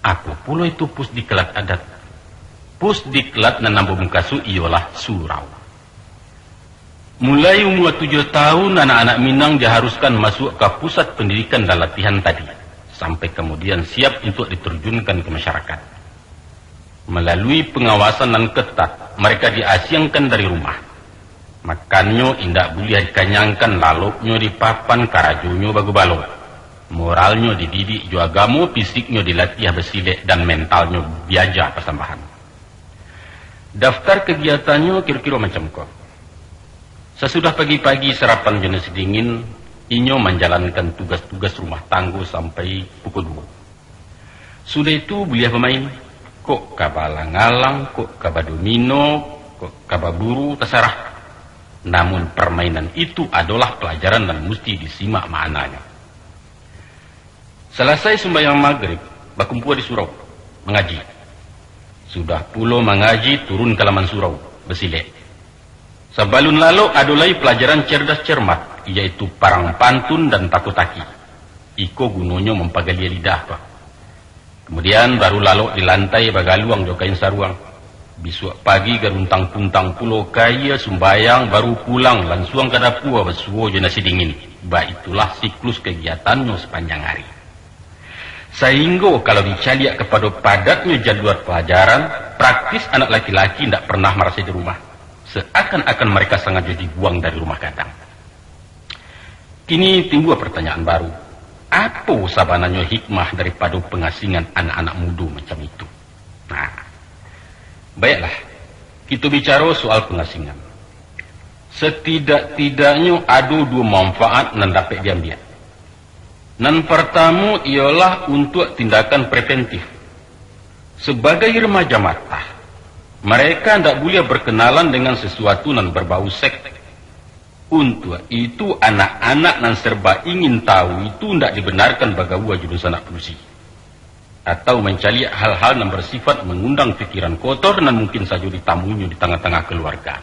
Apo pulo itu Pusdiklat Adat? Pusdiklat nan ambo mukasuik iyolah surau. Mulai umua tujuah tahun, anak-anak Minang diharuskan masuak ka pusat pendidikan dan latihan tadi, sampai kamudian siap untuak ditarjunkan ka masyarakat. Malalui pangawasan nan ketat, mereka diasiangkan dari rumah. Makannyo indak buliah dikanyangkan, laloknyo di papan, karajonyo bagubalo. Moralnyo dididik jo agamo, fisiknyo dilatiah basilek, dan mentalnyo diaja pasambahan. Daftar kagiatannyo kiro-kiro macam ko. Sasudah pagi-pagi sarapan jo nasi dingin, inyo manjalankan tugas-tugas rumah tanggo sampai pukul duo. Sudah itu buliah bamain, kok ka balang-alang, kok ka badomino, kok ka baburu, tasarah. Namun parmainan itu adolah palajaran nan musti disimak maknanyo. Salasai sumbayang magrib, bakumpua di surau, mangaji. Sudah pulo mangaji, turun ka laman surau, basilek. Sabalun lalok, ado lai palajaran cerdas cermat, yaitu parang pantun dan tako-taki. Iko gunonyo mampagalia lidah, Pak. Kamudian, baru lalok di lantai bagaluang jo kain saruang. Bisuak pagi garuntang-puntang pulo kaia sumbayang, baru pulang lansuang ka dapua basuo jo nasi dingin. Baitulah siklus kagiatannyo sapanjang ari. Sainggo kalau dicaliak kapado padatnyo jadual palajaran, praktis anak laki-laki indak pernah marasai di rumah. Seakan-akan mereka sangajo dibuang dari rumah gadang. Kini timbua partanyaan baru, apo sabananyo hikmah daripado pangasingan anak-anak mudo macam itu? Nah, baiklah, kito bicaro soal pangasingan. Satidak-tidaknyo ado duo manfaat nan dapek diambiak. Nan partamo iyolah untuak tindakan preventif. Sabagai remaja matah, mereka ndak buliah berkenalan dengan sesuatu nan berbau seks. Untuak itu, anak-anak nan serba ingin tahu itu ndak dibenarkan bagaua jo dunsanak padusi, atau mancaliak hal-hal nan bersifat mangundang pikiran kotor nan mungkin sajo ditamuinyo di tangah-tangah kaluarga.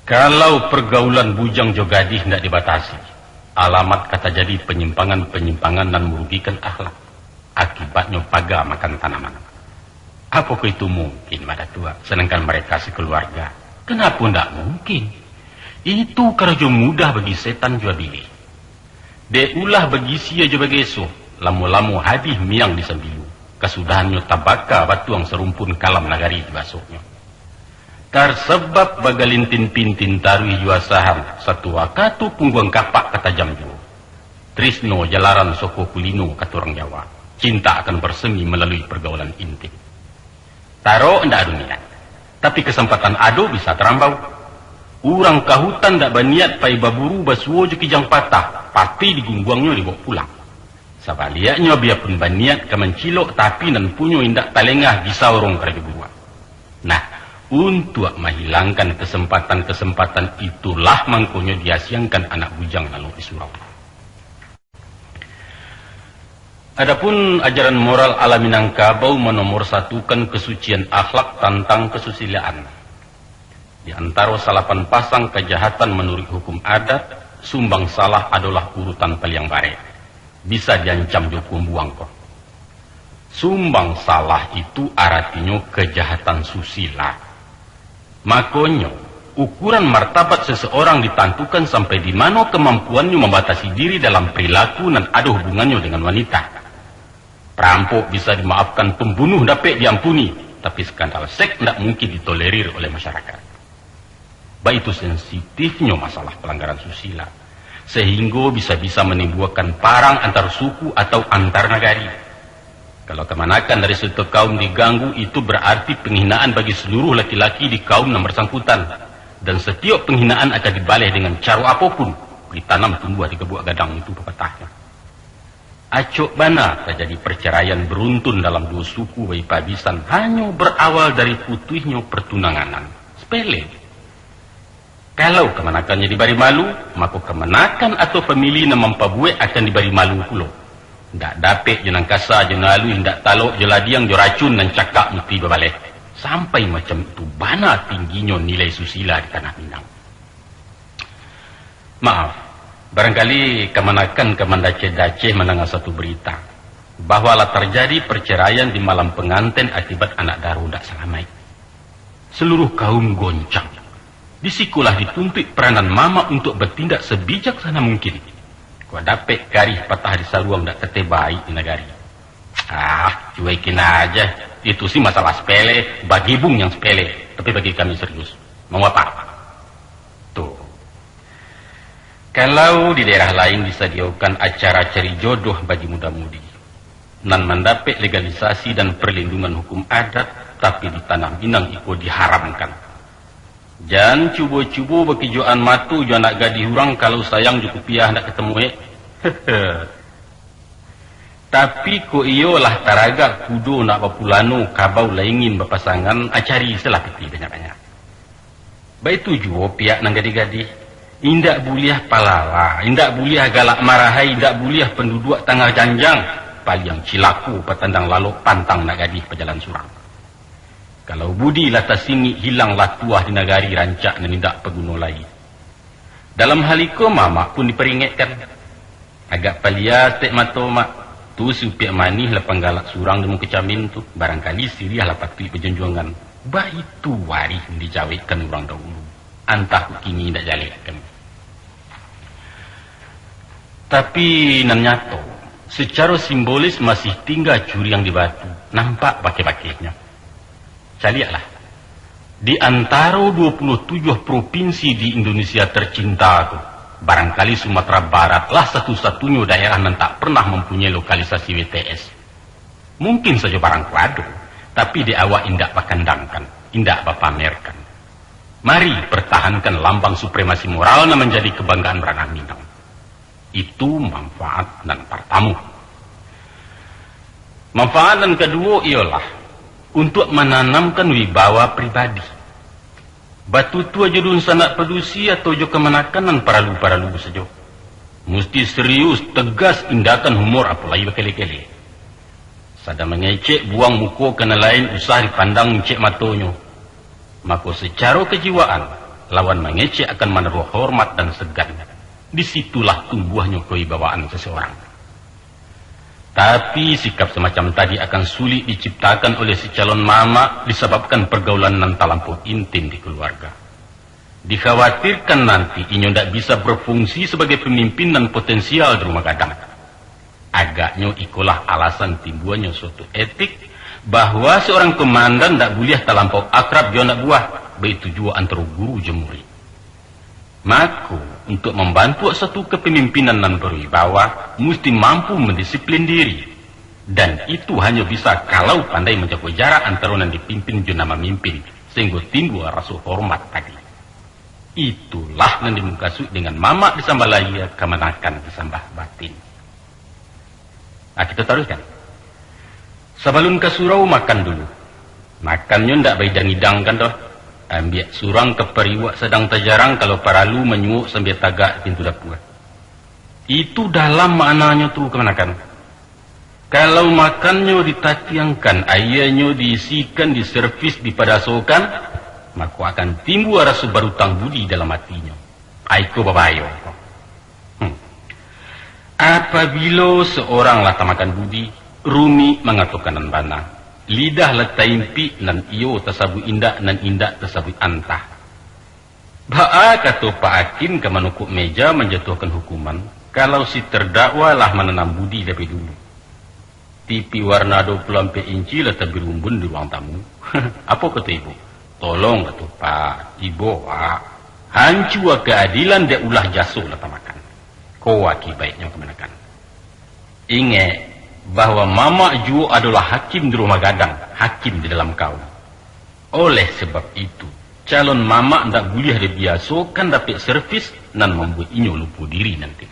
Kalau pergaulan bujang jo gadih ndak dibatasi, alamat ka tajadi panyimpangan-panyimpangan nan marugikan akhlak. Akibatnyo paga makan tanaman. Apokoh itu mungkin, Mak Datuak, sadangkan mereka sakaluarga? Kanapo ndak mungkin? Itu karajo mudah bagi setan jo abilih. Dek ulah bagisia jo bageso, lamo-lamo habih miang di sambilu, kasudahannyo tabaka batuang sarumpun kalam nagari di basoknyo. Tarsabab bagalintin-pintin taruih jo asahan, satua kato pungguang kapak ka tajam juo. Trisno jalaran soko kulino, kato urang Jawa, cinta akan bersemi malalui pergaulan intim. Tarok ndak ado niat, tapi kasampatan ado bisa tarambau. Urang ka hutan ndak baniat pai baburu basuo jo kijang patah, pati digungguangnyo dibaok pulang. Sabaliaknyo, biapun baniat ka mancilok, tapi nan punyo indak talengah, bisa urang karajo buruak. Nah, untuak mahilangkan kasampatan-kasampatan itulah mangkonyo diasiangkan anak bujang lalok di surau. Adapun ajaran moral ala Minangkabau manomorsatukan kasucian akhlak tantang kasusilaan. Di antaro salapan pasang kajahatan manuruik hukum adat, sumbang salah adolah urutan paliang barek. Bisa diancam jo pambuang ko. Sumbang salah itu aratinyo kajahatan susila. Makonyo, ukuran martabat seseorang ditantukan sampai di mano kamampuannyo mambatasi diri dalam perilaku nan ado hubungannyo dengan wanita. Parampok bisa dimaafkan, pambunuah dapek diampuni, tapi skandal seks ndak mungkin ditolerir oleh masyarakat. Baitu sensitifnyo masalah palanggaran susila, sahinggo bisa-bisa manimbulkan parang antar suku atau antar nagari. Kalau kamanakan dari suatu kaum diganggu, itu bararti panghinaan bagi saluruh laki-laki di kaum nan barsangkutan, dan satiok panghinaan akan dibaleh dengan caro apo pun, ditanam tumbuah di gabuak gadang itu papatahnyo. Acok bana tajadi parcaraian baruntun dalam duo suku baipabisan hanyo barawal dari putuihnyo partunanganan. Sapele. Kalau kamanakannyo dibari malu, mako kamanakan atau famili nan mampabuek akan dibari malu pulo. Ndak dapek jo nan kasa jo nan aluih, ndak talok jo ladiang, jo racun nan cakak musti babaleh. Sampai macam itu bana tingginyo nilai susila di tanah Minang. Maaf, barangkali kamanakan ka mandaceh-daceh mandanga satu barita, bahwa lah tarjadi parcaraian di malam panganten akibat anak daro ndak salamaik. Saluruh kaum goncang. Di sikolah dituntuik peranan mamak untuak batindak sabijaksana mungkin. Kok dapek karih patah di saruang, ndak katebaik di nagari. Ah, cuekin aja. Itu sih masalah sepele, bagi Bung yang sepele, tapi bagi kami serius. Mau apa? Tuh. Kalau di daerah lain disadiakan acara cari jodoh bagi muda-mudi, nan mandapek legalisasi dan perlindungan hukum adat, tapi di tanah Minang iko diharamkan. Jan cubo-cubo bakijoan mato jo anak gadih urang, kalau sayang jo kupiah ndak katemu, eh. Tapi kok iyo lah taragak kudo nak bapulano, kabau lah ingin bapasangan, ah, cari salah pitih banyak-banyak. Baitu juo pihak nan gadih-gadih. Indak buliah palala, indak buliah galak marahai, indak buliah panduduak tangah janjang. Paliang cilako patandang lalok, pantang nak gadih pajalan surang. Kalau budi lah tasingik, hilang lah tuah di nagari, rancak nan indak paguno lai. Dalam hal iko, mamak pun diparingekkan. Agak palia saketek mato, Mak. Tu si upiak manih lapang galak surang di muko camin tu, barangkali siriah lah patuik bajunjuangan. Baitu warih dijawekkan urang dahulu. Antah kok kini indak jaleh kan. Tapi nan nyato, sacaro simbolis masih tingga curiang di batu, nampak bakeh-bakehnyo. Caliaklah, di antaro dua puluh tujuah propinsi di Indonesia tercinta tu, barangkali Sumatera Barat lah satu-satunyo daerah nan tak pernah mampunyai lokalisasi B T S. Mungkin sajo barang ko ado, tapi dek awak indak bakandangkan, indak bapamerkan. Mari pertahankan lambang supremasi moral nan manjadi kebanggaan ranah Minang. Itu manfaat nan partamo. Manfaat nan kaduo iyolah untuak mananamkan wibawa pribadi. Batutua jo dunsanak padusi atau jo kamanakan nan paralu-paralu sajo. Musti serius, tegas, indakan humor, apo lai bakele-kele. Sadang mangecek buang muko ka nan lain usah dipandang incek matonyo. Mako, sacaro kajiwaan, lawan mangecek akan manaruah hormat dan segan. Di situlah tumbuahnyo kewibawaan seseorang. Tapi, sikap semacam tadi akan sulik diciptakan oleh si calon mamak disababkan pergaulan nan talampau intim di keluarga. Dikhawatirkan nanti inyo ndak bisa berfungsi sebagai pemimpin nan potensial di rumah gadang. Agaknyo ikolah alasan timbuanyo suatu etik, bahwa seorang komandan ndak buliah talampau akrab jo anak buah, baitu juo antaro guru jo murid. Mako, untuak mambantuak suatu kepemimpinan nan berwibawa, musti mampu mandisiplin diri. Dan itu hanyo bisa kalau pandai manjago jarak antaro nan dipimpin jo nan mamimpin, sahinggo timbua raso hormat tadi. Itulah nan dimukasuik dengan mamak disambah lahia, kamanakan disambah batin. Nah, kita taruihkan. Sabalun ka surau, makan dulu. Makannyo ndak baidang-idang kan doh. Ambiak surang ka pariuak sadang tajarang, kalau paralu manyuok sambia tagak di pintu dapua. Itu dalam maknanyo tu, kamanakan. Kalau makannyo ditatiangkan, aianyo diisikan, diservis, dipadasokan, mako akan timbua raso barutang budi dalam atinyo. Aiko babahayo. Hmm. Apabilo seorang lah tamakan budi, rumik mangatokan nan bana. Lidah lah taimpik, nan iyo tasabuik indak, nan indak tasabuik antah. Baa kato Pak Hakim ka manukuk meja manjatuahkan hukuman, kalau si terdakwa lah mananam budi labiah dulu? Tipi warna dua puluh ampek inci lah tabirumbun di ruang tamu. Apo kato ibu? Tolong kato Pak, ibo wak. Hancua keadilan dek ulah jaso lah tamakan. Ko akibaiknyo kamanakan. Ingek, bahwa mamak juo adolah hakim di rumah gadang, hakim di dalam kaum. Oleh sebab itu, calon mamak ndak buliah dibiasokan dapek servis nan mambuek inyo lupo diri nanti.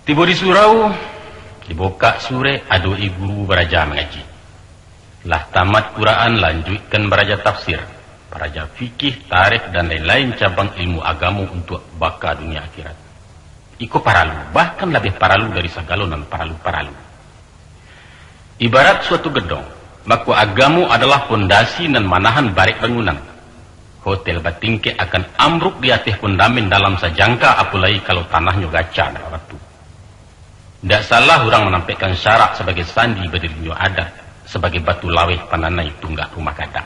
Tibo di surau, dibukak surek, adoe guru baraja mangaji. Lah tamat Quran, lanjuikkan baraja tafsir, baraja fikih, tarikh, dan lain-lain cabang ilmu agamo untuak baka dunia akhirat. Iko paralu, bahkan labiah paralu dari sagalo nan paralu-paralu. Ibarat suatu gedong, mako agamo adalah pondasi nan manahan barek bangunan. Hotel batingkek akan ambruk di ateh pondamen dalam sajangka, apolai kalau tanahnyo gaca nan babatu. Ndak salah urang manampekkan syarak sabagai sandi badirinyo adat, sabagai batu laweh pananai tunggak rumah gadang.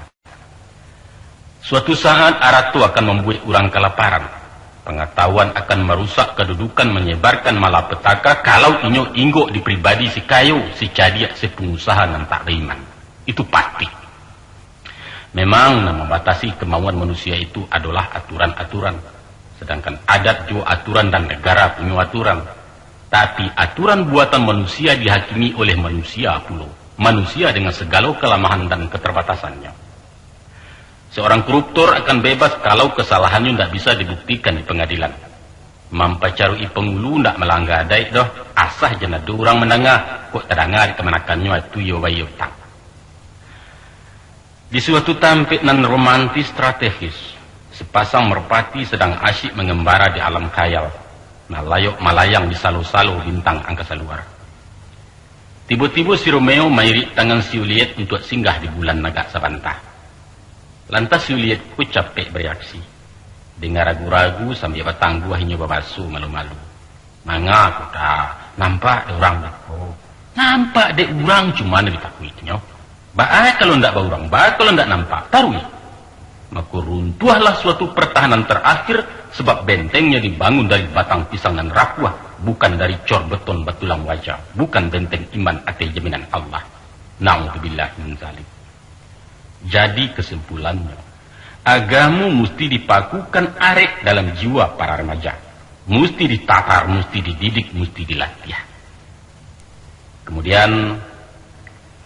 Suatu saat, arato akan mambuek urang kalaparan. Pangatahuan akan marusak kadudukan, manyebarkan malapetaka, kalau inyo inggok di pribadi si kayo, si cadiak, si pangusaha nan tak baiman. Itu pasti. Memang, nan mambatasi kamauan manusia itu adolah aturan-aturan. Sadangkan adat juo aturan dan negara punyo aturan. Tapi, aturan buatan manusia dihakimi oleh manusia pulo. Manusia dengan sagalo kalamahan dan katarbatasannyo. Seorang koruptor akan bebas kalau kasalahannyo ndak bisa dibuktikan di pangadilan. Mampacaruik pangulu ndak malangga adaik doh, asa jan ado urang mandanga, kok tadanga di kamanakannyo atu iyo bayo utang. Di suatu tampek nan romantis strategis, sepasang merpati sedang asyik mengembara di alam khayal, malayok-malayang di salo-salo bintang angkasa luar. Tibo-tibo si Romeo mairik tangan si Juliet untuak singgah di bulan agak sabanta. Lantas si Juliet ko capek bareaksi. Dengan ragu-ragu sambia batangguah inyo babaso malu-malu. Manga ko da, nampak dek urang da ko. Nampak dek urang, cuma nan ditakuikinyo. Baa kalau ndak baurang, baa kalau ndak nampak, taruih. Mako runtuahlah suatu pertahanan terakhir, sebab bentengnyo dibangun dari batang pisang nan rapuah, bukan dari cor beton batulang waja, bukan benteng iman ateh jaminan Allah. Naudzubillah min zalik. Jadi kesimpulannyo, agamo musti dipakukan arek dalam jiwa para remaja. Musti ditatar, musti dididik, musti dilatiah. Kemudian,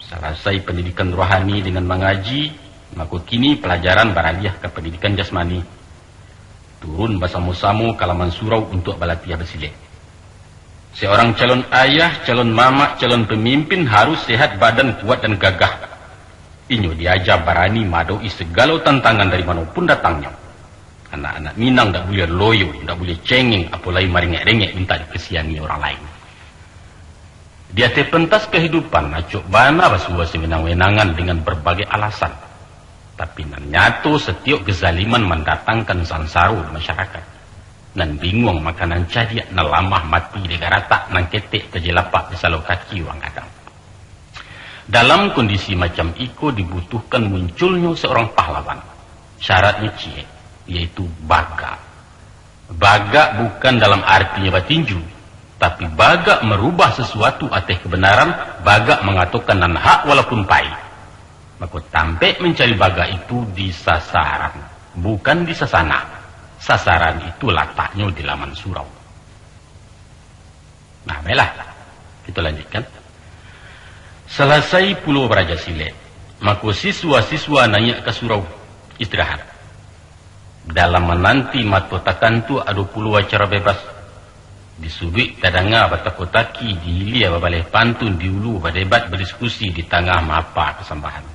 salasai pendidikan rohani dengan mangaji, mako kini pelajaran baraliah ka pendidikan jasmani. Turun basamo-samo ka laman surau untuak balatiah basilek. Seorang calon ayah, calon mamak, calon pemimpin harus sehat badan, kuat dan gagah. Inyo diaja barani maadok-i sagalo tantangan dari mano pun datangnyo. Anak-anak Minang ndak buliah loyo, ndak buliah cengeng, apo lai marengek-rengek mintak dikasiani urang lain. Di ateh pentas kahidupan, acok bana basuo sawenang-wenangan dengan barbagai alasan. Tapi nan nyato, satiok kezaliman mandatangkan sansaro di masyarakat. Nan binguang makanan cadiak, nan lamah mati dek garatak, nan ketek tajai lapak di salo kaki urang gadang. Dalam kondisi macam iko dibutuhkan munculnyo seorang pahlawan. Syaratnyo ciek, yaitu bagak. Bagak bukan dalam artinyo batinju, tapi bagak marubah sasuatu ateh kabanaran, bagak mangatokan nan hak walaupun pahik. Mako, tampek mancari bagak itu di sasaran, bukan di sasanak. Sasaran itu lataknyo di laman surau. Nah, baiklah. Kita lanjutkan. Salasai pulo baraja silek, mako siswa-siswa naiak ka surau istirahat. Dalam mananti mato takantuak, ado pulo acara bebas. Di suduik tadanga batako-taki, di hilia babaleh pantun, di ulu badebat badiskusi, di tangah maapa kasambahan.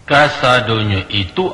Kasadonyo itu